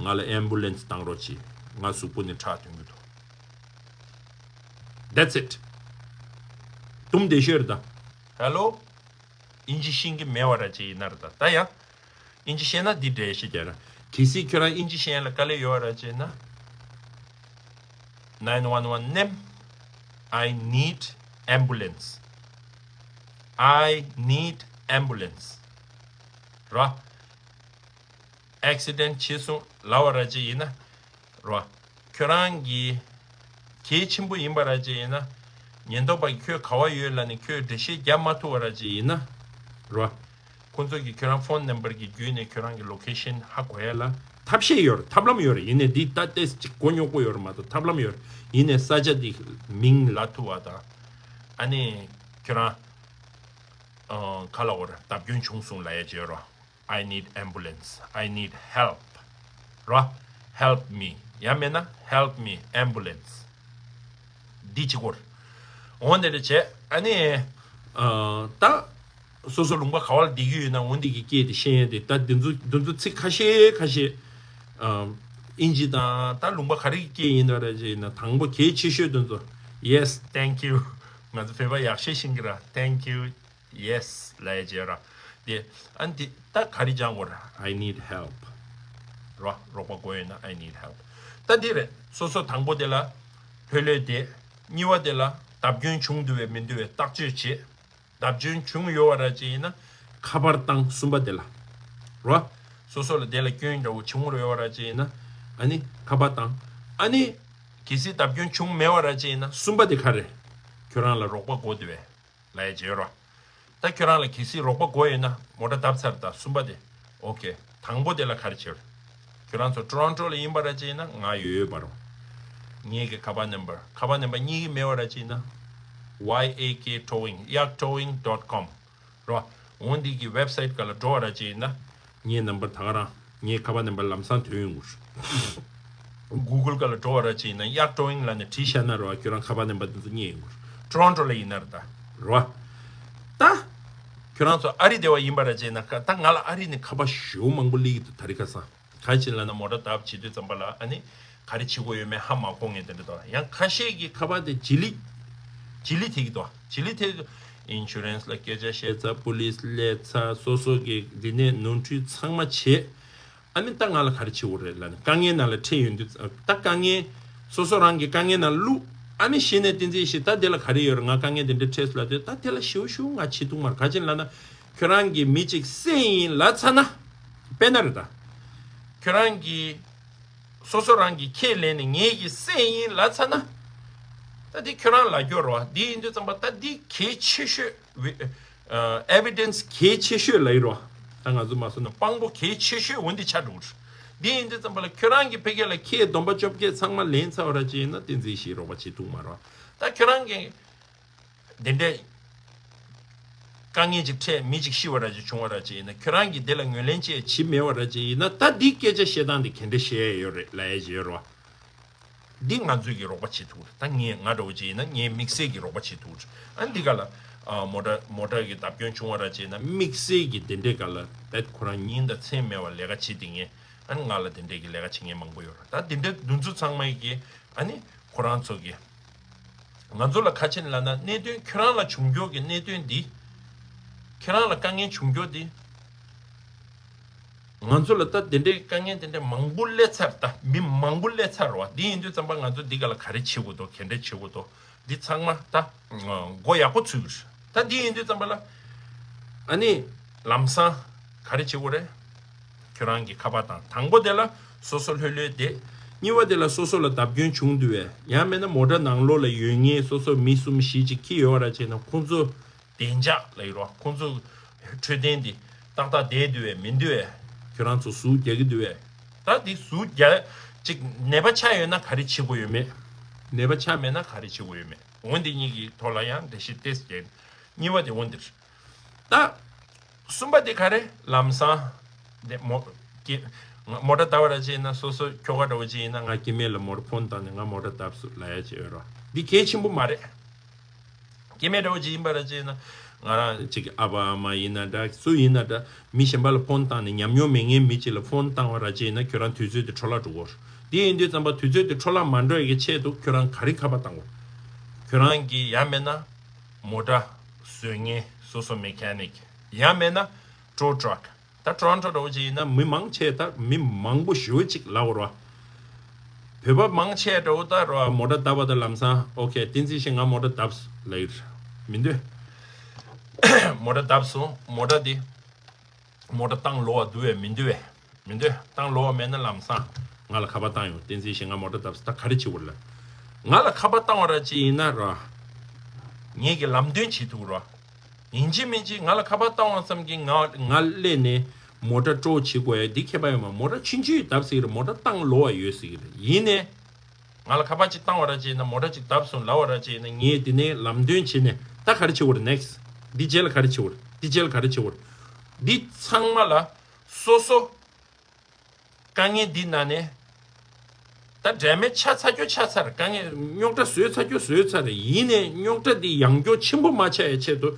ང་ལ་ཨེམ་བུ་ལེན་སི་བཏང་རོགས་གྱིས། ང་གཟུགས་པོ་ནས་ཁྲག་ཐོན་གྱི་འདུག That's it། དུམ་བདེ་ཤོས་རེད་ད། Hello། དབྱིན་ཇི་ཤེས་ཀྱི་མེད་པ་ར་ཅིག་ཡིན་ན་ར་ད། ད་ཡང་། དབྱིན་ཇི་ཤེས་ན་འདི་འདྲ་ཞིག་རྒྱག་ར། གལ་སྲིད་ཁྱོད་རང་དབྱིན་ཇི་ཤེས་ཡ་ལ་དཀའ་ལས་ཡོད་ར་ཅིག་ཡིན་ན། nine one one ནེམ། I need ambulance. I need ambulance. ར། accident་བྱས་སོང་ལབ་པ་ར་ཅིག་ཡིན་ན། རོ། ཁྱོད་རང་གི་གལ་ཆེན་པོ་ཡིན་པ་ར་ཅིག་ཡིན་ན། ཉེན་རྟོག་པ་གིས་ཁྱོད་ག་བ་ཡོད་ལབ་ནས་ཁྱོད་འགྲེལ་བཤད་རྒྱབ་མ་ཐུབ་པ་ར་ཅིག་ཡིན་ན། རོ། ཁོང་ཚོ་གིས་ཁྱོད་རང་ཕོན་ནམ་བར་གྱི་བརྒྱུད་ནས་ཁྱོད་རང་གི་ལོ་ཁེ་ཤན་ཧ་གོ་ཡ་ལ། ཐབས་ཤེས་ཡོད་རེད། ཐབས་ལམ་ཡོད་རེད། ཡིན་ནའི་འདི་ད་ལྟས་ཅིག་མགོ་རྙོག་པོ་ཡོད་རེད་མ་གཏོགས་ཐབས་ལམ་ཡོད་རེད། ཡིན་ནའི་ས་ཆ་འདི་མིང་ལབ་ཐུབ་པ་དང་། ཨ་ནི་ཁྱོད་རང་ཨ་ག་ལབ་དགོས་རེད། བརྡབ་སྐྱོན་བྱུང་སོང་ལབ་ཡ་ཅིག་ཡོད་རེད། I need ambulance. I need help. རོ། Help me. ཡང་མིན་ན་help me ambulance. འདི་གཅིག་པོ་རེད། འོ་འདི་འདྲ་བྱས། ཨ་ནི་ཨ་ད་སོ་སོ་ལུང་པ་ག་བ་ལ་བསྡད་ཀྱི་ཡོད་ན་འོ་འདི་གི་སྐད་དེ་ཤེས་ཡས་དེ། ད་འདི་ཚོ་འདི་ཚོ་ཚིག་ཁ་ཤས་ཁ་ཤས་ཨ་ཨིན་ཇི་དང་ད་ལུང་པ་ག་རེ་གི་སྐད་ཡིན་ན་ར་ཅིག་ཡིན་ན། དང་པོ་གལ་ཆེ་ཤོས་དེ་ཚོ། Yes, thank you. ང་ཚོ་བོད་པ་ཡག་ཤོས་ཤེས་ཀྱི་ར། Thank you. Yes ལབ་ཡ་བྱས་ར། དེ་ཨ་ནི་དེ་ད་ག་རེ་སྦྱང་དགོས་ར། I need help. རོ། རོགས་པ་དགོས་ཡོད་ན་I need help. ད་འདི་རེད། སོ་སོ་དང་པོ་དེ་ལ་ལྷོད་ལྷོད་བསྡད། གཉིས་པ་དེ་ལ་བརྡབ་སྐྱོན་བྱུང་འདུག་བས་མི་འདུག་བས་བརྟག་དཔྱད་བྱེད། བརྡབ་སྐྱོན་བྱུང་ཡོད་པ་ར་ཅིག་ཡིན་ན་ཁ་པར་བཏང་། གསུམ་པ་དེ་ལ། རོ། སོ་སོ་ལ་དེ་ལ་སྐྱོན་འདྲ་བོ་བྱུང་རེད་པ་ར་ཅིག་ཡིན་ན། ཨ་ནི་ཁ་པར་བཏང་། ཨ་ནི་གལ་སྲིད་བརྡབ་སྐྱོན་བྱུང་མེད་པ་ར་ཅིག་ཡིན་ན་གསུམ་པ་དེ་ག་རེ། ཁྱོད་རང་ལ་རོགས་པ་དགོས་འདུག་བས། ལབ་ཡ་བྱེད་རོགས། ད་ཁྱོད་རང་ལ་གལ་སྲིད་རོགས་པ་དགོས་ཡོད་ན་མོ་ཊ་བརྡབས་ཚར་ད་གསུམ་པ་དེ། ཨོ་ཀེ། དང་པོ་དེ་ལ་ག་རེ་བྱེད། ཁྱོད་རང་ཚོ་ཊོ་རོན་ཊོ་ལ་ཡིན་པ་ར་ཅིག་ཡིན་ན་ང་ཡོད་ཡོད་པ་རོ། ངེད་ཀྱི་ཁ་པར་ནམ་བར། ཁ་པར་ནམ་བར་གཉིས་ཀྱི་མེད་པ་ར་ཅིག་ཡིན་ན། ཡ་ཨེ་ཀེ་ཊོ་ཝིང་། ཡག་ཊོ་ཝིང་ཌོཊ་ཀོམ། རོ། འོ་འདི་གི་ཝེབ་སའིཊ་སྒང་ལ་འགྲོ་བ་ར་ཅིག་ཡིན་ན། ངའི་ནམ་བར་ད་ག་རང་། ངའི་ཁ་པར་ནམ་བར་ལམ་སང་ཐོན་ཡོང་གི་རེད། གུ་གུལ་སྒང་ལ་འགྲོ་བ་ར་ཅིག་ཡིན་ན་ཡག་ཊོ་ཝིང་ལབ་ནས་བྲིས་བཞག་ན་རོ། ཁྱོད་རང་ཁ་པར་ནམ་བར་འདི་ཚོ་རྙེད་ཡོང་གི་རེད། ཊོ་རོན་ཊོ་ལ་ཡིན་ན་ར་ད། རོ། ད། ཁྱོད་རང་ཚོ་ཨ་རི་སྡེ་བ་ཡིན་པ་ར་ཅིག་ཡིན་ན། ད་ང་ལ་ཨ་རི་ནས་ཁ་པར་ཞེ་པོ་མང་པོ་སླེབས་ཀྱི་འདུག་ད་རེས་ཁ་སང་། ག་རེ་བྱས་ལབ་ན་མོ་ཊ་བརྡབས་བྱེད་དུས་ཙམ་པ་ལ་ཨ་ནི་ག་རེ་བྱེད་དགོས་ཡོད་མེད་ཧ་མ་གོ་མཁན་དེ་འདྲ་འདུག་ཡང་ཁ་ཤས་ཀྱིས་ཁ་པར་དེ་ལྗིད་ལི། ལྗིད་ལི་ཐེབས་ཀྱི་འདུག་ལྗིད་ལི་ཐེབས་ཀྱི་འདུག་ཨིན་ཤུ་རན་སི་ལ་སྐད་ཆ་བཤད་ཚར། པུ་ལི་སི་སླེབས་ཚར། སོ་སོ་གི་འདི་ནས་ནོར་འཁྲུལ་ཚང་མ་བྱས། ཨ་ནི་ད་ང་ལ་ག་རེ་བྱེད་དགོས་རེད་ལབ་ན། དཀའ་ངལ་ནང་ལ་འཕྲད་ཡོང་དུས་ད་དཀའ་ངལ། སོ་སོ་རང་གི་དཀའ་ངལ་ནང་བླུགས། ཨ་ནི་གཞི་ནས་བསྟན་འཛིན་ཞིག་ད་དེ་ལ་ག་རེ་ཡོད་རེད། ང་དཀའ་ངལ་དེ་འདྲ་འཕྲད་སོང་ལབ་དུས་ད་དེ་ལ་ཞེ་པོ་ཞེ་པོ་ང་བྱེད་ཐུབ་མ་རེད། ག་ཅི་ལབ་ན། ཁྱོད་རང་གིས་མི་གཅིག་བསད་ཡིན་ལབ་ཚར་ན། དཔེར་ན་རེད་ད། ཁྱོད་རང་གིས་སོ་སོ་རང་གིས་ཁས་ལེན་ནས་ངེད་ཀྱིས་བསད་ཡིན་ལབ་ཚར་ན། ད་འདི་ཁྱོད་རང་ལ་སྐྱོར་རོ། འདི་ཡིན་དུས་ཙམ་པ་ད་འདི་གལ་ཆེ་ཤོས། ཨེ་བི་ཌེན་སི་གལ་ཆེ་ཤོས་ལབ་ཡིན་རོ། ད་ང་ཚོ་མ་སོང་ན་དཔང་པོ་གལ་ཆེ་ཤོས་འོ་འདི་ཆགས་འགྲོ་གི་རེད། འདི་ཡིན་དུས་ཙམ་པ་ལ་ཁྱོད་རང་གིས་ཕ་གི་ལ་ཁས་སྡོམ་པ་བཅོ་བརྒྱད་ཚང་མ་ལེན་ཚར་བ་ར་ཅིག་ཡིན་ན་བསྟན་འཛིན་ཞིག་རོགས་པ་བྱེད་ཐུབ་མ་རོ། ད་ཁྱོད་རང་གིས། དེ་འདྲའི་དཀའ་ངལ་ཅིག་འཕྲད། མི་ཅིག་ཤི་བ་ར་ཅིག་བྱུང་བ་ར་ཅིག་ཡིན་ན། ཁྱོད་རང་གིས་དེ་ལ་ངོས་ལེན་བྱས་བྱེད་མེད་བ་ར་ཅིག་ཡིན་ན། ད་འདི་སྐད་ཆ་བཤད་སྟངས་དེ་ག་འདྲ་བཤད་ཡ་ཡོད་རེད་ལབ་ཡ་ཅིག་ཡོད་རེད་བ། འདི་ང་ཚོས་ཀྱི་རོགས་པ་བྱེད་ཐུབ་རེད། ད་ངས་ང་འདྲ་བོ་ཅིག་ཡིན་ན་ངས་དམིགས་བསལ་གྱི་རོགས་པ་བྱེད་ཐུབ་རེད། ཨ་འདི་ག་ལ་ཨ་མོ་ཊ་མོ་ཊ་གི་བརྡབ་སྐྱོན་བྱུང་བ་ར་ཅིག་ཡིན་ན་དམིགས་བསལ་གྱི་དེ་འདྲའི་ག་ལ་ད་ཁོ་རང་ཉིན་དང་མཚན་མེད་པ་ལས་ཀ་བྱེད་དེ་ངས། ཨ་ནི་ང་ལ་དེ་འདྲའི་གི་ལས་ཀ་བྱེད་མཁན་མང་པོ་ཡོད་རེད། ད་དེ་འདྲའི་འདུ་འཛི་ཚང་མ་གི་ཨ་ནི་ཁོ་རང་ཚོ་གི་ང་ཚོ་ལ་ག་རེ་བྱས་ནས་ལབ་ན། གནད་དོན་ཁྱོད་རང་ལ་བྱུང་རྒྱུ་གི་གནད་དོན་འདི། ཁྱོད་རང་ལ་དཀའ་ངལ་བྱུང་རྒྱུ་འདི། ང་ཚོ་ལ་ད་དེ་འདྲའི་དཀའ་ངལ་དེ་འདྲ་མང་པོ་སླེབས་ཚར། ད་མི་མང་པོ་སླེབས་ཚར་བ། འདི་ཡིན་དུས་ཙམ་པ་ང་ཚོ་འདི་ག་ལ་ག་རེ་བྱེད་དགོས་འདུག་ག་འདྲ་བྱེད་དགོས་འདུག་འདི་ཚང་མ་ད་མགོ་ཡག་པོ་ཚོས་ཀྱི་རེད། ད་འདི་ཡིན་དུས་ཙམ་པ་ལ་ཨ་ནི་ལམ་སང་ག་རེ་བྱེད་དགོས་རེད། ཁྱོད་རང་གི་ཁ་པར་བཏང་། དང་པོ་དེ་ལ་སོ་སོ་ལྷོད་ལྷོད་བསྡད། གཉིས་པ་དེ་ལ་སོ་སོ་ལ་བརྡབ་སྐྱོན་བྱུང་འདུག་བས། ཡང་མིན་ན་མོ་ཊ་ནང་ལོགས་ལ་ཡོད་མཁན་སོ་སོ་མི་གསུམ་བཞི་ཅིག་འཁྱེར་ཡོད་པ་ར་བྱས་ན་ཁོང་ཚོ་བདེ་འཇགས་ལ་ཡོད་རོགས། ཁོང་ཚོ་འཕྲོད་བསྟེན་འདི་ཏག་ཏག་བསྡད་འདུག་བས་མི་འདུག་བས། ཁྱོད་རང་ཚོ་ཟུག་རྒྱག་གི་འདུག་བས། ད་འདི་ཟུག་རྒྱག་ཅིག་ནད་པ་ཆགས་ཡོད་ན་ག་རེ་བྱེད་དགོས་ཡོད་མེད། ནད་པ་ཆགས་མེད་ན་ག་རེ་བྱེད་དགོས་ཡོད་མེད། འོ་འདི་གཉིས་ཀྱི་ཐོག་ལ་ཡང་འགྲེལ་བཤད་ཏོག་ཙམ་རྒྱག་གཉིས་པ་དེ་འོ་འདིར། ད། གསུམ་པ་དེ་ག་རེ། ལམ་སང་། དེ་མོ། ཀྱེ། མོ་ཊ་བརྡབས་པ་ར་བྱས་ན་སོ་སོ་ཁྱོ་ག་འདྲ་བོ་ཅིག་ཡིན་ན་ང་སྐྱེ་དམན་ལ་མོ་ཊ་ཕོན་བཏང་ནས་ང་མོ་ཊ་བརྡབས་སོང་ལབ་ཡ་ཅིག་ཡོད་རོ། འདི་གལ་ཆེན་པོ་མ་རེད། སྐྱེ་དམན་འདྲ་བོ་ཅིག་ཡིན་པ་ར་བྱས་ན་ང་རང་ཅིག་ཨ་ཕ་ཨ་མ་ཡིན་ན་འདྲ་སུ་ཡིན་ན་འདྲ་མི་གཞན་པ་ལ་ཕོན་བཏང་ནས་ཉམས་མྱོང་མེད་མཁན་མི་གཅིག་ལ་ཕོན་བཏང་བ་ར་བྱས་ན་ཁྱོད་རང་དུས་ཚོད་དེ་འཕྲོ་བརླག་འགྲོ་གི་རེད། འདི་ཡིན་དུས་ཙམ་པ་དུས་ཚོད་དེ་འཕྲོ་བརླག་མ་འགྲོ་ཡ་གི་ཆེད་དུ་ཁྱོད་རང་ག་རེ་ཁ་པར་བཏང་དགོས། ཁྱོད་རང་གི་ཡང་མེད་ན། མོ་ཊ་བཟོ་མཁན་སོ་སོ་མེ་ཁ་ནིག་ཡང་མེད་ན་ཊོ་ཊ་རག་ད་ཊོ་རོན་ཊོ་འདྲ་བོ་ཅིག་ཡིན་ན་མི་མང་ཆེ་ད་མི་མང་པོ་ཞེ་པོ་ཅིག་ལབ་དགོས་རེད་བ། བོད་པ་མང་ཆེ་འདྲ་བོ་ད་རེད་བ། མོ་ཊ་བརྡབས་པ་དང་ལམ་སང་ཨོ་ཁེ་བསྟན་འཛིན་ཞིག་ང་མོ་ཊ་བརྡབས་ལབ་ཀྱི་རེད། མི་འདོད། མོ་ཊ་བརྡབས་སོང་། མོ་ཊ་འདི་མོ་ཊ་བཏང་ལོ་བ་འདུག་བས་མི་འདུག་བས། མི་འདོད། བཏང་ལོ་བ་མེད་ན་ལམ་སང་ང་ལ་ཁ་པར་བཏང་ཡོང་། བསྟན་འཛིན་ཞིག་ང་མོ་ཊ་བརྡབས་སོང་། ད་ག་རེ་བྱེད་དགོས་ལ། ང་ལ་ཁ་པར་བཏང་བ་ར་ཅིག་ཡིན་ན་ར། ངེད་ཀྱི་ལམ་སྟོན་བྱེད་ཐུབ་ར། ཡིན་གཅིག་མིན་གཅིག་ང་ལ་ཁ་པར་བཏང་བ་ཙམ་གྱིས་ང་ང་སླེབས་ནས་ མོ་ཊ་སྤྲོ་བྱེད་དགོས་ཡ་འདི་ཁྱད་པར་ཡོད་མ། མོ་ཊ་ཆུང་ཆུང་བརྡབ་ཟེར་གི་རེད། མོ་ཊ་བཏང་ལོ་བ་ཡོད་ཟེར་གི་རེད། ཡིན་ནའི་ང་ལ་ཁ་པར་ཅིག་བཏང་བ་ར་བྱས་ན། མོ་ཊ་ཅིག་བརྡབ་སོང་ལབ་པ་ར་བྱས་ན། ངས་དེ་ནས་ལམ་སྟོན་བྱས་ནས། ད་ག་རེ་བྱེད་དགོས་རེད། ནེག་སི་ཊི། འདི་རྗེས་ལ་ག་རེ་བྱེད་དགོས་རེད། འདི་རྗེས་ལ་ག་རེ་བྱེད་དགོས་རེད། འདི་ཚང་མ་ལ་སོ་སོ། དཀའ་ངལ་འདི་ནང་ནས་ད་ཌེ་མེ་ཇི་ཆགས་ཚར་རྒྱུ་ཆགས་ཚར། དཀའ་ངལ་རྙོག་དྲ་བཟོས་ཚར་རྒྱུ་བཟོས་ཚར་རེད། ཡིན་ནའི་རྙོག་དྲ་འདི་ཡང་སྐྱོ་ཆེན་པོ་མ་ཆགས་ཡའི་ཆེད་དུ་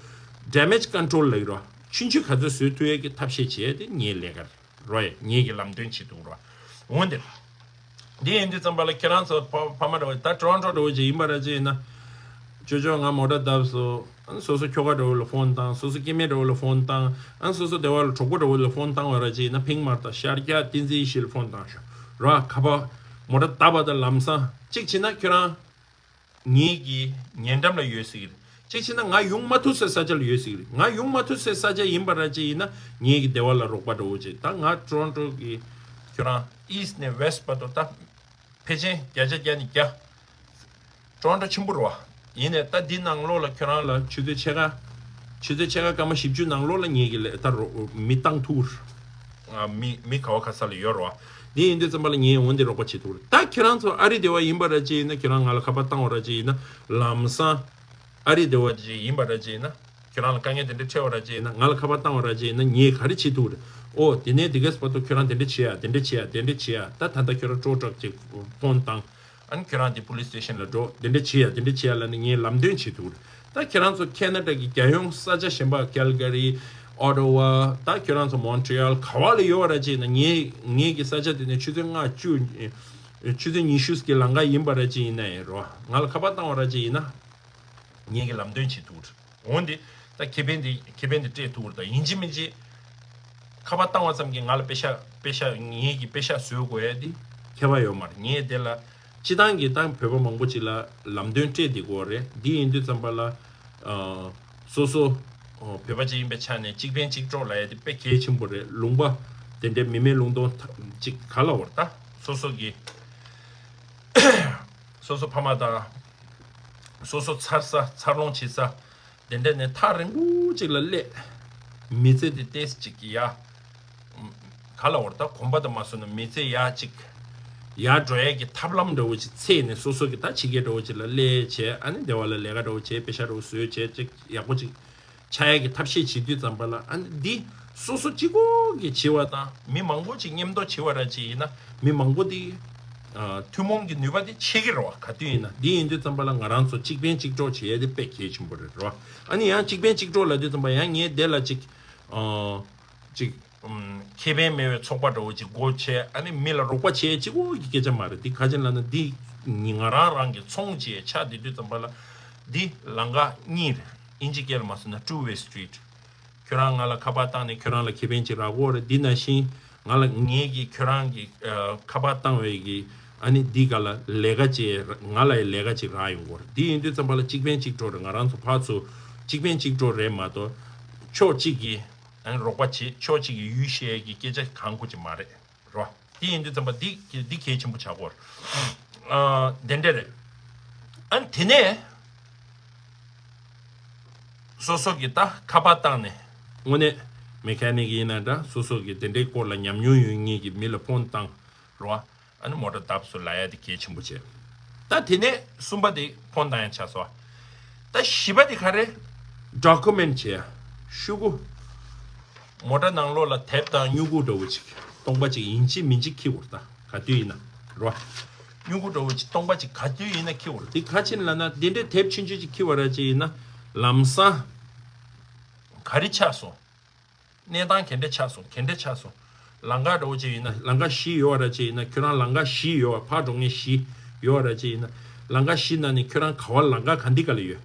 ཌེ་མེ་ཇི་ཀོན་ཊོལ་ལབ་ཀྱི་རེད་བ། ཆུང་ཆུང་ག་ཚོད་བཟོ་ཐུབ་ཡས་ཀྱི་ཐབས་ཤེས་བྱས་ཏེ་ངའི་ལས་ཀ་རེད་བ། ངེད་ཀྱིས་ལམ་སྟོན་བྱེད་ཐུབ་རེད་བ། འོན་ཏེ། འདི་ཡིན་དུས་ཙམ་པ་ལ་ཁྱེད་རང་ཚོ་ཕ་ཕ་མ་འདྲ་བོ། ད་ཊོ་རོན་ཊོ་འདྲ་བོ་ཅིག་ཡིན་པ་ར་ཅིག་ཡིན་ན། ཅོ་ཅོ་ང་མོ་ཊ་བརྡབས་སོང་། ཨ་ནི་སོ་སོ་ཁྱོ་ག་འདྲ་བོ་ལ་ཕོན་བཏང་། སོ་སོ་སྐྱེ་དམན་འདྲ་བོ་ལ་ཕོན་བཏང་། ཨ་ནི་སོ་སོ་སྡེ་བ་ལ་གྲོགས་པོ་འདྲ་བོ་ལ་ཕོན་བཏང་བ་ར་ཅིག་ཡིན་ན། ཕིང་མར་དང་ཤར་རྒྱག་བསྟན་འཛིན་ཡེ་ཤེས་ལ་ཕོན་བཏང་ཤོག་ར། ཁ་པར་མོ་ཊ་བརྡབས་པ་དང་ལམ་སང་གཅིག་བྱས་ན་ཁྱོད་རང་ངེད་ཀྱི་ཉེ་འགྲམ་ལ་ཡོད་ཟེར་གི་རེད། གཅིག་བྱས་ན་ང་ཡོང་མ་ཐུབ་སའི་ས་ཆ་ལ་ཡོད་ཟེར་གི་རེད། ང་ཡོང་མ་ཐུབ་སའི་ས་ཆ་ཡིན་པ་ར་ཅིག་ཡིན་ན་ངེད་ཀྱི་སྡེ་བ་ལ་རོགས་པ་འདྲ་བོ་ཅིག་ད་ང་ཊོ་རོན་ཊོ་གི་ཁྱོད་རང་ཨིསི་ཊི་ནས་ཝེསི་ཊི་བར་དུ་ད་ཕལ་ཆེར་བརྒྱ་ཆ་བརྒྱ་ནས་བརྒྱ། ཊོ་རོན་ཊོ་ཆེན་པོ་རེད་བ། ཡིན་ནའི་ད་འདི་ནང་ལོགས་ལ་ཁྱོད་རང་ལ་ཆུ་ཚོད་ཕྱེད་ཀ་ཆུ་ཚོད་ཕྱེད་ཀ་སྐར་མ་བཞི་བཅུ་ནང་ལོགས་ལ་ངེད་ཀྱི་ལས་ད་རོགས་མི་བཏང་ཐུབ། ཨ། མི་མི་ག་བ་ག་ས་ལ་ཡོད་རེད་བ། འདི་ཡིན་དུས་ཙམ་པ་ལ་ངས་འོན་ཏེ་རོགས་པ་བྱེད་ཐུབ་རེད། ད་ཁྱེད་རང་ཚོ་ཨ་རི་སྡེ་བ་ཡིན་པ་ར་ཅིག་ཡིན་ན། ཁྱེད་རང་ང་ལ་ཁ་པར་བཏང་བ་ར་ཅིག་ཡིན་ན། ལམ་སང་ཨ་རི་སྡེ་བ་ཅིག་ཡིན་པ་ར་ཅིག་ཡིན་ན། ཁྱེད་རང་ལ་དཀའ་ངལ་དེ་འདྲ་འཕྲད་པ་ར་ཅིག་ཡིན་ན། ང་ལ་ཁ་པར་བཏང་བ་ར་ཅིག་ཡིན་ན། ངས་ག་རེ་བྱེད་ཐུབ་རེད། ཨོ་དེ་ནས་དེ་གས་བར་དུ་ཁྱོད་རང་དེ་འདྲ་བྱེད་ཡ། དེ་འདྲ་བྱེད་ཡ། དེ་འདྲ་བྱེད་ཡ། ད་ད་ལྟ་ཁྱོད་རང་ཊོ་ཊོ་ཅིག་ཕོན་བཏང་། ཨ་ནི་ཁྱོད་རང་དེ་པོ་ལིས་སི་ཊེ་ཤན་ལ་འགྲོ། དེ་འདྲ་བྱེད་ཡ། དེ་འདྲ་བྱེད་ཡ་ལབ་ནས་ངས་ལམ་སྟོན་བྱེད་ཐུབ་རེད། ད་ཁྱེད་རང་ཚོ་ཁེ་ན་ཌ་གི་རྒྱལ་ཡོངས་ས་ཆ་གཞན་པ། ཀལ་ག་རི། ཨོ་ཊ་ཝ། ད་ཁྱོད་རང་ཚོ་མོན་ཊི་རི་ཡལ་ག་བ་ལ་ཡོད་པ་ར་ཅིག་ཡིན་ན། ངས་ངེད་ཀྱི་ས་ཆ་དེ་ནས་ཆུ་ཚོད་ལྔ་བཅུ། ཆུ་ཚོད་ཉི་ཤུ་གི་ལམ་ཁ་ཡིན་པ་ར་ཅིག་ཡིན་ན་ཡང་རོ། ང་ལ་ཁ་པར་བཏང་བ་ར་ཅིག་ཡིན་ན། ངེད་ཀྱིས་ལམ་སྟོན་བྱེད་ཐུབ་རེད། འོན་ཏེ་ད་ཁེ་ཕན་དེ་ཁེ་ཕན་དེ་སྤྲད་ཐུབ་རེད། ད་ཡིན་གཅིག་མིན་གཅིག་ཁ་པར་བཏང་བ་ཙམ་གྱིས་ང་ལ་པེ་ཤག་པེ་ཤག་ངེད་ཀྱིས་པེ་ཤག་བཟོ་དགོས་ཡ་དེ་ཁྱད་པར་ཡོད་མ་རེད། ངས་དེ་ལ་སྤྱི་བཏང་གི་ད་བོད་པ་མང་པོ་ཅིག་ལ་ལམ་སྟོན་སྤྲད་བསྡད་ཀྱི་ཡོད་རེད། འདི་ཡིན་དུས་ཙམ་པ་ལ། ཨ། སོ་སོ། ཨ། བོད་པ་ཅིག་ཡིན་པའི་ཆ་ནས་གཅིག་ཕན་གཅིག་གྲོགས་ལབ་ཡ་དེ་དཔེ་གལ་ཆེན་པོ་རེད། ལུང་པ་དེ་འདྲའི་མི་མེད་ལུང་སྟོང་ཅིག་ག་ལ་ཡོད་རེད། ད་སོ་སོ་གི་སོ་སོ་ཕ་མ་དང་། སོ་སོ་འཚར་ས། འཚར་ལོངས་བྱེད་ས་དེ་འདྲ་ནས་ཐག་རིང་པོ་ཅིག་ལ་སླེབས། མི་ཚེ་འདི་ཏོག་ཙམ་ཅིག་གི་ཡ། ག་ལ་ཡོད་རེད། ད་གོམ་པ་དང་མ་བཟོས་ན་མི་ཚེ་ཡ་ཅིག་ཡར་འགྲོ་ཡས་ཀྱི་ཐབས་ལམ་འདྲ་བོ་ཅིག་འཚོལ་ནས། སོ་སོ་གི་ད་ཕྱི་རྒྱལ་འདྲ་བོ་ཅིག་ལ་སླེབས་བྱས། ཨ་ནི་སྡེ་བ་ལ་ལས་ཀ་འདྲ་བོ་བྱས། པེ་ཤག་འདྲ་བོ་བཟོས་བྱས། ཅིག་ཡག་པོ་ཅིག་ཆགས་ཡས་ཀྱི་ཐབས་ཤེས་བྱེད་དུས་ཙམ་པ་ལ། ཨ་ནི་འདི་སོ་སོ་གཅིག་པོ་གིས་བྱེད་པ་དང་མི་མང་པོ་ཅིག་མཉམ་དུ་བྱེད་པ་ར་ཅིག་ཡིན་ན། མི་མང་པོ་དེ་ཨ་ཐུན་མོང་གི་ནུས་པ་དེ་ཆེ་གི་རེད་བ། ག་དུས་ཡིན་ན། འདི་ཡིན་དུས་ཙམ་པ་ལ་ང་རང་ཚོ་གཅིག་ཕན་གཅིག་གྲོགས་བྱེད་ཡས་དེ་དཔེ་གལ་ཆེན་པོ་རེད་རོ། ཨ་ནི་ཡང་གཅིག་ཕན་གཅིག་གྲོགས་ལབ་དུས་ཙམ་པ་ཡང་ངས་དེ་ལ་ཅིག་ཨ་ཅིག་ཨམ། ཁེ་ཕན་མེད་པའི་ཚོགས་པ་འདྲ་བོ་ཅིག་སྒོ་ཕྱེ། ཨ་ནི་མི་ལ་རོགས་པ་བྱེད་གཅིག་པོ་གི་སྐད་ཆ་མ་རེད། འདི་ག་ཅི་ལབ་ན། འདི་ང་རང་རང་གི་ཚོང་བྱེད་ཆ་དེ་དུས་ཙམ་པ་ལ། འདི་ལམ་ཁ་གཉིས་རེད། ཨིན་ཇི་སྐད་ལ་མ་སོང་ན་two way street། ཁྱོད་རང་ང་ལ་ཁ་པར་བཏང་ནས་ཁྱོད་རང་ལ་ཁེ་ཕན་ཅིག་རག་གི་ཡོད་རེད། འདི་ནང་བཞིན་ང་ལ། ངེད་ཀྱིས་ཁྱོད་རང་གི་ཨ་ཁ་པར་བཏང་བའི་གི། ཨ་ནི་འདི་ག་ལ་ལས་ཀ་ཅིག་ང་ལ་ཡང་ལས་ཀ་ཅིག་རག་ཡོང་གི་ཡོད་རེད། འདི་ཡིན་དུས་ཙམ་པ་ལ་གཅིག་ཕན་གཅིག་གྲོགས་རེད། ང་རང་ཚོ་ཕར་ཚུར་གཅིག་ཕན་གཅིག་གྲོགས་རེད་མ་གཏོགས། ཕྱོགས་གཅིག་གིས་ཨ་ནི་རོགས་པ་བྱེད། ཕྱོགས་གཅིག་གིས་ཡུལ་བཤད་ཀྱི་སྐད་ཆ་གང་དགོས་ཀྱི་མ་རེད་རོ། དེ་ཡིན་དུས་ཙམ་པ་འདི་འདི་གལ་ཆེན་པོ་ཆགས་ཀྱི་ཡོད་རེད། ཨ་དེ་འདྲ་རེད། ཨ་ནི་དེ་ནས་སོ་སོ་གིས་ད་ཁ་པར་བཏང་ནས། དངོས་གནས་མེ་ཁ་ནིག་ཡིན་ན་འདྲ། སོ་སོ་གིས་དེ་འདྲའི་སྐོར་ལ་ཉམས་མྱོང་ཡོད་མཁན་གྱི་མི་ལ་ཕོན་བཏང་རོ། ཨ་ནི་མོ་ཊ་བརྡབས་སོང་ལབ་ཡ་དེ་གལ་ཆེན་པོ་བྱས། ད་དེ་ནས་གསུམ་པ་དེ་ཕོན་བཏང་ཡ་ཆགས་སོང་། ད་བཞི་པ་དེ་ག་རེ། ཌོ་ཀུ་མེན་ཊི་བྱས་ཡ། ཤོག་གུ། མོ་ཊ་ནང་ལོགས་ལ་དེབ་དང་སྨྱུ་གུ་འདྲ་བོ་ཅིག་སྟོང་པ་ཅིག་ཡིན་གཅིག་མིན་གཅིག་འཁྱེར་དགོས་རེད། ད་ག་དུས་ཡིན་ན་རོ། སྨྱུ་གུ་འདྲ་བོ་ཅིག་སྟོང་པ་ཅིག་ག་དུས་ཡིན་ན་འཁྱེར་དགོས་རེད། དེ་ག་ཅི་ལབ་ན། དེ་འདྲའི་དེབ་ཆུང་ཆུང་ཅིག་འཁྱེར་བ་ར་ཅིག་ཡིན་ན། ལམ་སང་ག་རེ་ཆགས་སོང་། གནས་སྟངས་ག་འདྲ་ཆགས་སོང་། ག་འདྲ་ཆགས་སོང་། ལམ་ཁ་འདྲ་བོ་ཅིག་ཡིན་ན། ལམ་ཁ་བཞི་ཡོད་པ་ར་ཅིག་ཡིན་ན། ཁྱོད་རང་ལམ་ཁ་བཞི་ཡོད་པ། ཕར་འགྲོ་མཁན་བཞི་ཡོད་པ་ར་ཅིག་ཡིན་ན། ལམ་ཁ་བཞི་ནང་ནས་ཁྱོད་རང་ག་བ། ལམ་ཁ་ག་འདི་ག་ལ་ཡོད།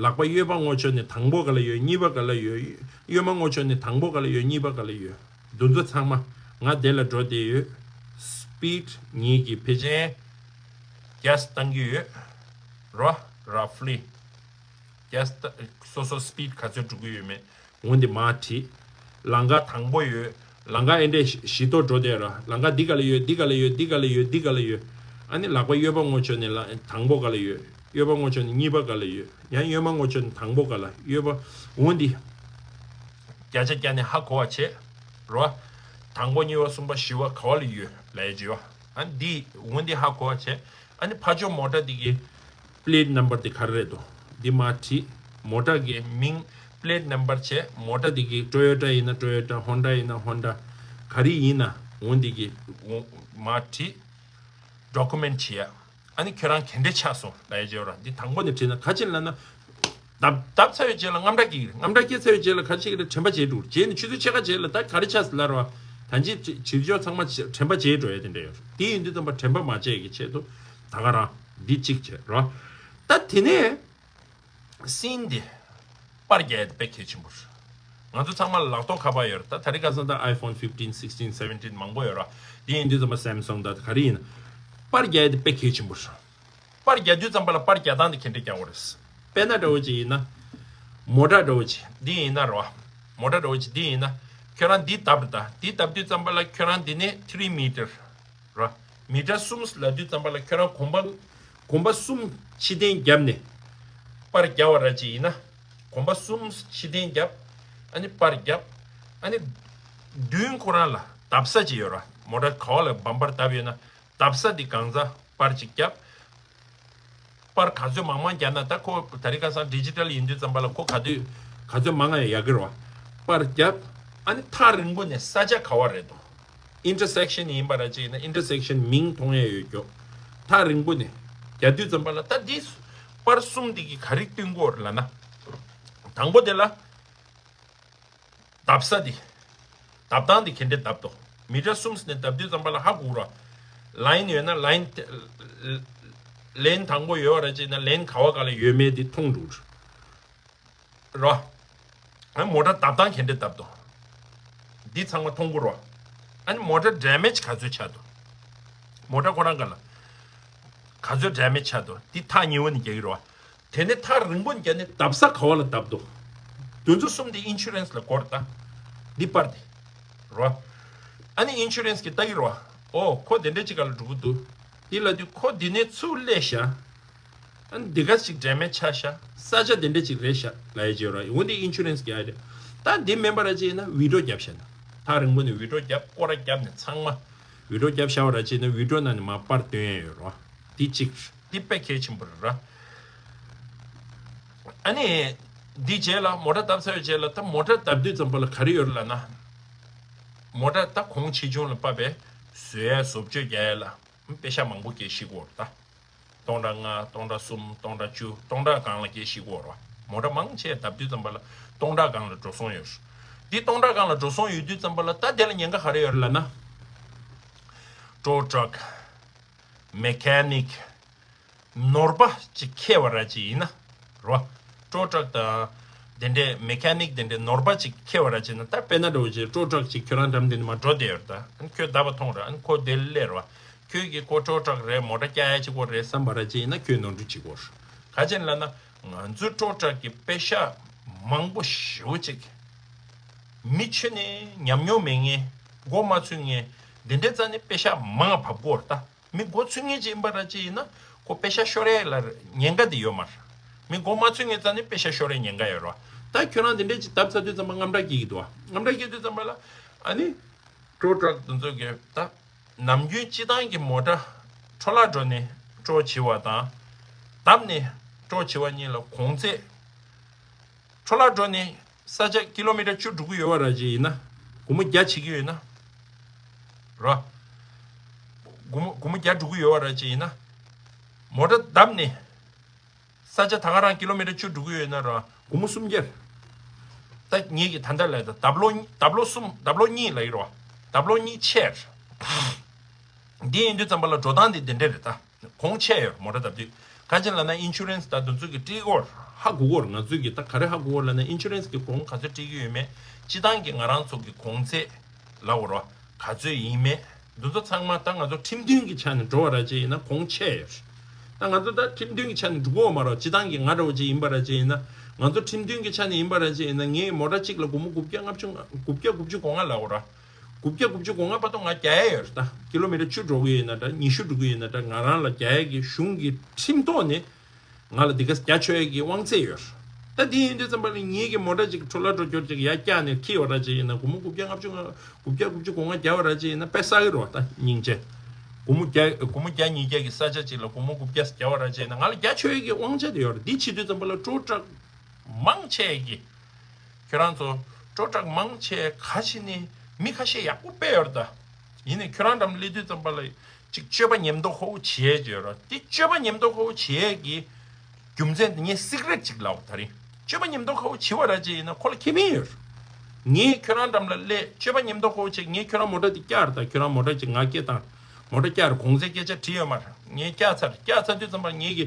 ལག་པ་གཡས་པ་ངོ་ཕྱོགས་ནས་དང་པོ་ག་ལ་ཡོད། གཉིས་པ་ག་ལ་ཡོད། གཡོན་མ་ངོ་ཕྱོགས་ནས་དང་པོ་ག་ལ་ཡོད། གཉིས་པ་ག་ལ་ཡོད། འདི་ཚོ་ཚང་མ་ང་དེ་ལ་འགྲོ་བསྡད་ཡོད། སི་པིཌ་ངེད་ཀྱིས་ཕལ་ཆེར་གེ་སི་བཏང་གི་ཡོད་རོ། ར་ཕ་ལི་གེ་སི་ད་སོ་སོ་སི་པིཌ་ག་ཚོད་འགྲོ་གི་ཡོད་མེད། འོན་ཏེ་མར་བྲིས། ལམ་ཁ་དང་པོ་ཡོད། ལམ་ཁ་ཨེ་འདྲས་བཞི་ཐོག་འགྲོ་བསྡད་ར། ལམ་ཁ་འདི་ག་ལ་ཡོད། འདི་ག་ལ་ཡོད། འདི་ག་ལ་ཡོད། འདི་ག་ལ་ཡོད། ཨ་ནི་ལག་པ་གཡོན་པ་ངོ་ཕྱོགས་ནས་ལ་དང་པོ་ག་ལ་ཡོད། གཡོན་པ་ངོ་ཕྱོགས་ནས་གཉིས་པ་ག་ལ་ཡོད། ཡང་གཡོན་མ་ངོ་ཕྱོགས་ནས་དང་པོ་ག་ལ། གཡོན་པ། འོན་ཏེ་བརྒྱ་ཆ་བརྒྱ་ནས་ཧ་གོ་བ་བྱེད་རོ། དང་པོ་གཉིས་པ་གསུམ་པ་བཞི་པ་ག་བ་ལ་ཡོད་ལབ་ཡ་ཅིག་ཡོད། ཨ་འདི་འོ་འདི་ཧ་གོ་བ་བྱས། ཨ་ནི་ཕར་ཕྱོགས་མོ་ཊ་འདི་གི་པི་ལེ་ཊི་ནམ་བར་འདི་ག་རེ་རེད་དོ། འདི་མར་བྲིས། མོ་ཊ་གི་མིང་པི་ལེ་ཊི་ནམ་བར་བྱས། མོ་ཊ་འདི་གི་ཊོ་ཡོ་ཊ་ཡིན་ན་ཊོ་ཡོ་ཊ། ཧོན་ཌ་ཡིན་ན་ཧོན་ཌ། ག་རེ་ཡིན་ན་འོ་འདི་གི་འོ་མར་བྲིས། ཌོ་ཀུ་མེན་ཊི་བྱེད་ཡ། ཨ་ནི་ཁྱོད་རང་ག་འདྲས་ཆགས་སོང་ལབ་ཡ་ཅིག་ཡོད་ར། འདི་དང་པོ་ནས་བྲིས་ན་ག་ཅི་ལབ་ན། བརྡབ་བརྡབ་ཚར་བའི་རྗེས་ལ་རྔམ་སྐྲག་སྐྱེ་གི་རེད། རྔམ་སྐྲག་སྐྱེ་ཚར་བའི་རྗེས་ལ་ག་ཅི་བྱེད་ཀྱི་རེད། དྲན་པ་བརྗེད་འགྲོ་གི་རེད། རྗེས་ནས་ཆུ་ཚོད་ཕྱེད་ཀ་རྗེས་ལ་ད་ག་རེ་ཆགས་སོང་ལབ་ར་བ། ད་ཅི་བྱེད་ཕྱོགས་ཚང་མ་དྲན་པ་བརྗེད་འགྲོ་ཡ་དེ་འདྲ་ཡོད་རེད། དེ་ཡིན་དུས་ཙམ་པ་དྲན་པ་མ་བརྗེད་ཀྱི་ཆེད་དུ་ད་ག་རང་འདི་གཅིག་བྱས་ར། ད་དེ་ནས། སིན་འདི་པར་རྒྱག་ཡ་དེ་དཔེ་གལ་ཆེན་པོ་རེད། ང་ཚོ་ཚང་མ་ལག་ཐོག་ཁ་པར་ཡོད་རེད། ད་ད་རེས་ཁ་སང་ད་ཨའི་ཕོན་ཕིབ་ཊིན། སིག་ཊིན། སེ་བེན་ཊིན་མང་པོ་ཡོད་ར། འདི་ཡིན་དུས་ཙམ་པ་སེམ་སུང་ད་ག་རེ་ཡིན། པར་རྒྱག་ཡ་དེ་དཔེ་གལ་ཆེན་པོ་རེད། པར་རྒྱག་དུས་ཙམ་པ་ལ་པར་རྒྱག་སྟངས་དེ་ག་འདྲས་རྒྱག་དགོས་རེད། དཔེར་ན་འདྲ་བོ་ཅིག་ཡིན་ན། མོ་ཊ་འདྲ་བོ་ཅིག་འདི་ཡིན་ན་ར། མོ་ཊ་འདྲ་བོ་ཅིག་འདི་ཡིན་ན། ཁྱོད་རང་འདི་བརྡབ་རེད། ད་འདི་བརྡབ་དུས་ཙམ་པ་ལ་ཁྱོད་རང་འདི་ནས་ཐི་རི་མི་ཊར། ར། མི་ཊར་གསུམ་ལབ་དུས་ཙམ་པ་ལ་ཁྱོད་རང་གོམ་པ། གོམ་པ་གསུམ་ཕྱི་འཐེན་བརྒྱབ་ནས་པར་རྒྱབ་པ་ར་ཅིག་ཡིན་ན། གོམ་པ་གསུམ་ཕྱི་འཐེན་བརྒྱབ། ཨ་ནི་པར་བརྒྱབ། ཨ་ནི་མདུན་ཁོ་རང་ལ་བརྡབ་ས་ཅིག་ཡོད་ར། མོ་ཊ་ག་བ་ལ་བམ་པར་བརྡབ་ཡོད་ན་བརྡབ་ས་འདི་གང་ཚ་པར་ཅིག་བརྒྱབ། པར་ག་ཚོད་མང་མང་རྒྱབ་ན། ད་ཁོ་ད་རེས་ཁ་སང་ཌི་ཇི་ཊལ་ཡིན་དུས་ཙམ་པ་ལ་ཁོ་ག་དུས་ག་ཚོད་མང་ང་ཡག་གི་རེད་བ། པར་རྒྱབ། ཨ་ནི་ཐག་རིང་པོ་ནས་ས་ཆ་ག་བ་རེད་དོ། ཨིན་ཊར་སེག་ཤན་ཡིན་པ་ར་ཅིག་ཡིན་ན་ཨིན་ཊར་སེག་ཤན་མིང་མཐོང་ཡ་ཡོད་རྒྱུ། ཐག་རིང་པོ་ནས་རྒྱག་དུས་ཙམ་པ་ལ་ད་འདི་པར་གསུམ་འདི་གི་ག་རེ་སྟོན་གྱི་ཡོད་རེད་ལབ་ན། དང་པོ་དེ་ལ། བརྡབ་ས་འདི། བརྡབ་སྟངས་འདི་ག་འདྲས་བརྡབ་དོ། མི་ཊར་གསུམ་ནས་བརྡབ་དུས་ཙམ་པ་ལ་ཧ་གོ་ར། ལའིན་ཡོད་ན་ལའིན། ལེན་དང་པོ་ཡོད་ར་ཅིག་ན་ལེན་ག་བ་ག་ལ་ཡོད་མེད་འདི་མཐོང་འགྲོ་ར། ཨ་མོ་ཊ་བརྡབ་སྟངས་ག་འདྲས་བརྡབ་དོ། འདི་ཚང་མ་མཐོང་གོ་ར། ཨ་ནི་མོ་ཊ་ཌེ་མེཇ་ག་ཚོད་ཆགས་དོ། མོ་ཊ་ཁོ་རང་ག་ལ་ག་ཚོད་ཌེ་མེཇ་ཆགས་དོ། འདི་ཐག་ཉེ་བོ་ནས་རྒྱག་གི་ར། དེ་ནས་ཐག་རིང་པོ་ནས་རྒྱབ་ནས་བརྡབ་ས་ག་བ་ལ་བརྡབ་འདུག་དེ་ཚོ་གསུམ་དེ་ཨིན་ཤུ་རན་སི་ལ་གོ་རེད་ད། འདི་པར་དེ། རོ། ཨ་ནི་ཨིན་ཤུ་རན་སི་གིས་ལྟ་གི་རོ། ཨོ་ཁོ་དེ་འདྲ་ཅིག་ག་ལ་འགྲོ་གི་འདུག་འདི་ལ་དུས་ཁོ་འདི་ནས་ཚུར་སླེབས་ཤག་ཨ་ནི་འདི་ག་ཅིག་ཌེ་མེཇ་ཆགས་ཤག་ས་ཆ་དེ་འདྲ་ཅིག་རེད་ཤག་ལབ་ཡ་ཅིག་ཡོད་ར། འོ་འདི་ཨིན་ཤུ་རན་སི་གི་ཨ་རེད། ད་འདི་མིན་པ་ར་ཅིག་ཡིན་ན་ཝི་ཌོ་རྒྱབ་ཤག་ན། ཐག་རིང་པོ་ནས་ཝི་ཌོ་རྒྱབ། སྐོར་ར་རྒྱབ་ནས་ཚང་མ་ཝི་ཌོ་རྒྱབ་ཤག་པ་ར་ཅིག་ཡིན་ན་ཝི་ཌོ་ནང་ནས་མར་པར་སྟོན་ཡ་ཡོད་ར། འདི་གཅིག་འདི་དཔེ་གལ་ཆེན་པོ་རེད་ར། ཨ་ནི། འདི་རྗེས་ལ་མོ་ཊ་བརྡབ་ཚར་བའི་རྗེས་ལ་ད་མོ་ཊ་བརྡབ་དུས་ཙམ་པ་ལ་ག་རེ་ཡོད་རེད་ལབ་ན། མོ་ཊ་ད་གོང་ཆེ་ཆུང་ལ་དཔག་པའི་བཟོ་ཡ་བཟོ་བཅོས་རྒྱག་ཡ་ལ་པེ་ཤ་མང་པོ་སྐྱེ་ཤེས་ཀྱི་ཡོད་རེད་ད། སྟོང་ཕྲག་ལྔ། སྟོང་ཕྲག་གསུམ། སྟོང་ཕྲག་བཅུ། སྟོང་ཕྲག་སྒང་ལ་སྐྱེ་ཤེས་ཀྱི་ཡོད་རེད་བ། མོ་ཊ་མང་ཆེ་བརྡབ་དུས་ཙམ་པ་ལ་སྟོང་ཕྲག་སྒང་ལ་འགྲོ་སོང་ཡོད་རེད། འདི་སྟོང་ཕྲག་སྒང་ལ་འགྲོ་སོང་ཡོད་དུས་ཙམ་པ་ལ་ད་དེ་ལ་ཉེན་ཁ་ག་རེ་ཡོད་རེད་ལབ་ན། ཊོ་ཊག་མེ་ཀ་ནིག་ནོར་པ་ཅིག་འཁྱེར་བ་ར་ཅིག་ཡིན་ན། རོ། ཊོ་ཊག་དང་། དེ་འདྲའི་མེ་ཀ་ནིག་དེ་འདྲའི་ནོར་པ་ཅིག་འཁྱེར་བ་ར་ཅིག་ན། ད་དཔེར་ན་འདྲ་བོ་ཅིག་ཊོ་ཊག་ཅིག་ཁྱོད་རང་འགྲམ་དེ་ནས་མར་འགྲོ་བསྡད་ཡོད་རེད་ད། ཨ་ནི་ཁྱོད་བརྡབ་པ་མཐོང་ར། ཨ་ནི་ཁོ་དེ་སླེབས་ར། ཁྱོད་ཀྱིས་ཁོ་ཊོ་ཊག་རེད། མོ་ཊ་བཀྱག་ཡ་ཅིག་པོ་རེད་བསམ་པ་ར་ཅིག་ཡིན་ན་ཁྱོད་ནོར་འཁྲུལ་བྱེད་ཀྱི་ཡོད་རེད། ག་ཅི་ལབ་ན། ང་ཚོའི་ཊོ་ཊག་གི་པེ་ཤ་མང་པོ་ཞེ་པོ་ཅིག་མི་ཁྱོན་ནས་ཉམས་མྱོང་མེད་མཁན། མགོ་མ་ཚོས་མཁན། འདི་འདྲའི་རྩ་ནས་པེ་ཤ་མང་ང་བབས་ཀྱི་ཡོད་རེད་ད། མི་མགོ་ཚོས་མཁན་ཅིག་ཡིན་པ་ར་ཅིག་ཡིན་ན་ཁོ་པེ་ཤ་ཤོར་ཡས་ལ་ཉེན་ཁ་དེ་ཡོད་མ་རེད། མི་མགོ་མ་ཚོས་མཁན་རྩ་ནས་པེ་ཤ་ཤོར་ཡས་ཉེན་ཁ་ཡོད་རེད་བ། ད་ཁྱོད་རང་དེ་འདྲས་ཅིག་བརྡབ་ཚར་དུས་ཙམ་པ་རྔམ་སྐྲག་སྐྱེ་གི་འདུག་བ། རྔམ་སྐྲག་སྐྱེ་དུས་ཙམ་པ་ལ་ཨ་ནི་ཊོ་ཊག་དེ་ཚོ་གིས་ད་ནམ་རྒྱུན་སྤྱིར་བཏང་གི་མོ་ཊ་འཕྲོ་བརླག་འགྲོ་ནས་སྤྲོ་བྱེད་པ་དང་། བརྡབ་ནས་སྤྲོ་བྱེད་པ་གཉིས་ལ་གོང་ཚད། འཕྲོ་བརླག་འགྲོ་ནས་ས་ཆ་ཀི་ལོ་མི་ཊར་བཅུ་འགྲོ་གི་ཡོད་པ་ར་ཅིག་ཡིན་ན། སྒོར་མོ་བརྒྱ་བྱེད་ཀྱི་ཡོད་ན། ར། སྒོར་མོ་སྒོར་མོ་བརྒྱ་འགྲོ་གི་ཡོད་པ་ར་ཅིག་ཡིན་ན། མོ་ཊ་བརྡབས་ནས། ས་ཆ་ད་ག་རང་ཀི་ལོ་མི་ཊར་བཅུ་འགྲོ་གི་ཡོད་ན་ར། སྒོར་མོ་སུམ་བརྒྱ། ད་ངེད་ཀྱི་ད་ལྟ་ལས་ད་ལྡབ་ལོ་ལྡབ་ལོ་གསུམ་ལྡབ་ལོ་གཉིས་ལ་ཡིན་ར། ལྡབ་ལོ་གཉིས་ཆད། འདི་ཡིན་དུས་ཙམ་པ་ལ་འགྲོ་སྟངས་འདི་འདི་འདྲ་རེད་ད། གོང་ཆེ་ཡོད་མོ་ཊ་བརྡབ་དུས། ག་ཅི་ལབ་ན་ཨིན་ཤུ་རན་སི་ད་དེ་ཚོ་གི་སྤྲད་ཀྱི་ཡོད་རེད། ཧ་གོ་གི་ཡོད་རེད། ང་ཚོས་ཀྱི་ད་ག་རེ་ཧ་གོ་གི་ཡོད་རེད་ལབ་ན་ཨིན་ཤུ་རན་སི་གི་གོང་ག་ཚོད་སྤྲད་ཀྱི་ཡོད་མེད། སྤྱིར་བཏང་གི་ང་རང་ཚོ་གི་གོང་ཚད་ལབ་དགོས་རེད། ག་ཚོད་ཡིན་མེད། དེ་ཚོ་ཚང་མ་ད་ང་ཚོ་ཁྲིམས་མཐུན་གྱི་ཆ་ནས་འགྲོ་བ་ར་ཅིག་ཡིན་ན་གོང་ཆེ་ཡོད་རེད། ད་ང་ཚོ་ད་ཁྲིམས་མཐུན་གྱི་ཆ་ནས་འགྲོ་གི་ཡོད་མ་རེད། སྤྱིར་བཏང་གི་ང་འདྲ་བོ་ཅིག་ཡིན་པ་ར་ཅིག་ཡིན་ན་ང་ཚོ་ཁྲིམས་མཐུན་གྱི་ཆ་ནས་ཡིན་པ་ར་ཅིག་ཡིན་ན་ངས་མོ་ཊ་གཅིག་ལ་སྒོར་མོ་དགུ་བརྒྱ་ལྔ་བཅུ་དགུ་བརྒྱ་དགུ་བཅུ་གོ་ལྔ་ལབ་དགོས་རེད། དགུ་བརྒྱ་དགུ་བཅུ་གོ་ལྔ་བར་དུ་ང་རྒྱག་ཡ་ཡོད་རེད་ད། ཀི་ལོ་མི་ཊར་བཅུ་འགྲོ་གི་ཡོད་ན་འདྲ། ཉི་ཤུ་འགྲོ་གི་ཡོད་ན་འདྲ། ང་རང་ལ་རྒྱག་ཡ་གི་གཞུང་གི་ཁྲིམས་ཐོག་ནས་ང་ལ་འདི་ག་རྒྱག་ཆོག་ཡ་གི་དབང་ཚད་ཡོད་རེད། ད་དེ་ཡིན་དུས་ཙམ་པ་ལ་ངེད་ཀྱི་མོ་ཊ་ཅིག་འཕྲོ་བརླག་འགྲོ་སྐྱོར་ཅིག་ཡར་བཀྱགས་ནས་འཁྱེར་བ་ར་ཅིག་ཡིན་ན། སྒོར་མོ་དགུ་བརྒྱ་ལྔ་བཅུ་ང་དགུ་བརྒྱ་དགུ་བཅུ་གོ་ལྔ་བརྒྱབ་པ་ར་ཅིག་ཡིན་ན་དཔེ་བསགས་ཀྱི་རེད་བ། ད་སྙིང་རྗེ། སྒོར་མོ་བརྒྱ་སྒོར་མོ་བརྒྱ་ཉིས་བརྒྱ་གི་ས་ཆ་ཅིག་ལ་སྒོར་མོ་དགུ་བརྒྱ་བརྒྱབ་པ་ར་ཅིག་ཡིན་ན་ང་ལ་རྒྱ་ཆོད་ཀྱི་དབང་ཆ་དེ་ཡོད་རེད། འདི་བྱེད་དུས་ཙམ་པ་ལ་སྤྲོ་སྐྲག་མང་ཆེ་གི་ཁྱོད་རང་ཚོ་སྤྲོ་སྐྲག་མང་ཆེ་ག་ཞིག་ནི་མི་ཁ་ཤས་ཡག་པོ་དཔེ་ཡོད་རེད་ད། ཡིན་ནའི་ཁྱོད་རང་འགྲམ་སླེབས་དུས་ཙམ་པ་ལ་ཅིག་སྤྱོད་པ་ཉམས་རྟོགས་ཁོ་བོ་བྱེད་ཡས་ཡོད་ར། དེ་སྤྱོད་པ་ཉམས་རྟོགས་ཁོ་བོ་བྱེད་ཡས་ཀྱི་རྒྱུ་མཚན་དེ་ངས་སི་ཀི་རེཊ་ཅིག་ལབ་ད་རིང་། སྤྱོད་པ་ཉམས་རྟོགས་ཁོ་བོ་བྱེད་པ་ར་ཅིག་ཡིན་ན་ཁོ་ལ་ཁེ་ཕན་ཡོད་ར། ངས་ཁྱོད་རང་འགྲམ་ལ་སླེབས་སྤྱོད་པ་ཉམས་རྟོགས་ཁོ་བོ་བྱེད། ངས་ཁྱོད་རང་མོ་ཊ་དེ་བཀྱག་ར། ད་ཁྱོད་རང་མོ་ཊ་ཅིག་ང་སྐད་བཏང་། མོ་ཊ་བཀྱག་ར། གོང་ཚད་སྐད་ཆ་དྲིས་ཡོད་མ་རེད། ངས་བཀྱག་ཚར། བཀྱག་ཚར་དུས་ཙམ་པ་ངེད་ཀྱི་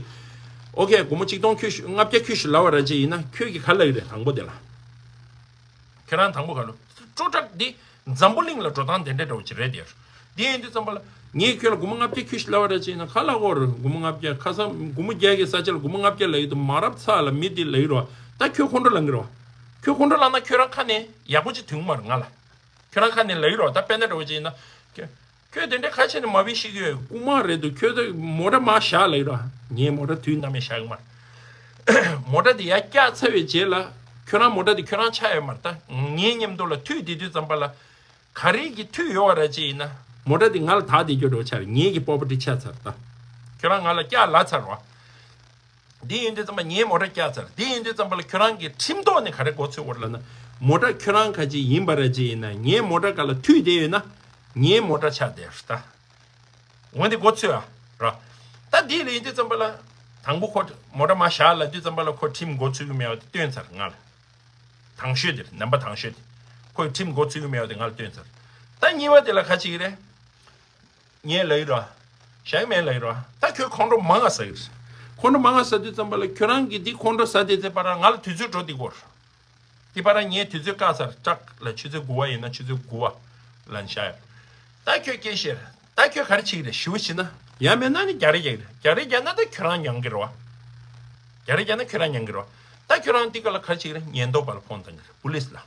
ཨོ་ཁེ་སྒོར་མོ་གཅིག་སྟོང་ཁྱོད་ཤོག་ལྔ་བརྒྱ་ཁྱོད་ཤོག་ལབ་པ་ར་ཅིག་ཡིན་ན་ཁྱོད་ཀྱིས་ག་ལབ་ཀྱི་རེད། དང་པོ་དེ་ལ། ཁྱོད་རང་དང་པོ་ག་ལབ། སྤྲོ་སྐྲག་འདི་འཛམ་བུ་གླིང་ལ་འགྲོ་སྟངས་དེ་འདྲ་འདྲ་བོ་ཅིག་རེད་དེ། འདི་ཡིན་དུས་ཙམ་པ་ལ་ངས་ཁྱོད་ལ་སྒོར་མོ་ལྔ་བརྒྱ་ཁྱོད་ཤོག་ལབ་པ་ར་ཅིག་ཡིན་ན་ག་ལབ་དགོས་རེད། སྒོར་མོ་ལྔ་བརྒྱ། ཁ་སང་སྒོར་མོ་བརྒྱ་གི་ས་ཆ་ལ་སྒོར་མོ་ལྔ་བརྒྱ་ལབ་ཡོད་དུས་མ་རབས་ཚ་ལ་མི་འདི་ལབ་ཀྱི་རེད་བ། ད་ཁྱོད་ཁོང་ཁྲོ་ལངས་ཀྱི་རེད་བ། ཁྱོད་ཁོང་ཁྲོ་ལངས་ན་ཁྱོད་རང་ཁ་ནས་ཡག་པོ་ཅིག་ཐོན་གྱི་མ་རེད་ང་ལ། ཁྱོད་རང་ཁ་ནས་ལབ་ཀྱི་རེད་བ། ད་དཔེར་ན་འདྲ་བོ་ཅིག་ཡིན་ན། ཁྱོད་ཁྱོད་དེ་འདྲ་ག་བྱས་ནས་མ་བི་ཤེས་ཀྱི་ཡོད། རྐུན་མ་རེད་འདུག་ཁྱོད་ད་མོ་ཊ་མར་བཞག་ལབ་ཀྱི་རེད་བ། ངས་མོ་ཊ་དུས་ནམ་ཡང་བཞག་གི་མ་རེད། མོ་ཊ་དེ་ཡར་བཀྱག་ཚར་བའི་རྗེས་ལ་ཁྱོད་རང་མོ་ཊ་དེ་ཁྱོད་རང་ཆགས་ཡོད་མ་རེད། ད་ངའི་མཉམ་དུ་ལ་མཐུད་བསྡད་དུས་ཙམ་པ་ལ་ག་རེ་གི་མཐུད་ཡོད་པ་ར་ཅིག་ཡིན་ན་མོ་ཊ་དེ་ང་ལ་བདག་བསྡད་རྒྱུ་འདྲ་བོ་ཆགས་རེད། ངེད་ཀྱི་པོ་པར་ཊི་ཆགས་ཚར། ད་ཁྱོད་རང་ང་ལ་བཀྱག་ལབ་ཚར་བ། འདི་ཡིན་དུས་ཙམ་པ་ངའི་མོ་ཊ་བཀྱག་ཚར། འདི་ཡིན་དུས་ཙམ་པ་ལ་ཁྱོད་རང་གི་ཁྲིམས་ཐོག་ནས་ག་རེ་མགོ་ཚོས་ཡོད་རེད་ལབ་ན། མོ་ཊ་ཁྱོད་རང་ག་ཅིག་ཡིན་པ་ར་ཅིག་ཡིན་ན་ངའི་མོ་ཊ་སྒང་ལ་མཐུད་བསྡད་ཡོད་ན་ངའི་མོ་ཊ་ཆགས་བསྡད་རེད་ད། འོན་ཏེ་མགོ་ཚོས་ཨ་ར། ད་འདི་ལ་ཡིན་དུས་ཙམ་པ་ལ་དང་པོ་ཁོ་མོ་ཊ་མར་བཞག་ལབ་དུས་ཙམ་པ་ལ་ཁོ་ཁྲིམས་མགོ་ཚོས་ཀྱི་མེད་པ་དེ་སྟོན་ཚར་ང་ལ། དང་ཤོས་དེ་རེད། ནམ་པ་དང་ཤོས་དེ། ཁོས་ཁྲིམས་མགོ་ཚོས་ཀྱི་མེད་པ་དེ་ང་ལ་སྟོན་ཚར། ད་གཉིས་པ་དེ་ལ་ག་ཅིག་རེད། ངས་ལབ་ཀྱི་རེད་བ། བཞག་གི་མེད་ལབ་ཀྱི་རེད་བ། ད་ཁྱོད་ཁོང་ཁྲོ་མང་ང་ཟ་གི་རེད། ཁོང་ཁྲོ་མང་ང་ཟ་དུས་ཙམ་པ་ལ་ཁྱོད་རང་གིས་འདི་ཁོང་ཁྲོ་ཟ་དེ་ཚེ་བར་ང་ལ་དུས་ཚོད་འགྲོ་འདི་སྐོར། འདི་བར་ངས་དུས་ཚོད་བཀག་ཚར། སྐྲག་ལ་ཆུ་ཚོད་དགུ་པ་ཡིན་ན་ཆུ་ཚོད་དགུ་པ་ལ་བཞག་ཡོད། ད་ཁྱོད་སྐད་བཤད་རེད། ད་ཁྱོད་ག་རེ་བྱེད་ཀྱི་རེད། ཞུ་བ་བྱེད་ན་ཡང་མེད་ན་ནི་རྒྱག་རེས་རྒྱག་གི་རེད། རྒྱག་རེས་རྒྱག་ན་ད་ཁྱོད་རང་མྱང་གི་རེད་བ། རྒྱག་རེས་རྒྱག་ན་ཁྱོད་རང་མྱང་གི་རེད་བ། ད་ཁྱོད་རང་འདི་ག་ལ་ག་རེ་བྱེད་ཀྱི་རེད། ཉེན་རྟོག་པ་ལ་ཕོན་བཏང་གི་རེད། པུ་ལིས་ལ།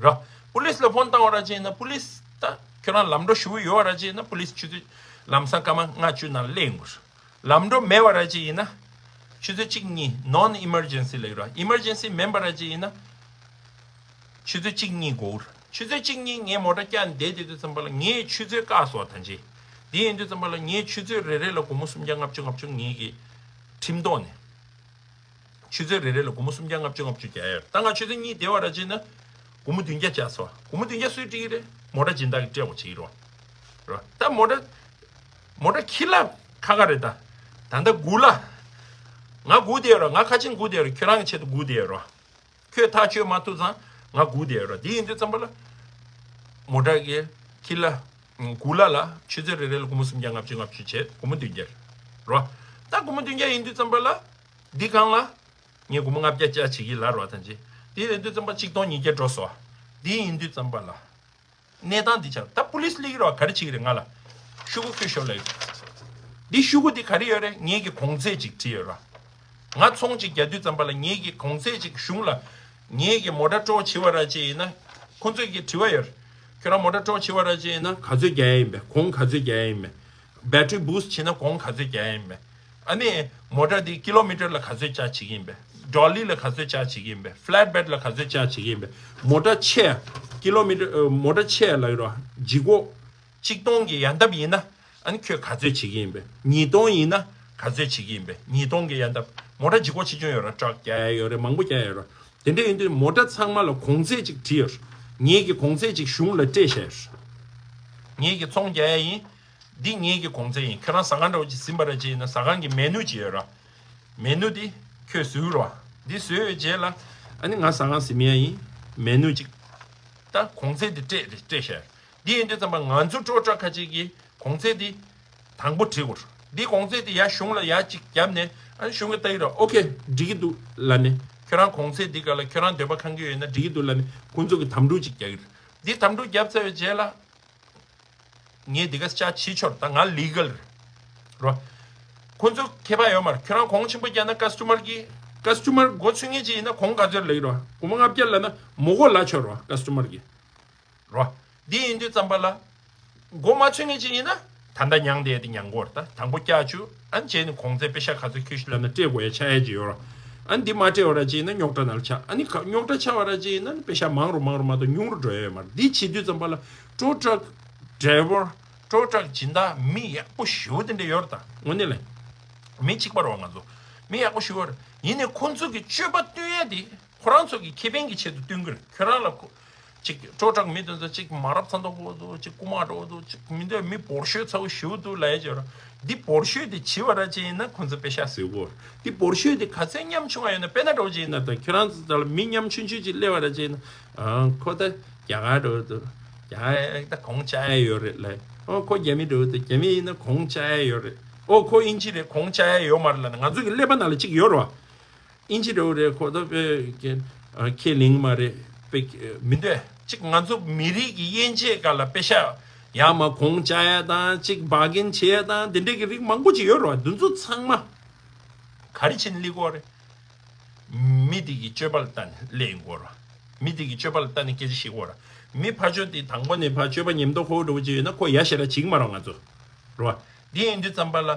ར། པུ་ལིས་ལ་ཕོན་བཏང་བ་ར་ཅིག་ཡིན་ན་པུ་ལིས་ད་ཁྱོད་རང་ལམ་འགྲོ་ཞུ་གི་ཡོད་བ་ར་ཅིག་ཡིན་ན་པུ་ལིས་ཆུ་ཚོད་ལམ་སང་སྐར་མ་ལྔ་བཅུ་ནང་སླེབས་ཡོང་གི་རེད། ལམ་འགྲོ་མེད་བ་ར་ཅིག་ཡིན་ན་ཆུ་ཚོད་གཅིག་གཉིས་ནོན་ཨི་མར་ཇེན་སི་ལབ་ཀྱི་རེད་བ། ཨི་མར་ཇེན་སི་མིན་པ་ར་ཅིག་ཡིན་ན་ཆུ་ཚོད་གཅིག་གཉིས་འགོར་གྱི་རེད། ཆུ་ཚོད་གཅིག་གཉིས་ངས་མོ་ཊ་བཀྱགས་ནས་བསྡད་བསྡད་དུས་ཙམ་པ་ལ་ངས་ཆུ་ཚོད་བཀག་སོང་ད་ཅིག་འདི་ཡིན་དུས་ཙམ་པ་ལ་ངས་ཆུ་ཚོད་རེ་རེ་ལ་སྒོར་མོ་སུམ་བརྒྱ་ལྔ་བཅུ་ལྔ་བཅུ་ངེད་ཀྱི་ཁྲིམས་ཐོག་ནས། ཆུ་ཚོད་རེ་རེ་ལ་སྒོར་མོ་སུམ་བརྒྱ་ལྔ་བཅུ་ལྔ་བཅུ་རྒྱག་ཡ་ཡོད། ད་ང་ཆུ་ཚོད་གཉིས་བསྡད་པ་ར་ཅིག་ན་སྒོར་མོ་བདུན་བརྒྱ་བརྒྱབ་སོང་། སྒོར་མོ་བདུན་བརྒྱ་སུས་སྤྲད་ཀྱི་རེད། མོ་ཊ་སྦྱིན་བདག་གིས་སྤྲད་དགོས་བྱེད་ཀྱི་རེད་བ། རེད་བ། ད་མོ་ཊ་མོ་ཊ་ཁྱི་ལ་ཁ་ཁ་རེད་ད། ད་ལྟ་སྒུག་ལ། ང་སྒུག་བསྡད་ཡོད་ར། ང་ཁ་ཆེམས་སྒུག་བསྡད་ཡོད་ར། ཁྱོད་རང་གི་ཆེད་དུ་སྒུག་བསྡད་ཡོད་ར། ཁྱོད་ཐག་གཅོད་མ་ཐུབ་ཙང་ང་སྒུག་བསྡད་ཡོད་ར། དེ་ཡིན་དུས་ཙམ་པ་ལ། མོ་ཊ་གི་ཁྱི་ལ། སྒུག་ལ་ལ་ཆུ་ཚོད་རེ་རེ་ལ་སྒོར་མོ་སུམ་བརྒྱ་ལྔ་བཅུ་ལྔ་བཅུ་བྱས་སྒོར་མོ་བདུན་བརྒྱ་རེད། ར། ད་སྒོར་མོ་བདུན་བརྒྱ་ཡིན་དུས་ཙམ་པ་ལ། འདི་སྒང་ལ། ངས་སྒོར་མོ་ལྔ་བརྒྱ་བཅའ་བྱེད་ཀྱི་ལ་རོ་ཐང་ཆེ། འདི་ཡིན་དུས་ཙམ་པ་གཅིག་སྟོང་ཉིས་བརྒྱ་འགྲོ་སོང་། འདི་ཡིན་དུས་ཙམ་པ་ལ། གནས་སྟངས་འདི་ཆགས། ད་པུ་ལིས་སླེབས་ཀྱི་རོ། ག་རེ་བྱེད་ཀྱི་རེད་ང་ལ། ཤོག་གུ་ཁྱོད་ཤོག་ལབ་ཡོད། འདི་ཤོག་གུ་འདི་ག་རེ་ཡོད་རེད། ངེད་ཀྱི་གོང་ཚད་ཅིག་བྲིས་ཡོད་རོ། ང་ཚོང་ཅིག་རྒྱག་དུས་ཙམ་པ་ལ་ངེད་ཀྱི་གོང་ཚད་ཅིག་གཞུང་ལ། ངེད་ཀྱི་མོ་ཊ་སྤྲོ་བྱེད་པ་ར་ཅིག་ཡིན་ན། ཁོང་ཚོས་ཀྱི་དྲི་བ་ཡོད། ཁྱོད་རང་མོ་ཊ་སྤྲོ་བྱེད་པ་ར་ཅིག་ཡིན་ན་ག་ཚོད་རྒྱག་ཡ་ཡིན་པས། གོང་ག་ཚོད་རྒྱག་ཡ་ཡིན་པས། battery boost བྱེད་ན་གོང་ག་ཚོད་རྒྱག་ཡ་ཡིན་པས། ཨ་ནི་མོ་ཊ་འདི་ཀི་ལོ་མི་ཊར་ལ་ག་ཚོད་ཆར་ཇི་བྱེད་ཀྱི་ཡིན་པས། ཌོ་ལི་ལ་ག་ཚོད་ཆར་ཇི་བྱེད་ཀྱི་ཡིན་པས། ཕ་ལེ་ཊི་བེ་ཌི་ལ་ག་ཚོད་ཆར་ཇི་བྱེད་ཀྱི་ཡིན་པས། མོ་ཊ་ཆེ། ཀི་ལོ་མི་ཊར་མོ་ཊ་ཆེ་ལ་ཡོད་རོ། ལྗིད་ཁོག་གཅིག་སྟོང་གི་ཡང་ལྡབ་ཡིན་ན། ཨ་ནི་ཁྱོད་ག་ཚོད་བྱེད་ཀྱི་ཡིན་པས། ཉིས་སྟོང་ཡིན་ན་ག་ཚོད་བྱེད་ཀྱི་ཡིན་པས། ཉིས་སྟོང་གི་ཡང་ལྡབ། མོ་ཊ་ལྗིད་ཁོག་ཆེ་ཆུང་ཡོད་ར། ཊྲག་རྒྱག་ཡ་ཡོད་རེད། མང་པོ་རྒྱག་ཡ་ཡོད་ར། དེ་འདྲ་ཡིན་དུས་མོ་ཊ་ཚང་མ་ལ་གོང་ཚད་ཅིག་བྲིས་ཡོད། ངེད་ཀྱི་གོང་ཚད་ཅིག་གཞུང་ལ་སྤྲད་བཞག་ཡོད། ངེད་ཀྱི་ཚོང་རྒྱག་ཡ་ཡིན། འདི་ངེད་ཀྱི་གོང་ཚད་ཡིན། ཁྱོད་རང་ཟ་ཁང་འདྲ་བོ་ཅིག་ཟིན་པ་ར་ཅིག་ཡིན་ན་ཟ་ཁང་གི་མེ་ནུ་ཅིག་ཡོད་ར། མེ་ནུ་འདི་ཁྱོད་བཟོས་རོ། འདི་བཟོས་ཡོད་རྗེས་ལ། ཨ་ནི་ང་ཟ་ཁང་ཟིན་ཡ་ཡིན། མེ་ནུ་ཅིག་ད་གོང་ཚད་འདི་སྤྲད་སྤྲད་བཞག་འདི་ཡིན་དུས་ཙམ་པ་ང་ཚོ་སྤྲོ་སྐྲག་ཁ་ཅིག་གི་གོང་ཚད་འདི་དང་པོ་བྲིས་དགོས། འདི་གོང་ཚད་འདི་ཡར་གཞུང་ལ་ཡར་གཅིག་བརྒྱབ་ནས། ཨ་ནི་གཞུང་གི་ལྟ་གི་རོགས། ཨོ་ཁེ། འགྲིག་གི་འདུག་ལབ་ནས། ཁྱོད་རང་གོང་ཚད་འདི་ག་ལ་ཁྱོད་རང་འདོད་པ་ཁེངས་ཀྱི་ཡོད་ན་འགྲིག་གི་འདུག་ལབ་ནས་ཁོང་ཚོ་གི་དམ་ཕྲུག་ཅིག་རྒྱག་གི་རེད། འདི་དམ་ཕྲུག་བརྒྱབ་ཚར་བའི་རྗེས་ལ། ངས་འདི་ག་ཅག་བྱེད་ཆོག་ད་ང་ལི་གལ་རེད་རོ། ཁོང་ཚོ་ཁྱད་པར་ཡོད་མ་རེད། ཁྱོད་རང་གོང་ཆེན་པོ་རྒྱག་ན་ཀ་སི་ཊ་མར་གི། ཀ་སི་ཊ་མར་མགོ་ཚོས་མཁན་ཅིག་ཡིན་ན་གོང་ག་ཚོད་ལབ་ཀྱི་རོ། སྒོར་མོ་ལྔ་བརྒྱ་ལབ་ན་མོ་གོ་ལབ་ཆོག་རོ། ཀ་སི་ཊ་མར་གི་རོ། འདི་ཡིན་དུས་ཙམ་པ་ལ། མགོ་མ་ཚོས་མཁན་ཅིག་ཡིན་ན་ད་ལྟ་མྱང་བསྡད་དེ་མྱང་དགོས་རེད། ད་དང་པོ་བཀྱག་བཅུག་ཨ་ནི་རྗེས་ནས་གོང་ཚད་པེ་ཤ་ག་ཚོད་ཁྱོད་ཤོག་ལབ་ན་སྤྲད་དགོས་ཡ་ཆགས་ཡ་ཅིག་ཡོད་རོ། ཨ་ནི་འདི་མ་སྤྲད་པ་ར་ཅིག་ཡིན་ན་རྙོག་དྲ་ནང་ལ་ཆགས། ཨ་ནི་ཁ་རྙོག་དྲ་ཆགས་པ་ར་ཅིག་ཡིན་ན་པེ་ཤ་མང་རུ་མང་རུ་མ་གཏོགས་ཉུང་རུ་འགྲོ་ཡ་ཡོད་མ་རེད། འདི་བྱེད་དུས་ཙམ་པ་ལ་ཊོ་ཊག་ཌ་རའི་ཝར་ཊོ་ཊག་སྦྱིན་བདག་མི་ཡག་པོ་ཞེ་པོ་དེ་འདྲ་ཡོད་རེད། ད་དངོས་གནས་ལ་མི་གཅིག་པ་རེད་པ། ང་ཚོ་མི་ཡག་པོ་ཞེ་པོ་རེད། ཡིན་ནའི་ཁོང་ཚོ་གི་སྤྱོད་པ་སྟོན་ཡ་དེ་ཁོ་རང་ཚོ་གི་ཁེ་ཕན་གྱི་ཆེད་དུ་སྟོན་གྱི་རེད། ཁྱོད་རང་ལ་ཁོ་ཅིག་ཊོ་ཊག་མི་དེ་ཚོ་ཅིག་མ་རབས་ཚ་མདོག་པོ་འདུག་ཅིག་རྐུ་མ་འདྲ་པོ་འདུག་ཅིག་མི་འདོད་མི་བོར་ཤོས་ཚ་པོ་ཞེ་པོ་འདུག་ལབ་ཡ་ཅིག་ཡོད་རེད། འདི་བོར་ཤོས་དེ་བྱིས་པ་ར་ཅིག་ཡིན་ན་ཁོང་ཚོ་པེ་ཤ་ཟོས་ཀྱི་ཡོད་རེད། འདི་བོར་ཤོས་དེ་ག་ཚོད་ཉམ་ཆུང་བ་ཡོད་ན། དཔེར་ན་འདྲ་པོ་ཅིག་ཡིན་ན། ད་ཁྱོད་རང་ཚོ་ལ་མི་ཉམ་ཆུང་ཆུང་ཅིག་སླེབས་པ་ར་ཅིག་ཡིན་ན། ཨ་ཁོ་ད་རྒྱ་གར་འདྲ་པོ་འདུག་རྒྱ་གར་ད་གོང་ཆག་ཡ་ཡོད་རེད་ལབ། ཨོ་ཁོ་རྒྱ་མི་འདྲ་པོ་འདུག་རྒྱ་མི་ཡིན་ན་གོང་ཆག་ཡ་ཡོད་རེད། ཨོ་ཁོ་དབྱིན་ཇི་རེད། གོང་ཆག་ཡ་ཡོད་མ་རེད་ལབ་ན། ང་ཚོ་གི་ཀླད་པ་ནང་ལ་གཅིག་ཡོད་རེད་པ། དབྱིན་ཇི་འདྲ་པོ་རེད། ཁོ་ད་དཔེ་ཁས་ལེན་མ་རེད། དཔེ་མི་འདོད། ཅིག་ང་ཚོ་མི་རིགས་ཀྱི་དབྱེ་འབྱེད་སྒང་ལ་པེ་ཤ་ཡར་མར་གོང་བཅག་ཡ་དང་། ཅིག་བར་གེན་བྱེད་ཡ་དང་། དེ་འདྲས་ཀྱི་རིགས་མང་པོ་ཅིག་ཡོད་རེད་པ། འདི་ཚོ་ཚང་མ་ག་རེ་བྱས་ནས་སླེབས་ཀྱི་ཡོད་རེད། མི་དེ་གི་སྤྱོད་པ་ལ་ལྟ་ནས་སླེབས་ཡོང་གི་ཡོད་རེད་པ། མི་དེ་གི་སྤྱོད་པ་ལ་ལྟ་ནས་སྐད་ཆ་བཤད་ཀྱི་ཡོད་རེད་པ། མི་ཕར་ཕྱོགས་དེ་དང་པོ་ནས་ཕར་སྤྱོད་པ་ཉེས་རྡུང་ཁོ་བོ་འདྲ་པོ་ཅིག་ཡོད་ན་ཁོ་ཡ་ཞེ་དྲག་བྱེད་ཀྱི་མ་རེད་པ། ང་ཚོ་རེད་པ། འདི་ཡིན་དུས་ཙམ་པ་ལ་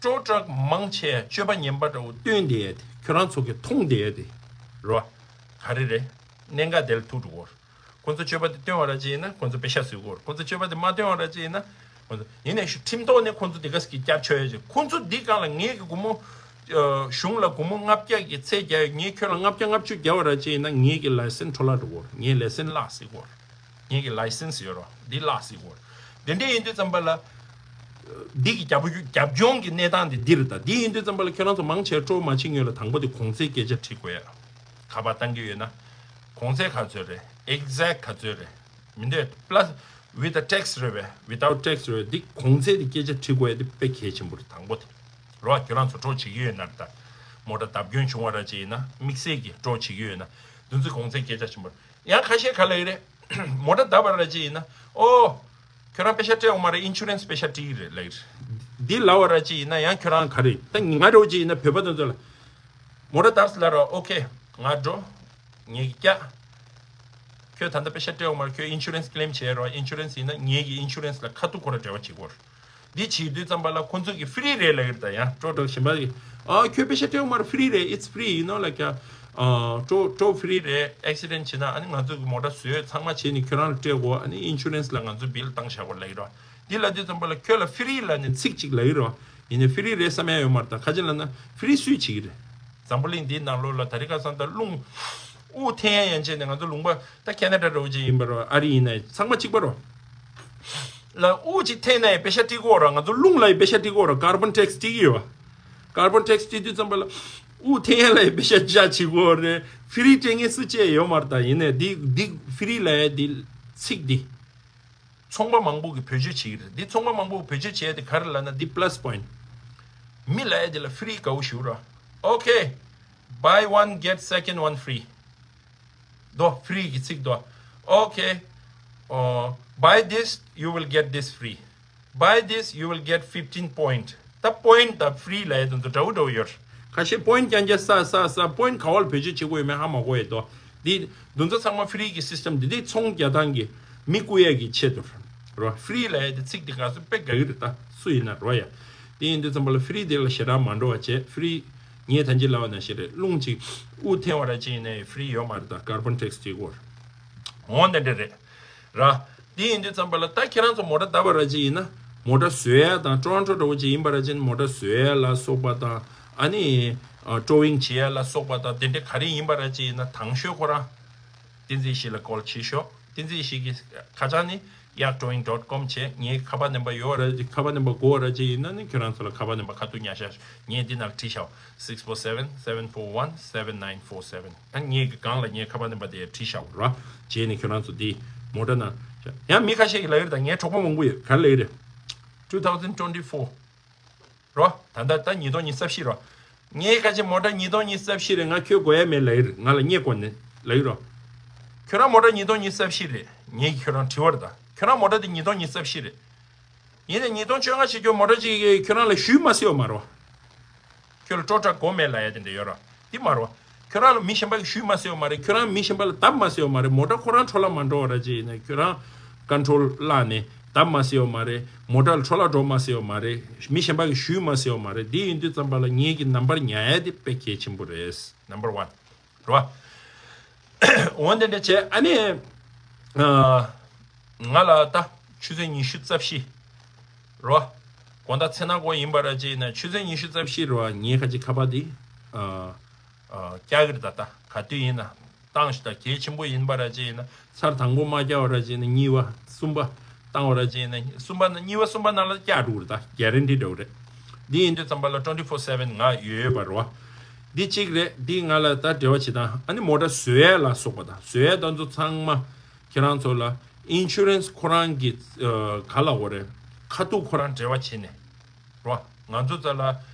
ཊོ་ཊག་མང་ཆེ་སྤྱོད་པ་ངན་པ་འདྲ་པོ་སྟོན་བསྡད་ཡ་དེ། ཁྱོད་རང་ཚོ་གིས་མཐོང་བསྡད་ཡ་དེ་རེད་པ། ག་རེ་རེད། གནད་འགག་དེ་ལ་ཐུག་འགྲོ་གི་ཡོད་རེད། ཁོང་ཚོ་སྤྱོད་པ་དེ་སྟོན་པ་ར་ཅིག་ཡིན་ན་ཁོང་ཚོ་པེ་ཤ་ཟོས་ཀྱི་ཡོད་རེད། ཁོང་ཚོ་སྤྱོད་པ་དེ་མ་སྟོན་པ་ར་ཅིག་ཡིན་ན། ཁོང་ཚོ་ཡིན་ནའི་ཁྲིམས་ཐོག་ནས་ཁོང་ཚོ་དེ་ག་ཟེ་གི་སྐྱབས་བཅོལ་ཡ་ཅིག་ཁོང་ཚོ་འདི་སྒང་ལ་ངེད་ཀྱི་སྒོར་མོ་ཨ་གཞུང་ལ་སྒོར་མོ་ལྔ་བརྒྱ་གི་ཚད་རྒྱག་ཡ། ངས་ཁྱོད་ལ་ལྔ་བརྒྱ་ལྔ་བཅུ་རྒྱག་པ་ར་ཅིག་ཡིན་ན་ངེད་ཀྱི་ལའི་སེན་སི་འཕྲོ་བརླག་འགྲོ་གི་ཡོད་རེད། ངའི་ལའི་སེན་སི་བརླག་ཟེར་གྱི་ཡོད་རེད། ངེད་ཀྱི་ལའི་སེན་སི་ཡོད་རེད་པ། འདི་བརླག་ཟེར་གྱི་ཡོད་རེད། དེ་འདྲས་ཡིན་དུས་ཙམ་པ་ལ། འདི་གི་རྒྱབ་རྒྱབ་ལྗོངས་ཀྱི་གནས་སྟངས་དེ་འདི་རེད། ད་འདི་ཡིན་དུས་ཙམ་པ་ལ་ཁྱོད་རང་ཚོ་མང་ཆེ་བ་སྤྲོ་མ་བྱེད་སྔོན་ལ་དང་པོ་དེ་གོང་ཚད་སྐད་ཆ་དྲི་དགོས་ཡ། ཁ་པར་བཏང་གི་ཡོད་ན། གོང་ཚད་ག་ཚོད་རེད། ཨེག་ཛེག་ག་ཚོད་རེད། མི་འདོད་པ་ལ་with a tax རེད་པས། without tax རེད་པས། འདི་གོང་ཚད་དེ་སྐད་ཆ་དྲི་དགོས་ཡ་དེ་དཔེ་གལ་ཆེན་པོ་རེད། དང་པོ་དེ་རེད་པ། ཁྱོད་རང་ཚོ་སྤྲོ་བྱེད་ཀྱི་ཡོད་ན་རེད། ད་མོ་ཊ་བརྡབ་སྐྱོན་བྱུང་བ་ར་ཅིག་ཡིན་ན། དམིགས་བསལ་གྱི་སྤྲོ་བྱེད་ཀྱི་ཡོད་ན། འདི་ཚོ་གོང་ཚད་སྐད་ཆ་ཆེན་པོ་རེད། ཡང་ཁ་ཤས་ག་ལབ་ཀྱི་རེད། མོ་ཊ་བརྡབས་པ་ར་ཅིག་ཡིན་ན། ཨོ། ཁྱོད་རང་པེ་ཤ་སྤྲད་ཡོད་མ་རེད། ཨིན་ཤུ་རན་སི་པེ་ཤ་སྤྲད་ཀྱི་རེད་ལབ་ཀྱི་རེད། འདི་ལབ་པ་ར་ཅིག་ཡིན་ན་ཡང་ཁྱོད་རང་ག་རེ། ད་ང་འདྲ་པོ་ཅིག་ཡིན་ན་བོད་པ་དེ་ཚོ་ལ། མོ་ཊ་བརྡབས་ལབ་ར། ཨོ་ཁེ། ང་འགྲོ། ངེད་ཀྱིས་བཀྱག་ཁྱོད་ད་ལྟ་པེ་ཤ་སྤྲད་ཡོད་མ་རེད། ཁྱོད་ཨིན་ཤུ་རན་སི་ཀི་ལེམ་བྱས་རོགས། ཨིན་ཤུ་རན་སི་ཡིན་ན་ངེད་ཀྱིས་ཨིན་ཤུ་རན་སི་ལ་ཁ་ཐུག་ཁོ་རང་འབྲེལ་བ་བྱེད་དགོས་རེད། འདི་བྱེད་དུས་ཙམ་པ་ལ་ཁོང་ཚོ་གིས་ཕི་རི་རེད་ལབ་ཀྱི་རེད། ད་ཡང་སྤྲོ་སྤྲོ་གཞན་པ་གིས། ཨ་ཁྱོད་པེ་ཤ་སྤྲད་ཡོད་མ་རེད། ཕི་རི་རེད། It's free, you know, like, ཨ་སྤྲོ་སྤྲོ་ཕི་རི་རེད། ཨེག་སི་ཌེན་ཊི་བྱས་ན་ཨ་ནི་ང་ཚོ་གི་མོ་ཊ་བཟོས་ཚང་མ་བྱས་ནས་ཁྱོད་རང་ལ་སྤྲད་དགོས། ཨ་ནི་ཨིན་ཤུ་རན་སི་ལ་ང་ཚོ་བིལ་བཏང་བཞག་དགོས་ལབ་ཀྱི་རེད། འདི་ལབ་དུས་ཙམ་པ་ལ་ཁྱོད་ལ་ཕི་རི་ལབ་ནས་ཚིག་གཅིག་ལབ་ཀྱི་རེད། ཡིན་ནའི་ཕི་རི་རེད་བསམ་ཡ་ཡོད་མ་རེད། ད་ཁ་ཅིག་ལབ་ན་ཕི་རི་སུས་བྱེད་ཀྱི་རེད། འཛམ་བུ་གླིང་འདིའི་ནང་ལོགས་ལ་ད་རེས་ཁ་སང་ད་རླུང་དབུགས་འཐེན་ཡ་ཡན་ཆད་ནས། ང་ཚོ་ལུང་པ་ད་ཁེ་ན་ཌ་འདྲ་པོ་ཅིག་ཡིན་པ་རེད། ཨ་རི་ཡིན་ན་ཚང་མ་གཅིག་པ་རེད། ལ་དབུགས་ཅིག་འཐེན་ན་ཡང་པེ་ཤ་སྤྲད་ཀྱི་ཡོད་རེད། ང་ཚོ་རླུང་ལ་ཡང་པེ་ཤ་སྤྲད་ཀྱི་ཡོད་རེད། ཀར་བོན་ཊེག་སི་སྤྲད་ཀྱི་ཡོད་པ། ཀར་བོན་ཊེག་སི་སྤྲད་དུས་ཙམ་པ་ལ་དབུགས་འཐེན་ཡ་ལ་ཡང་པེ་ཤ་ཆར་ཇི་བྱེད་ཀྱི་ཡོད་རེད། ཕི་རི་སྤྲད་མཁན་སུ་གཅིག་ཡོད་མ་རེད། ད་ཡིན་ནའི་འདི་འདི་ཕི་རི་ལབ་ཡ་འདི་ཚིག་འདི་ཚོང་པ་མང་པོ་གིས་བེད་སྤྱོད་བྱེད་ཀྱི་རེད། འདི་ཚོང་པ་མང་པོ་གིས་བེད་སྤྱོད་བྱེད་ཡ་དེ་ག་རེ་ལབ་ན་འདི་པ་ལ་སི་པོ་ཡིན་ཊི། མི་ལབ་ཡ་འདི་ལ་ཕི་རི་དགའ་པོ་ཞེ་པོ་རེད། Okay, buy one get second one free. དོ། ཕི་རི་གི་ཚིག་དོ། Okay, uh, buy this, you will get this free. Buy this, you will get fifteen point. ད་པོ་ཡིན་ཊི་དང་ཕི་རི་ལབ་ཡ་དེ་ཚོ་འདྲ་པོ་འདྲ་པོ་ཡོད་རེད། ཁ་ཤས་པོ་ཡིན་ཊི་རྐྱང་རྐྱང་བསགས་བསགས་བསགས། པོ་ཡིན་ཊི་ག་པར་བེད་སྤྱོད་བྱེད་དགོས་ཡོད་མེད་ཧ་མ་གོ་ཡ་དོ། འདི་འདི་ཚོ་ཚང་མ་ཕི་རི་གི་སི་སི་ཊེམ་འདི། འདི་ཚོང་རྒྱག་སྟངས་ཀྱི་མི་རྐུ་ཡ་གི་ཆེད་དུ་རེད་པ། ཕི་རི་ལབ་ཡ་དེ་ཚིག་དེ་ང་ཚོ་དཔེ་དགའ་གི་རེད། ད་སུ་ཡིན་ན་རེད་པ་ཡ། དེ་ཡིན་དུས་ཙམ་པ་ལ་ཕི་རི་དེ་ལ་ཞེ་དྲག་མ་འགྲོ་བ་བྱས། ཕི་རི་ངས་ད་གིན་ལབ་པ་ནང་བཞིན་རེད། རླུང་ཅིག་དབུགས་འཐེན་པ་ར་ཅིག་ཡིན་ནའི་ཕི་རི་ཡོད་མ་རེད། ད་ཀར་བོན་ཊེག་སི་སྤྲད་དགོས་རེད། འོ་དེ་འདྲ་རེད་ར། དེ་ཡིན་དུས་ཙམ་པ་ལ་ད་ཁྱེད་རང་ཚོ་མོ་ཊ་བརྡབས་པ་ར་ཅིག་ཡིན་ན། མོ་ཊ་བཟོ་ཡ་དང་ཊོ་རོན་ཊོ་འདྲ་པོ་ཅིག་ཡིན་པ་ར་ཅིག་ཡིན་ན། མོ་ཊ་བཟོ་ཡ་ལ་སོགས་པ་དང་། ཨ་ནི་ཨ་ཊོ་ཝིང་བྱེད་ཡ་ལ་སོགས་པ་དང་། དེ་འདྲ་ག་རེ་ཡིན་པ་ར་ཅིག་ཡིན་ན། དང་ཤོས་ཁོ་རང་བསྟན་འཛིན་ཡེ་ཤེས་ལ་ཀོལ་བྱེད་ཤོག་བསྟན་འཛིན་ཡེ་ཤེས་ཀྱི་ཁ་བྱང་ནི་ཡག་ཊོ་ཝིང་ཌོཊ་ཀོམ་བྱས། ངའི་ཁ་པར་ནམ་པར་ཡོད་ར། ཁ་པར་ནམ་པར་དགོས་པ་ར་ཅིག་ཡིན་ན་ནི་ཁྱོད་རང་ཚོ་ལ་ཁ་པར་ནམ་པར་ཁ་ཐུག་ཉར་ཤག་ངས་འདི་ནང་བྲིས་བཞག six four seven, seven four one, seven nine four seven. ཨ་ངས་ཀྱི་སྒང་ལ་ངའི་ཁ་པར་ནམ་པར་དེ་བྲིས་བཞག་ར། བྱས་ནས་ཁྱོད་རང་ཚོ་འདི་མོ་ཊ་ནང་། ཡང་མི་ཁ་ཤས་ཀྱིས་ལབ་ཀྱི་རེད། ད་ངའི་གྲོགས་པོ་མང་པོ་ཡོད། ག་རེ་ལབ་ཀྱི་རེད། two thousand twenty-four རོ། ད་ལྟ་ད་ཉིས་སྟོང་ཉི་ཤུ་རྩ་བཞི་རོ། ངའི་ཁ་ཆེ་མོ་ཊ་ཉིས་སྟོང་ཉི་ཤུ་རྩ་བཞི་རེད། ང་ཁྱོད་དགོས་ཡ་མེད་ལབ་ཀྱི་རེད། ང་ལ་རྙེད་དགོས་ནས་ལབ་ཀྱི་རོ། ཁྱོད་རང་མོ་ཊ་ཉིས་སྟོང་ཉི་ཤུ་རྩ་བཞི་རེད། ངས་ཁྱོད་རང་དྲི་བ་རེད། ད་ཁྱོད་རང་མོ་ཊ་དེ་ཉིས་སྟོང་ཉི་ཤུ་རྩ་བཞི་རེད། ཡིན་ནའི་ཉིས་སྟོང་བཅོ་ལྔ་བྱེད་རྒྱུ་མོ་ཊ་ཅིག་གིས་ཁྱོད་རང་ལ་ཞུས་མ་ཟེར་བ་མ་རེད་པ། ཁྱོད་ལ་ཊོ་ཊག་དགོས་མེད་ལབ་ཡ་དེ་འདྲ་ཡོད་རེད་པ། དེ་མ་རེད་པ། ཁྱོད་རང་ལ་མི་གཞན་པ་གིས་ཞུས་མ་ཟེར་བ་མ་རེད། ཁྱོད་རང་མི་གཞན་པ་ལ་བརྡབས་མ་ཟེར་བ་མ་རེད། མོ་ཊ་ཁོ་རང་འཕྲོ་བརླག་མ་འགྲོ་བ་ར་ཅིག་ཡིན་ན་ཁྱོད་རང་ཀོན་ཊོལ་བརླག་ནས་ བརྡབ་མ་ཟེར་བ་མ་རེད། མོ་ཊ་ལ་འཕྲོ་བརླག་འགྲོ་མ་ཟེར་བ་མ་རེད། མི་གཞན་པ་གིས་གཞུས་མ་ཟེར་བ་མ་རེད། འདི་ཡིན་དུས་ཙམ་པ་ལ་ངེད་ཀྱི་ནམ་བར་ཉར་ཡ་དེ་དཔེ་གལ་ཆེན་པོ་རེད། Number one. རེད་བ། འོ་དེ་འདྲ་བྱས། ཨ་ནི། ཨ། ང་ལ་ད་ཆུ་ཚོད་ཉི་ཤུ་རྩ་བཞི། རེད་བ། དགོང་དག་མཚན་ནག་གོ་ཡིན་པ་ར་ཅིག་ཡིན་ན་ཆུ་ཚོད་ཉི་ཤུ་རྩ་བཞི་རེད་བ། ངའི་ཁ་ཅིག་ཁ་པར་འདི། ཨ། ཨ། བཀྱག་གི་རེད། ད་ད་ག་དུས་ཡིན་ན་བཏང་ཞིག་ད་གལ་ཆེན་པོ་ཡིན་པ་ར་ཅིག་ཡིན་ན། ཚར་དང་པོ་མ་བཀྱག་པ་ར་ཅིག་ཡིན་ན་གཉིས་པ་གསུམ་པ་བཏང་བ་ར་ཅིག་ཡིན་ན། གསུམ་པ་ན་གཉིས་པ་གསུམ་པ་ནང་ལ་བཀྱག་འགྲོ་གི་རེད། ད་གྷ་རན་ཊི་འདྲ་བོ་རེད། འདི་ཡིན་དུས་ཙམ་པ་ལ་twenty four seven ང་ཡོད་ཡོད་པ་རེད་བ། འདི་གཅིག་རེད། འདི་ང་ལ་ད་འབྲེལ་བ་བྱེད་སྟངས། ཨ་ནི་མོ་ཊ་བཟོ་ཡས་ལ་སོགས་པ་དང་། བཟོ་ཡས་དེ་ཚོ་ཚང་མ་ཁྱེད་རང་ཚོ་ལ་ཨིན་ཤུ་རན་སི་ཁོ་རང་གི། ཨ། ག་ལབ་དགོས་རེད། ཁ་ཐུག་ཁོ་རང་འབྲེལ་བ་བྱས་ནས། རོ། ང་ཚོ་རྩ་ལ་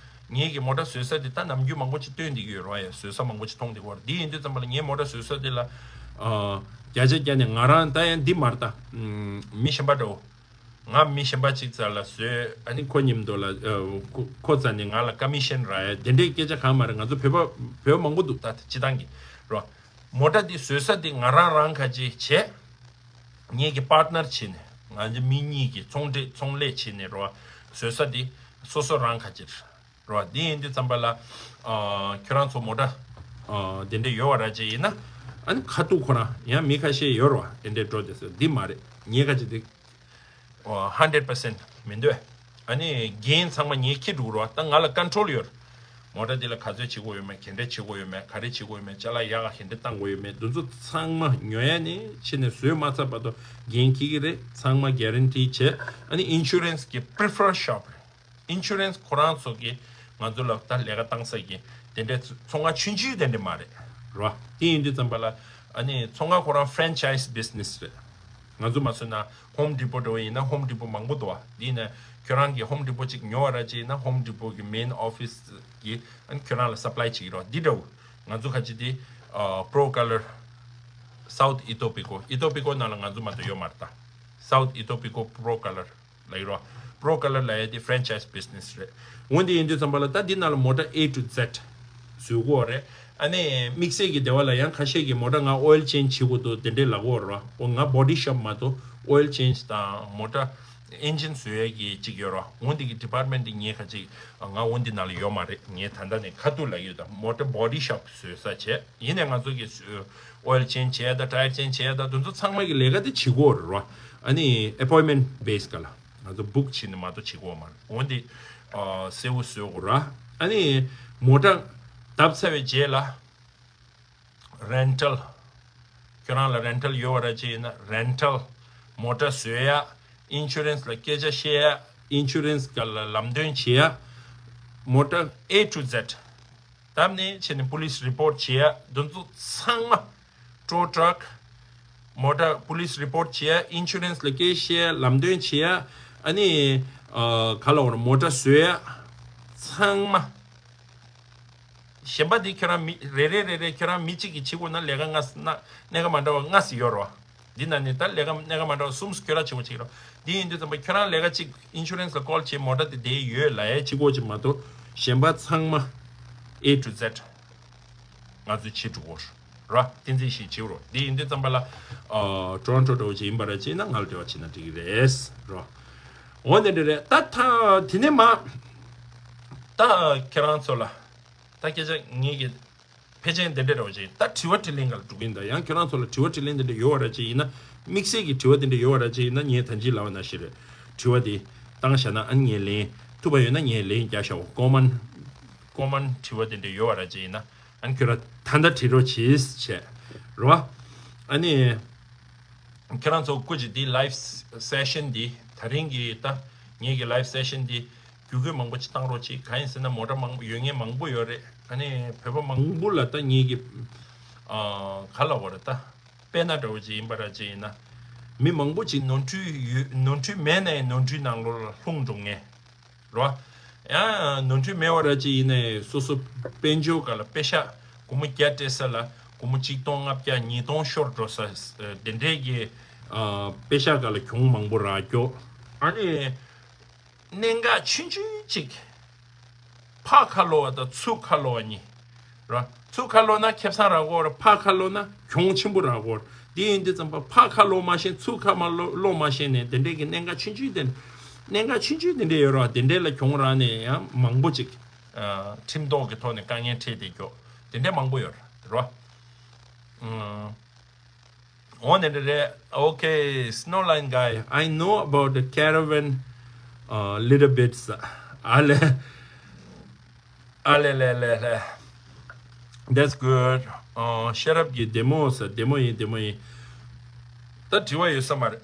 ངེད་ཀྱི་མོ་ཊ་བཟོ་ས་དེ་ད་ནམ་རྒྱུན་མང་པོ་ཅིག་སྟོན་བསྡད་ཀྱི་ཡོད་རོ། ཡ། བཟོ་ས་མང་པོ་ཅིག་མཐོང་བསྡད་ཀྱི་ཡོད་རེད། འདི་ཡིན་དུས་ཙམ་པ་ལ་ངའི་མོ་ཊ་བཟོ་ས་དེ་ལ། ཨ། བརྒྱ་ཆ་བརྒྱ་ནས་ང་རང་ད་ཡང་འདི་མ་རེད་ད། ཨམ། མི་གཞན་པ་འདྲ་བོ། ང་མི་གཞན་པ་ཅིག་རྩ་ལ་བཟོས། ཨ་ནི་ཁོ་མཉམ་དུ་ལ། ཨ། ཁོ་ཁོ་རྩ་ནས་ང་ལ་ཀོ་མི་ཤན་རག་ཡ་དེ་འདྲའི་སྐད་ཆ་གང་མ་རེད། ང་ཚོ་བོད་པ་བོད་པ་མང་པོ་འདུག་ད་སྤྱི་བཏང་གི། རོ། མོ་ཊ་འདི་བཟོ་ས་འདི་ང་རང་རང་ཁ་ཅིག་བྱས། ངེད་ཀྱི་པར་ཊི་ནར་བྱས་ནས། ང་ཚོ་མི་གཉིས་ཀྱི་ཚོང་འབྲེལ་ཚོང་ལས་བྱས་ནས། རོ། བཟོ་ས་འདི་སོ་སོ་རང་ཁ་ཅིག་རོ། འདི་ཡིན་དུས་ཙམ་པ་ལ། ཨ། ཁྱོད་རང་ཚོ་མོ་ཊ། ཨ། དེ་འདྲ་ཡོད་པ་ར་ཅིག་ཡིན་ན། ཨ་ནི་ཁ་ཐུག་ཁོ་རང་ཡང་མི་ཁ་ཤས་ཡོད་རོ། དེ་འདྲ་འགྲོ་དེ་ཚོ་འདི་མ་རེད། ངེད་ཁ་ཅིག་འདི། ཨོ། ཧན་ཌེཌ་པར་སེན་ཊི་མི་འདུག་ཨ་ནི་འགན་ཚང་མ་ངས་འཁྱེར་འགྲོ་གི་རེད་བ། ད་ང་ལ་ཀོན་ཊོལ་ཡོད་རེད། མོ་ཊ་འདི་ལ་ག་ཚོད་བྱེད་དགོས་ཡོད་མེད། ག་འདྲས་བྱེད་དགོས་ཡོད་མེད། ག་རེ་བྱེད་དགོས་ཡོད་མེད། ཅ་ལག་ཡག་ག་ག་འདྲས་བཏང་དགོས་ཡོད་མེད། འདི་ཚོ་ཚང་མ་ཉོ་ཡ་ནས་ཕྱི་ནས་བཟོས་མ་ཚར་བར་དུ་འགན་འཁྱེར་གྱི་རེད། ཚང་མ་གྷ་རན་ཊི་བྱས། ཨ་ནི་ཨིན་ཤུ་རན་སི་གི་པི་རི་ཕར་ཤོབ་རེད། ཨིན་ཤུ་རན་སི་ཁོ་རང་ཚོ་གིས་ང་ཚོ་ལ་ད་ལས་ཀ་བཏང་ས་གི་དེ་འདྲའི་ཚོང་ཁང་ཆུང་ཆུང་དེ་འདྲ་མ་རེད། རེད་བ། དེ་ཡིན་དུས་ཙམ་པ་ལ། ཨ་ནི་ཚོང་ཁང་ཁོ་རང་ཕ་རན་ཆའི་སི་བི་ཛི་ནེ་སི་རེད། ང་ཚོ་མ་བཟོས་ན་ཧོམ་ཌི་པོ་འདྲ་བོ་ཡིན་ན་ཧོམ་ཌི་པོ་མང་པོ་འདུག་བ། དེ་ཡིན་ན་ཁྱོད་རང་གིས་ཧོམ་ཌི་པོ་གཅིག་ཉོ་བ་ར་ཅིག་ཡིན་ན་ཧོམ་ཌི་པོ་གི་མེན་ཨོ་ཕི་སི་གིས་ཨ་ནི་ཁྱོད་རང་ལ་སབ་ལའི་བྱེད་ཀྱི་རེད་བ། འདི་འདྲ་བོ། ང་ཚོ་ཁ་ཅིག་དེ། ཨ། པོ་རོ་ཀ་ལར། སའུ་ཐི་ཨི་ཐོ་པི་ཀོ། ཨི་ཐོ་པི་ཀོ་ནང་ལ་ང་ཚོ་མ་གཏོགས་ཡོད་མ་རེད་ད། སའུ་ཐི་ཨི་ཐོ་པི་ཀོ་པོ་རོ་ཀ་ལར་ལབ་ཀྱི་རེད་བ། པོ་རོ་ཀ་ལར་ལབ་ཡ་དེ་ཕ་རན་ཆའི་སི་བི་ཛི་ནེ་སི་རེད། འོན་ཏེ་ཡིན་དུས་ཙམ་པ་ལ་ད་འདི་ནང་ལ་མོ་ཊ་ཨེ་ཊུ་ཛེཌ་བཟོ་གི་ཡོད་རེད། ཨ་ནི་དམིགས་བསལ་གྱི་སྡེ་བ་ལ་ཡང་ཁ་ཤས་ཀྱིས་མོ་ཊ་ང་ཨོ་ཡིལ་ཅེན་ཇི་བྱེད་དགོས་འདུག་དེ་འདྲས་ལབ་ཀྱི་ཡོད་རེད་བ། འོ། ང་བོ་ཌི་ཤོབ་མ་གཏོགས་ཨོ་ཡིལ་ཅེན་ཇི་དང་མོ་ཊ་ཨེན་ཇིན་བཟོ་ཡས་ཀྱི་གཅིག་ཡོད་རེད་བ། འོ། འདི་གི་ཌི་པཊ་མེན་ཊི་འདི་ངའི་ཁ་ཅིག་ང་འོ་འདི་ནང་ལ་ཡོད་མ་རེད། ངས་ད་ལྟ་ནས་ཁ་ཐུག་ལབ་ཀྱི་ཡོད། ད་མོ་ཊ་བོ་ཌི་ཤོབ་བཟོ་ས་བྱས། ཡིན་ནའི་ང་ཚོ་གི་ཨོ་ཡིལ་ཅེན་ཇི་བྱས་དང་ཊ་ཡར་ཅེན་ཇི་བྱས་དང་དེ་ཚོ་ཚང་མ་གི་ལས་ཀ་དེ་བྱེད་དགོས་རེད་བ། ཨ་ནི་ཨེ་པོའིན་མེན་ཊི་བེ་སི་ཀ་ལ་ང་ཚོ་བུག་བྱས་ནས་མ་གཏོགས་བྱེད་དགོས་མ་རེད། འོ་འདི། ཨ། གསལ་པོ་བཟོ་དགོས་རེད་བ། ཨ་ནི་མོ་ཊ་བརྡབས་ཚར་བའི་རྗེས་ལ་རེན་ཊལ། ཁྱོད་རང་ལ་རེན་ཊལ་ཡོད་པ་ར་ཅིག་ཡིན་ན་རེན་ཊལ། མོ་ཊ་བཟོ་ཡ། ཨིན་ཤུ་རན་སི་ལ་སྐད་ཆ་བཤད་ཡ། ཨིན་ཤུ་རན་སི་སྒང་ལ་ལམ་སྟོན་བྱེད་ཡ། མོ་ཊ་ཨེ་ཊུ་ཛེཌ། བརྡབས་ནས་བྱས་ནས་པོ་ལི་སི་རི་པོཊ་བྱེད་ཡ། འདི་ཚོ་ཚང་མ། ཊོ་ཊྲག། མོ་ཊ་པོ་ལི་སི་རི་པོཊ་བྱེད་ཡ། ཨིན་ཤུ་རན་སི་ལ་སྐད་བཤད་ཡ། ལམ་སྟོན་བྱེད་ཡ། ཨ་ནི། ཨ། ག་ལབ་དགོས་རེད། མོ་ཊ་བཟོ་ཡ། ཚང་མ། གཞན་པ་འདི་ཁྱོད་རང་མི་རེ་རེ་རེ་རེ་ཁྱོད་རང་མི་གཅིག་གིས་བྱེད་དགོས་ན་ལས་ཀ་ལྔ་སྣ་སྣ་ཁ་མ་འདྲ་བ་ལྔ་ཙམ་ཡོད་རེད་བ། འདི་ནང་ནས་ད་ལས་ཀ་སྣ་ཁ་མ་འདྲ་བ་གསུམ་ཁྱོད་རང་བྱེད་དགོས་བྱེད་ཀྱི་རེད། འདི་ཡིན་དུས་ཙམ་པ་ཁྱོད་རང་ལས་ཀ་གཅིག་ཨིན་ཤུ་རན་སི་ལ་ཀོལ་བྱས་མོ་ཊ་དེ་དེ་ཡོད་ལབ་ཡ་གཅིག་པོ་ཅིག་མ་གཏོགས་གཞན་པ་ཚང་མ་ཨེ་ཊུ་ཛེཌ་ང་ཚོས་བྱེད་འགྲོ་གི་རེད། བསྟན་འཛིན་ཞིག་བྱེད་རོགས། འདི་ཡིན་དུས་ཙམ་པ་ལ་ཨ་ཊོ་རོན་ཊོ་འདྲ་བོ་ཅིག་ཡིན་པ་ར་ཅིག་ཡིན་ན་ང་ལ་འབྲེལ་བ་བྱེད་ན་འགྲིག་གི་རེད་རོ། འོ་འདི་འདྲ་རེད། ད་ད་དེ་ནས་མ་ད་ཁྱེད་རང་ཚོ་ལ། ད་སྐད་ཆ་ངེད་ཀྱི་ཕལ་ཆེར་འདི་འདྲ་འདྲ་བོ་ཅིག་ད་དྲི་བ་དྲིས་ལན་སྒང་ལ་འགྲོ་གི་ཡིན། ད་ཡང་ཁྱོད་རང་ཚོ་ལ་དྲི་བ་དྲིས་ལན་འདི་འདྲ་ཡོད་པ་ར་ཅིག་ཡིན་ན། དམིགས་བསལ་གྱི་དྲི་བ་འདི་འདྲ་ཡོད་པ་ར་ཅིག་ཡིན་ན་ངས་ད་གིན་ལབ་པ་ནང་བཞིན་རེད། དྲི་བ་འདི་བཏང་བཞག་ན་ཨ་ནི་ངས་ལན་ཐུབ་པ་ཡོད་ན་ངས་ལན་རྒྱག་བཞག་གོ། ཀོ་མན་ཀོ་མན་དྲི་བ་འདི་འདྲ་ཡོད་པ་ར་ཅིག་ཡིན་ན་ཨ་ནི་ཁྱོད་རང་ད་ལྟ་དྲི་རོགས་གྱིས་བྱས་རོ། ཨ་ནི། ཁྱེད་རང་ཚོ་སྐུ་མཁྱེན། འདི་ལའེབ་སེ་ཤན་འདི་ད་རིང་གི་ད་ངེད་ཀྱི་ལའེབ་སེ་ཤན་འདི་བརྒྱུད་སྐུལ་མང་པོ་ཅིག་བཏང་རོགས་གྱིས། གང་ཡིན་ཟེར་ན་མོ་ཊ་མང་ཡོད་མཁན་མང་པོ་ཡོད་རེད། ཨ་ནི་བོད་པ་མང་པོ་ལ་ད་ངེད་ཀྱི་ཨ་ག་ལབ་དགོས་རེད། ད་དཔེར་ན་འདྲ་བོ་ཅིག་ཡིན་པ་ར་ཅིག་ཡིན་ན་མི་མང་པོ་ཅིག་ནོར་འཁྲུལ་ཡོད། ནོར་འཁྲུལ་མེད་ནའི་ནོར་འཁྲུལ་ནང་ལོགས་ལ་ལྷུང་འགྲོ་མཁན། རེད་བ། ཡང་ནོར་འཁྲུལ་མེད་པ་ར་ཅིག་ཡིན་ནའི་སོ་སོ་དཔལ་འབྱོར་སྒང་ལ་པེ་ཤག་སྒོར་མོ་བརྒྱ་སྤྲད་ས་ལ་སྒོར་མོ་ཆིག་སྟོང་ལྔ་བརྒྱ་ཉིས་སྟོང་ཤོར་འགྲོ་ས། དེ་འདྲས་ཀྱི་ཨ་པེ་ཤག་སྒང་ལ་གྱོང་མང་པོ་རག་རྒྱུ། ཨ་ནི་གནད་འགག་ཆུང་ཆུང་ཅིག་ཕ་ཁ་ལོ་བ་དང་ཚུར་ཁ་ལོ་བ་གཉིས། ར། ཚུར་ཁ་ལོག་ན་ཁེ་བཟང་རག་གོ་ར། ཕར་ཁ་ལོག་ན་གྱོང་ཆེན་པོ་རག་གོ་ར། དེ་ཡིན་དུས་ཙམ་པ་ཕར་ཁ་ལོག་མ་ཤེས། ཚུར་ཁ་མ་ལོག་ལོག་མ་ཤེས་ནས་དེ་འདྲས་ཀྱི་གནད་འགག་ཆུང་ཆུང་དེ། གནད་འགག་ཆུང་ཆུང་དེ་འདྲས་ཡོད་ར། དེ་འདྲས་ལ་གྱོང་རག་ནས་ཡང་མང་པོ་ཅིག་ཁྲིམས་ཐོག་གི་ཐོག་ནས་དཀའ་ངལ་འཕྲད་དེ་མགྱོགས་དེ་འདྲས་མང་པོ་ཡོད་ར། འོ་ནི་རེད། Okay, Snowline guy, I know about the caravan, uh, little bits. ཨ་ལེ། ཨ་ལེ་ལེ་ལེ་ལེ། That's good. ཨ། ཤེས་རབ་ཀྱི་བདེ་མོ་ཟེར། བདེ་མོ་ཡིན། བདེ་མོ་ཡིན། ད་དྲི་བ་ཡོད་ས་མ་རེད།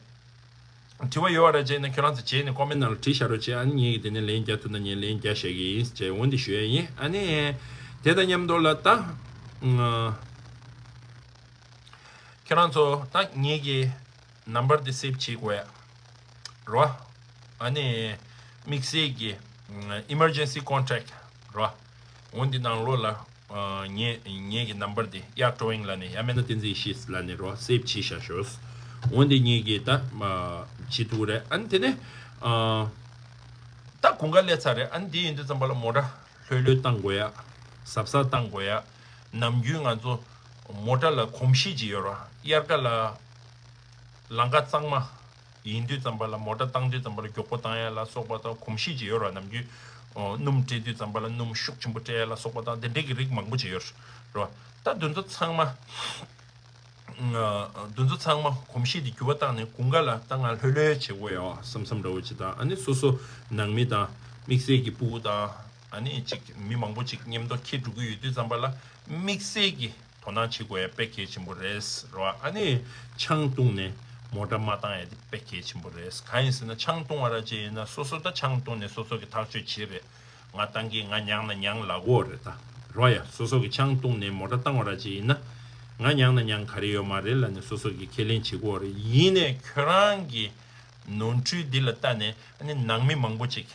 དྲི་བ་ཡོད་པ་རེད་བྱས་ན་ཁྱོད་རང་ཚོ་བྱས་ནས་ཀོ་མེན་ནང་ལ་བྲིས་བཞག་རོགས་བྱས། ཨ་ནི་ངས་དེ་ནས་ལན་རྒྱག་ཐུབ་ན་ངས་ལན་རྒྱག་བཞག་གི་ཡིན་ཟེར་འོ་འདི་ཞུ་ཡ་ཡིན། ཨ་ནི་དེ་དང་མཉམ་དུ་ལ་ད། ཁྱེད་རང་ཚོ་ད་ངེད་ཀྱི་ནམ་བར་འདི་སེབ་བྱེད་དགོས་ཡ་རོ། ཨ་ནི་དམིགས་བསལ་གྱི་emergency contact རོ། འོ་འདི་ནང་ལོགས་ལ་ངེད་ངེད་ཀྱི་ནམ་བར་འདི་གཡག་ཀྲོ་ཝིང་ལ་ནི་ཡ་མེད་ན་བསྟན་འཛིན་ཡེ་ཤེས་ལ་ནི་རོ་སེབ་བྱེད་བཞག་ཤོག་འོ་འདི་ངེད་ཀྱི་ད་བྱེད་ཐུབ་རེད། ཨ་ནི་དེ་ནས་ད་དགུན་ཁ་སླེབས་ཚར་རེད། ཨ་ནི་འདི་ཡིན་དུས་ཙམ་པ་ལ་མོ་ཊ་ལྷོད་ལྷོད་བཏང་དགོས་ཡ། གཟབ་གཟབ་བཏང་དགོས་ཡ། ནམ་རྒྱུན་ང་ཚོ་མོ་ཊ་ལ་གོམས་གཤིས་ཅིག་ཡོད་ར། དབྱར་ཁ་ལ་ལམ་ཁ་གཙང་མ་ཡིན་དུས་ཙམ་པ་ལ་མོ་ཊ་བཏང་དུས་ཙམ་པ་ལ་མགྱོགས་པོ་བཏང་ཡ་ལ་སོགས་པ་དང་གོམས་གཤིས་ཅིག་ཡོད་ར། ནམ་རྒྱུན་སྣུམ་སྤྲད་དུས་ཙམ་པ་ལ་སྣུམ་ཤུགས་ཆེན་པོ་སྤྲད་ཡ་ལ་སོགས་པ་དང་དེ་འདྲས་ཀྱི་རིགས་མང་པོ་ཅིག་ཡོད་ར། ད་དེ་ཚོ་ཚང་མ། ང་། དེ་ཚོ་ཚང་མ་གོམས་གཤིས་དེ་འགྱུར་བ་བཏང་ནས་དགུན་ཁ་ལ་ད་ང་ལྷོད་ལྷོད་བྱེད་དགོས་ཡ་བསམ་བསམ་འདྲ་བོ་ཅིག་དང་། ཨ་ནི་སོ་སོ་ནང་མི་དང་དམིགས་བསལ་གྱི་སྤུ་གུ་དང་ཨ་ནི་ཅིག་མི་མང་པོ་ཅིག་མཉམ་དུ་འཁྱེར་འགྲོ་གི་ཡོད་དུས་ཙམ་པ་ལ་དམིགས་བསལ་གྱི་དོ་སྣང་བྱེད་དགོས་ཡ་དཔེ་གལ་ཆེན་པོ་རེད་རོ། ཨ་ནི་ཆང་བཏུང་ནས་མོ་ཊ་མ་བཏང་ཡ་དེ་དཔེ་གལ་ཆེན་པོ་རེད། གང་ཡིན་ཟེར་ན་ཆང་བཏུང་བ་ར་ཅིག་ཡིན་ན་སོ་སོ་ད་ཆང་བཏུང་ནས་སོ་སོ་གི་ཐག་གཅོད་བྱེད་རེད། ང་བཏང་གི་ང་མྱངས་ན་མྱངས་ལབ་དགོས་རེད་ད། རོ་ཡ། སོ་སོ་གི་ཆང་བཏུང་ནས་མོ་ཊ་བཏང་བ་ར་ཅིག་ཡིན་ན། ང་མྱངས་ན་མྱངས་ག་རེ་ཡོད་མ་རེད་ལབ་ནས་སོ་སོ་གི་ཁས་ལེན་བྱེད་དགོས་རེད། ཡིན་ནས་ཁྱོད་རང་གི་ནོར་འཁྲུལ་འདི་ལ་ལྟ་ནས་ཨ་ནི་ནང་མི་མང་པོ་ཅིག་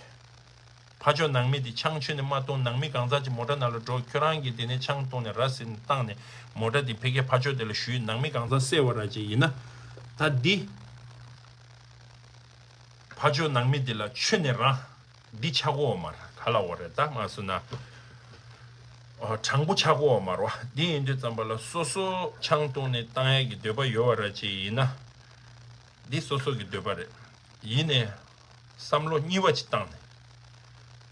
ཕར་ཕྱོགས་ནང་མི་འདི་ཆང་མཆོད་ནས་མ་བཏུང་། ནང་མི་གང་ཟག་ཅིག་མོ་ཊ་ནང་ལ་འགྲོ། ཁྱོད་རང་གིས་དེ་ནས་ཆང་བཏུང་ནས་ར་བཟི་ནས་བཏང་ནས་མོ་ཊ་འདི་ཕ་གིའི་ཕར་ཕྱོགས་དེ་ལ་གཞུས། ནང་མི་གང་ཟག་བསད་པ་ར་ཅིག་ཡིན་ན། ད་འདི་ཕར་ཕྱོགས་ནང་མི་འདི་ལ་མཆོད་ནས་རང་འདི་ཆགས་ཀྱི་ཡོད་མ་རེད། ག་ལབ་དགོས་རེད་ད། མ་སུ་ན། ཨོ། དྲང་པོ་ཆགས་ཀྱི་ཡོད་མ་རེད་བ། འདི་ཡིན་དུས་ཙམ་པ་ལ་སོ་སོ་ཆང་བཏུང་ནས་བཏང་ཡས་ཀྱི་འདོད་པ་ཡོད་པ་ར་ཅིག་ཡིན་ན། འདི་སོ་སོ་གི་འདོད་པ་རེད། ཡིན་ནས་བསམ་བློ་གཉིས་པ་ཅིག་བཏང་ནས།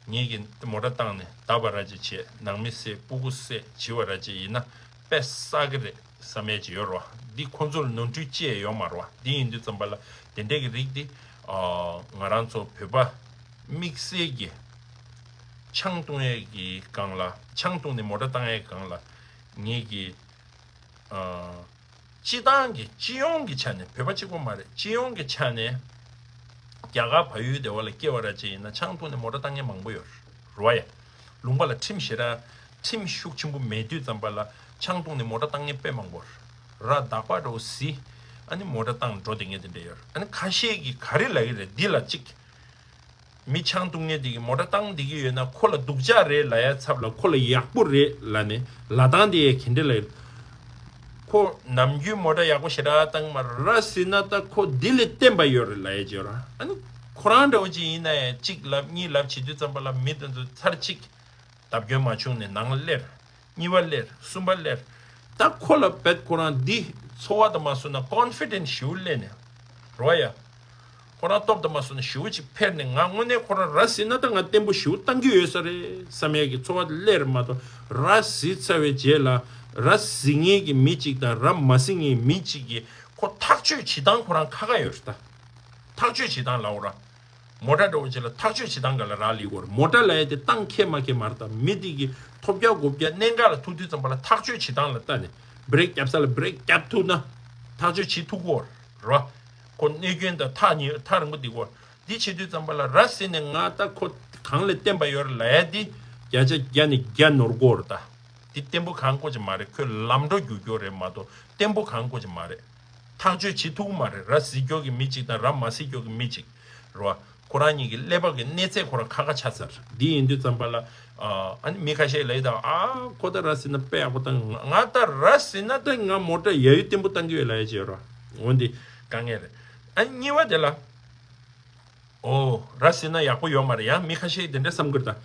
ངེད་ཀྱིས་མོ་ཊ་བཏང་ནས་ད་བ་ར་ཅིག་བྱས། ནང་མི་བསད། སྤུ་གུ་བསད། བྱི་བ་ར་ཅིག་ཡིན་ན་དཔེ་བསགས་ཀྱི་རེད་བསམ་ཡས་ཅིག་ཡོད་རེད་བ། འདི་ཁོ་ཚོར་ནོར་འཁྲུལ་ཅི་ཡང་ཡོད་མ་རེད་བ། འདི་ཡིན་དུས་ཙམ་པ་ལ་དེ་འདྲས་ཀྱི་རིགས་འདི། ཨ། ང་རང་ཚོ་བོད་པ་དམིགས་བསལ་གྱི་ཆང་བཏུང་ཡས་ཀྱི་སྒང་ལ། ཆང་བཏུང་ནས་མོ་ཊ་བཏང་ཡས་སྒང་ལ་ངེད་ཀྱི། ཨ། སྤྱི་བཏང་གི་སྤྱི་ཡོངས་ཀྱི་ཆ་ནས། བོད་པ་གཅིག་པོ་མ་རེད། སྤྱི་ཡོངས་ཀྱི་ཆ་ནས་རྒྱ་གར་བལ་ཡུལ་དེ་བ་ལ་སྐྱེ་བ་ར་ཅིག་ཡིན་ན་ཆང་བཏུང་ནས་མོ་ཊ་བཏང་མཁན་མང་པོ་ཡོད་རེད་བ་ཡ། ལུང་པ་ལ་ཁྲིམས་ཞེ་དྲག་ཁྲིམས་ཤུགས་ཆེན་པོ་མེད་དུས་ཙམ་པ་ལ་ཆང་བཏུང་ནས་མོ་ཊ་བཏང་མཁན་དཔེ་མང་པོ་རེད། ར་དག་པ་འདྲ་བོ་བཟི། ཨ་ནི་མོ་ཊ་བཏང་འགྲོ་བསྡད་མཁན་དེ་འདྲ་ཡོད་རེད། ཨ་ནི་ཁ་ཤས་ཀྱིས་ག་རེ་ལབ་ཀྱི་རེད། འདི་ལ་གཅིག་མི་ཆང་བཏུང་མཁན་དེ་གིས་མོ་ཊ་བཏང་བསྡད་ཀྱི་ཡོད་ན་ཁོ་ལ་སྡུག་ཅག་རེད་ལབ་ཡ་ཚབ་ལ་ཁོ་ལ་ཡག་པོ་རེད་ལབ་ནས་ལབ་སྟངས་དེ་ཡང་ག་འདྲ་ལབ། ཁོ་ནམ་རྒྱུན་མོ་ཊ་ཡག་པོ་ཞེ་དྲག་བཏང་མ་རེད། ར་བཟི་ན་ད་ཁོ་འདི་ལས་བརྟན་པ་ཡོད་རེད་ལབ་ཡ་ཅིག་ཡོད་ར། ཨ་ནི་ཁོ་རང་འདྲ་བོ་ཅིག་ཡིན་ན་ཡང་གཅིག་ལབ་གཉིས་ལབ་བྱེད་དུས་ཙམ་པ་ལ་མི་དེ་ཚོ་ཚར་གཅིག་བརྡབ་སྐྱོན་མ་བྱུང་ནས་ནང་ལ་སླེབས། གཉིས་པ་སླེབས། གསུམ་པ་སླེབས། ད་ཁོ་ལ་བེད་ཁོ་རང་འདི་ཚོར་བ་དང་མ་སོང་ན་confidence་ཞེ་པོ་སླེབས་ནས་རོ་ཡ། ཁོ་རང་སྟོབས་དང་མ་སོང་ན་ཞེ་པོ་ཅིག་འཕེལ་ནས་ང་དངོས་གནས་ཁོ་རང་ར་བཟི་ན་ད་ང་བརྟན་པོ་ཞེ་པོ་བཏང་གི་ཡོད་ས་རེད་བསམ་ཡས་ཀྱི་ཚོར་བ་སླེབས་རེད་མ་གཏོགས། ར་བཟི་ཚར་བའི་རྗེས་ལ་ར་བཟི་མཁན་གྱི་མི་གཅིག་དང་ར་མ་བཟི་མཁན་མི་གཅིག་གིས་ཁོ་ཐག་གཅོད་བྱེད་སྟངས་ཁོ་རང་ཁ་ཁ་ཡོད་རེད་ད། ཐག་གཅོད་བྱེད་སྟངས་ལབ་དགོས་ར། མོ་ཊ་འདྲ་བོ་ཅིག་ལ་ཐག་གཅོད་བྱེད་སྟངས་སྒང་ལ་རག་ལས་ཀྱི་ཡོད་རེད། མོ་ཊ་ལབ་ཡ་དེ་བཏང་ཁེ་མ་ཁེ་མ་རེད་ད། མི་དེ་གི་ཐོབ་རྒྱག་སྒོ་རྒྱག་གནད་འགག་ལ་ཐུག་དུས་ཙམ་པ་ལ་ཐག་གཅོད་བྱེད་སྟངས་ལ་ལྟ་ནས་བྷི་རེག་བརྒྱབ་ས་ལ་བྷི་རེག་བརྒྱབ་ཐུབ་ན་ཐག་གཅོད་བྱེད་ཐུབ་ཀྱི་ཡོད་རེད་བ། ཁོ་གནོད་སྐྱོན་དང་ཐག་ཉེ་ཐག་རིང་པོ་འདི་ཀྱི་ཡོད་རེད། འདི་བྱེད་དུས་ཙམ་པ་ལ་ར་བཟི་ནས་ང་ད་ཁོ་གང་ལས་བརྟན་པ་ཡོད་རེད་ལབ་ཡ་དེ་བརྒྱ་ཆ་བརྒྱ་ནས་བརྒྱ་ནོར་ཀྱི་ཡོད་རེད་ད། འདི་བརྟན་པོ་གང་དགོས་ཀྱི་མ་རེད། ཁོས་ལམ་འགྲོ་རྒྱུག་རྒྱུ་རེད་མ་གཏོགས་བརྟན་པོ་གང་དགོས་ཀྱི་མ་རེད། ཐག་གཅོད་བྱེད་ཐུབ་ཀྱི་མ་རེད། ར་བཟི་རྒྱུ་གི་མི་གཅིག་དང་ར་མ་བཟི་རྒྱུ་གི་མི་གཅིག་རེད་བ། ཁོ་རང་གཉིས་ཀྱི་ཀླད་པ་གི་གནས་ཚད་ཁོ་རང་ཁ་ཁ་ཆགས་ཚར། འདི་ཡིན་དུས་ཙམ་པ་ལ་ཨ་ནི་མི་ཁ་ཤས་ལབ་ཡོད་ད། ཨ་ཁོ་ད་ར་བཟི་ན་དཔེ་ཡག་པོ་བཏང་། ང་ད་ར་བཟི་ན་ད་ང་མོ་ཊ་ཡ་ཡུལ་བརྟན་པོ་བཏང་གི་ཡོད་ལབ་ཡ་ཅིག་ཡོད་རེད་བ། འོ་འདི་དཀའ་ངལ་རེད། ཨ་ནི་གཉིས་པ་དེ་ལ། ཨོ། ར་བཟི་ན་ཡག་པོ་ཡོད་མ་རེད། ཡང་མི་ཁ་ཤས་དེ་འདྲ་བསམ་གྱི་རེད་ད།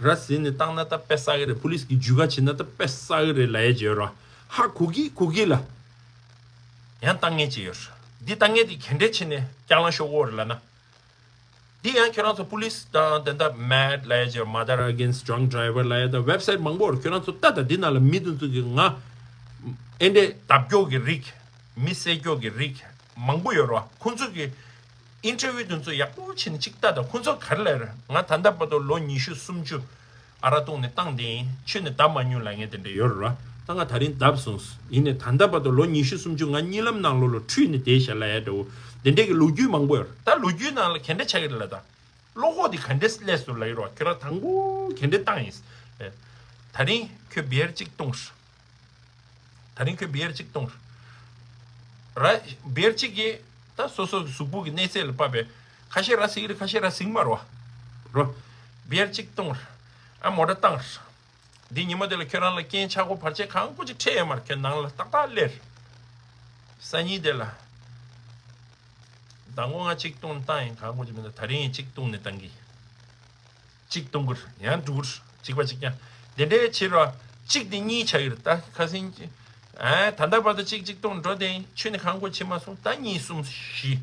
ར་ཟིན་ནས་བཏང་ན་ད་དཔེ་བསགས་ཀྱི་རེད། པུ་ལིས་ཀྱི་འཇུས་ག་བྱེད་ན་ད་དཔེ་བསགས་ཀྱི་རེད་ལབ་ཡས་ཅིག་ཡོད་ར། ཧ་གོ་གི་གོ་གི་ལ། ཡང་བཏང་མཁན་ཅིག་ཡོད་ར། འདི་བཏང་མཁན་དེ་ག་འདྲས་བྱས་ནས་རྐྱང་ལངས་ཤོར་གྱི་ཡོད་རེད་ལབ་ན། འདི་ཡང་ཁྱོད་རང་ཚོ་པུ་ལིས་དང་དེ་འདྲ་མེཌ་ལབ་ཡས་ཅིག་ཡོད། Murder Against Drunk Driver ལབ་ཡས་དང་ཝེབ་སའིཊ་མང་པོ་ཡོད་ར། ཁྱོད་རང་ཚོ་ལྟ་དང་། འདི་ནང་ལ་མི་དེ་ཚོ་གིས་ང་ཨེ་འདྲས་བརྡབ་སྐྱོག་གི་རིགས། མི་བསད་སྐྱོག་གི་རིགས་མང་པོ་ཡོད་ར། ཁོང་ཚོ་གི་ཨིན་ཊར་བིའུ་དེ་ཚོ་ཡག་པོ་བྱས་ནས་གཅིག་ལྟ་དང་། ཁོང་ཚོ་ག་རེ་ལབ་རེད། ང་ད་ལྟ་བར་དུ་ལོ་ཉི་ཤུ་སུམ་ཅུ་ཨ་རག་བཏུང་ནས་བཏང་བསྡད་ཡིན། ཁྱོན་ནས་བརྡབ་མ་མྱོང་ལབ་མཁན་དེ་འདྲ་ཡོད་རེད་བ། ད་ང་ད་རིང་བརྡབ་སོང་། ཡིན་ནའི་ད་ལྟ་བར་དུ་ལོ་ཉི་ཤུ་སུམ་ཅུ་ང་གཉིད་ལམ་ནང་ལོགས་ལ་འཁྲུལ་ནས་བསྡད་ཤག་ལབ་ཡ་འདྲ་བོ་དེ་འདྲས་ཀྱི་ལོ་རྒྱུས་མང་པོ་ཡོད་རེད། ད་ལོ་རྒྱུས་ནང་ལ་ག་འདྲས་ཆགས་ཀྱི་རེད་ལབ་ད། བློ་ཁོག་དེ་ག་འདྲས་སླེབས་སོང་ལབ་ཀྱི་རེད་བ། ཁྱོད་རང་དང་པོ་ག་འདྲས་བཏང་ཡིན། ད་རིང་ཁྱོད་བེར་གཅིག་བཏུང་ཤག་ད་རིང་ཁྱོད་བེར་གཅིག་བཏུང་། ར། བེར་གཅིག་གིས་ད་སོ་སོ་གི་གཟུགས་པོ་གི་གནས་ཚད་ལ་དཔག་པའི་ཁ་ཤས་ར་ཟིན་གི་རེད། ཁ་ཤས་ར་ཟིན་མ་རེད་བ། རོ། བེར་གཅིག་བཏུང་། ཨ། མོ་ཊ་བཏང་། འདི་ཉིན་མོ་དེ་ལ་ཁྱོད་རང་ལ་རྐྱེན་ཆག་སྒོ་བར་ཆད་གང་དགོས་ཅིག་འཕྲད་ཡོད་མ་རེད། ཁྱོད་ནང་ལ་ཏག་ཏག་སླེབས། སང་ཉིན་དེ་ལ། མདང་དགོང་ང་གཅིག་བཏུང་བཏང་ཡིན། གང་དགོས་ཅིག་མི་འདུག་ད་རིང་ཡིན་གཅིག་བཏུང་ནས་བཏང་གི། གཅིག་བཏུང་གི་རེད། ཡང་འགྲོ་གི་རེད། གཅིག་པ་གཅིག་རྐྱང་། དེ་འདྲའི་ཕྱིར་རོ། གཅིག་དེ་གཉིས་ཆགས་ཀྱི་རེད། ད་ཁ་སང་གཅིག་ཨ། ད་ལྟ་བར་དུ་གཅིག་གཅིག་བཏུང་འགྲོ་དེ་ཡིན། ཁྱོན་ནས་གང་དགོས་བྱེད་མ་སོང་། ད་གཉིས་གསུམ་བཞི།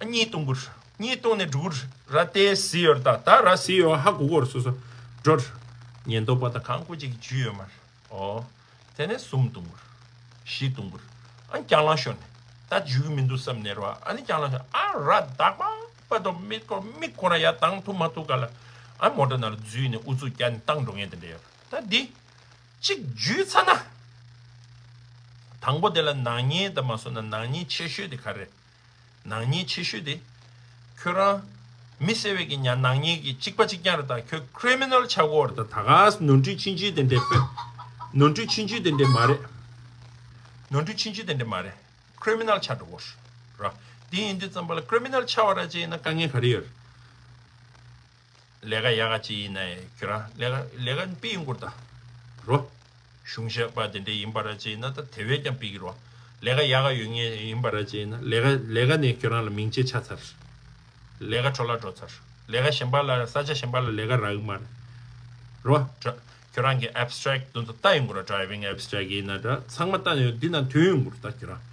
ཨ། གཉིས་བཏུང་གི་རེད། གཉིས་བཏུང་ནས་འགྲོ་གི་རེད། ར་དེ་ཟིན་ཡོད་རེད། ད་ད་ར་ཟིན་ཡོད། ཧ་གོ་གོ་རེད། སོ་སོ་འགྲོ་རེད། ཉེན་རྟོག་པ་དང་གང་དགོས་གཅིག་གི་འཇུས་ཡོད་མ་རེད། ཨོ། དེ་ནས་གསུམ་བཏུང་གི་རེད། བཞི་བཏུང་གི་རེད། ཨ། རྐྱང་ལངས་ཤོར་ནས། ད་འཇུས་ཀྱི་མི་འདུག་བསམ་ནས་རེད་བ། ཨ་ནི་རྐྱང་ལངས་ཤོར། ཨ། ར་དག་པ་བར་དུ་མིག་ཁོ་མིག་ཁོ་ར་ཡར་གདངས་ཐུབ་མ་ཐུབ་ག་ལ། ཨ། མོ་ཊ་ནང་ལ་འཛུལ་ནས་ཨུ་ཚུགས་བརྒྱབ་ནས་བཏང་འགྲོ་མཁན་དེ་འདྲ་ཡོད་རེད། ད་འདི་གཅིག་འཇུས་ཚར་ན། དང་པོ་དེ་ལ་ནག་ཉེས་དང་མ་སོང་ན། ནག་ཉེས་ཆེ་ཤོས་དེ་ག་རེ་རེད། ནག་ཉེས་ཆེ་ཤོས་དེ། ཁྱོད་རང་མི་བསད་པའི་གི་ཉ་ནག་ཉེས་ཀྱི་གཅིག་པ་གཅིག་རྐྱང་རེད། ད་ཁྱོད་ཁི་རི་མི་ནལ་ཆགས་ཀྱི་ཡོད་རེད། ད་ད་ག་ནོར་འཁྲུལ་ཆུང་ཆུང་དེ་འདྲས་དཔེ། ནོར་འཁྲུལ་ཆུང་ཆུང་དེ་འདྲས་མ་རེད། ནོར་འཁྲུལ་ཆུང་ཆུང་དེ་འདྲས་མ་རེད། ཁི་རི་མི་ནལ་ཆགས་འགྲོ་གི་ཡོད་རེད། དེ་ཡིན་དུས་ཙམ་པ་ལ་ཁི་རི་མི་ནལ་ཆགས་པ་ར་ཅིག་ཡིན་ན་དཀའ་ངལ་ག་རེ་ཡོད་རེད། ལས་ཀ་ཡག་ག་ཅིག་ཡིན་ན་ཡང་ཁྱོད་རང་ལས་ཀ་ལས་ཀ་དཔེ་ཡོང་གི་རེད་ད། རོ། གཞུང་ཞབས་པ་དེ་འདྲས་ཡིན་པ་ར་ཅིག་ཡིན་ན་ད་དེ་བས་ཀྱང་ཕིག་གི་རོ། ལས་ཀ་ཡག་ག་ཡོད་མཁན་ཡིན་པ་ར་ཅིག་ཡིན་ན་ལས་ཀ་ལས་ཀ་ནས་ཁྱོད་རང་ལ་མིང་ཆད་ཆགས་ཚར། ལས་ཀ་འཕྲོ་བརླག་འགྲོ་ཚར། ལས་ཀ་གཞན་པ་ལ་ས་ཆ་གཞན་པ་ལ་ལས་ཀ་རག་གི་མ་རེད། རོ། ཁྱོད་རང་གི་abstract་དེ་ཚོ་ལྟ་ཡོང་གི་རོ། driving abstract་ཡིན་ན་འདྲ། ཚང་མ་ལྟ་ཡོང་། འདི་ནང་ཐོན་ཡོང་གི་རེད་ད་ཁྱོད་རང་།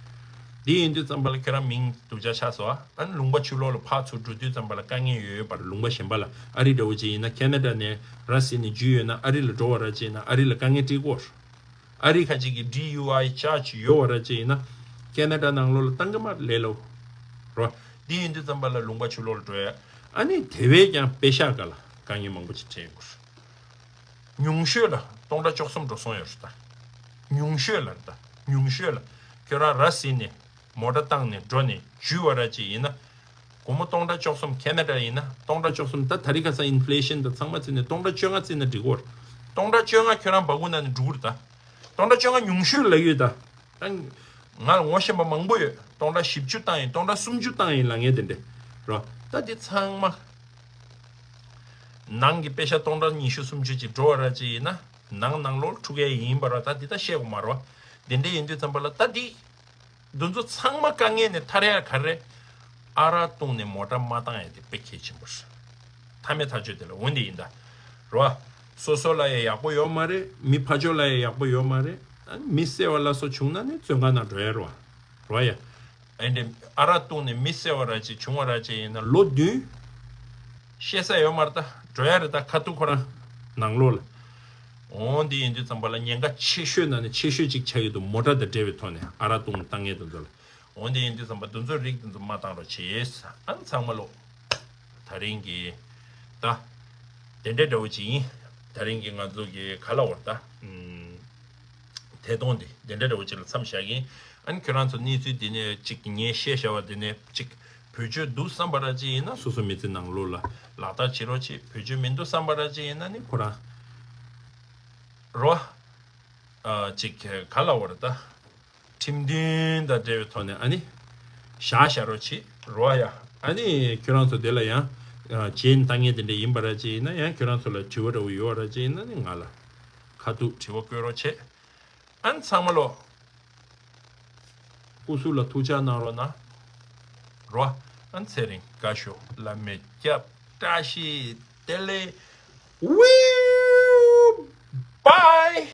འདི་ཡིན་དུས་ཙམ་པ་ལ་ཁྱོད་རང་མིང་སྡུག་ཅག་ཆགས་སོང་། ཨ་ནི་ལུང་པ་ཕྱི་ལོགས་ལ་ཕར་ཚུར་འགྲོ་དུས་ཙམ་པ་ལ་དཀའ་ངལ་ཡོད་ཡོད་པ་རེད། ལུང་པ་གཞན་པ་ལ། ཨ་རི་འདྲ་བོ་ཅིག་ཡིན་ན་ཁེ་ན་ཌ་ནས་ར་ཟིན་ནས་འཇུས་ཡོད་ན་ཨ་རི་ལ་འགྲོ་བ་ར་ཅིག་ཡིན་ན་ཨ་རི་ལ་དཀའ་ངལ་འཕྲད་ཀྱི་ཡོད་རེད། ཨ་རི་ཁ་ཅིག་གི་ཌི་ཡུ་ཨའི་ཅར་ཇི་ཡོད་པ་ར་ཅིག་ཡིན་ན་ཁེ་ན་ཌ་ནང་ལོགས་ལ་བཏང་གི་མ་རེད་ལོ། རོ། འདི་ཡིན་དུས་ཙམ་པ་ལ་ལུང་པ་ཕྱི་ལོགས་ལ་འགྲོ་ཡ། ཨ་ནི་དེ་བས་ཀྱང་པེ་ཤག་སྒང་ལ་དཀའ་ངལ་མང་པོ་ཅིག་འཕྲད་ཡོང་གི་རེད། ཉུང་ཤོས་ལ་སྟོང་ཕྲག་བཅུ་གསུམ་འགྲོ་སོང་ཡོད་རེད་ད། ཉུང་ཤོས་ལ་རེད་ད། ཉུང་ཤོས་ལ། ཁྱོད་རང་ར་ཟིན་ནས་མོ་ཊ་བཏང་ནས་འགྲོ་ནས་འཇུས་པ་ར་ཅིག་ཡིན་ན། སྒོར་མོ་སྟོང་ཕྲག་བཅུ་གསུམ། ཁེ་ན་ཌ་ཡིན་ན་སྟོང་ཕྲག་བཅུ་གསུམ། ད་ད་རིང་ཁ་སང་ཨིན་ཕི་ལེ་ཤན་དང་ཚང་མ་བརྩིས་ནས་སྟོང་ཕྲག་བཅོ་ལྔ་བརྩིས་ན་འགྲིག་གི་རེད། སྟོང་ཕྲག་བཅོ་ལྔ་ཁྱོད་རང་འབག་གི་ན་ནི་འགྲིག་གི་རེད་ད། སྟོང་ཕྲག་བཅོ་ལྔ་ཉུང་ཤོས་ལབ་ཡོད་ད། ད་ང་ལ་ངོ་ཤེས་པ་མང་པོ་ཡོད། སྟོང་ཕྲག་བཞི་བཅུ་བཏང་ཡིན། སྟོང་ཕྲག་སུམ་ཅུ་བཏང་ཡིན་ལབ་མཁན་དེ་འདྲས་རོ། ད་འདི་ཚང་མ་ནང་གི་པེ་ཤ་སྟོང་ཕྲག་ཉི་ཤུ་སུམ་ཅུ་ཅིག་འགྲོ་བ་ར་ཅིག་ཡིན་ན་ནང་ནང་ལོགས་འཁྲུག་ཡས་ཡིན་པ་ར། ད་འདི་ད་བཤད་དགོས་མ་རོ། དེ་འདྲས་ཡིན་དུས་ཙམ་པ་ལ་ད་འདི་འདི་ཚོ་ཚང་མ་དཀའ་ངལ་ནས་ཐར་ཡ་ག་རེ། ཨ་རག་བཏུང་ནས་མོ་ཊ་མ་བཏང་ཡ་དེ་དཔེ་གལ་ཆེན་པོ་རེད། མཐའ་མའི་ཐག་གཅོད་དེ་ལ་འོ་འདི་ཡིན་ད། རོ། སོ་སོ་ལ་ཡང་ཡག་པོ་ཡོད་མ་རེད། མི་ཕར་ཕྱོགས་ལ་ཡང་ཡག་པོ་ཡོད་མ་རེད། ཨ་ནི་མི་བསད་པ་ལ་སོགས་བྱུང་ན་ནི་བཙོན་ཁང་ནང་འགྲོ་ཡ་རེད་བ། རོ་ཡ། ཨེ་འདྲ་ཨ་རག་བཏུང་ནས་མི་བསད་པ་ར་ཅིག་བྱུང་བ་ར་ཅིག་ཡིན་ན་ལོ་བདུན་བཤད་ས་ཡོད་མ་རེད་ད། འགྲོ་ཡ་རེད་ད། ཁ་ཐུག་ཁོ་རང་ནང་ལོགས་ལ། འོ་འདི་ཡིན་དུས་ཙམ་པ་ལ་ཉེན་ཁ་ཆེ་ཤོས་ནང་ནས་ཆེ་ཤོས་ཅིག་ཆགས་ཀྱི་འདུག་མོ་ཊ་དང་འབྲེལ་བའི་ཐོག་ནས་ཨ་རག་བཏུང་བཏང་མཁན་དེ་ཚོ་ལ། འོ་འདི་ཡིན་དུས་ཙམ་པ་དེ་ཚོའི་རིགས་དེ་ཚོ་མ་བཏང་རོགས་བྱེད། ཨ་ནི་ཚང་མ་ལོ། ད་རིང་གི་ད་དེ་འདྲའི་འདྲ་བོ་ཅིག་ཡིན། ད་རིང་གི་ང་ཚོ་གི་ག་ལབ་དགོས་རེད་ད། ཐད་གཏོང་འདི་དེ་འདྲའི་འདྲ་བོ་ཅིག་ལ་མཚམས་བཞག་གིན། ཨ་ནི་ཁྱོད་རང་ཚོ་གནས་ཚུལ་འདི་ནས་ཅིག་ངས་བཤད་བཞག་པ་འདི་ནས་ཅིག་བེད་སྤྱོད་འདུག་བསམ་པ་ར་ཅིག་ཡིན་ན་སོ་སོ་མི་ཚེ་ནང་ལོགས་ལ་ལག་བསྟར་བྱེད་རོགས་བྱེད། བེད་སྤྱོད་མི་འདུག་བསམ་པ་ར་ཅིག་ཡིན་ན་ནི་ཁོ་རང་རོ། ཨ་ཅིག་ག་ལབ་དགོས་རེད་ད། ཁྲིམས་མཐུན་དང་འབྲེལ་བའི་ཐོག་ནས་ཨ་ནི་བཞག་བཞག་རོགས་བྱེད་རོགས་ཡ། ཨ་ནི་ཁྱོད་རང་ཚོ་དེ་ལ་ཡང་རྗེས་ནས་ལྟ་མཁན་དེ་འདྲ་ཡིན་པ་ར་ཅིག་ཡིན་ན། ཡང་ཁྱོད་རང་ཚོ་ལ་དྲི་བ་འདྲ་བོ་ཡོད་པ་ར་ཅིག་ཡིན་ན་ནི་ང་ལ་ཁ་ཐུག་དྲི་བ་བཀོད་རོགས་བྱེད། ཨ་ནི་ཚང་མ་ལོ། སྐུ་གཟུགས་ལ་ཐུགས་ཅག་གནང་རོགས་གནང་། རོ། ཨ་ནི་ཚེ་རིང་བཀའ་ཤོག་བླ་མས་སྐྱབས། བཀྲ་ཤིས་བདེ་ལེགས། Woo! Bye!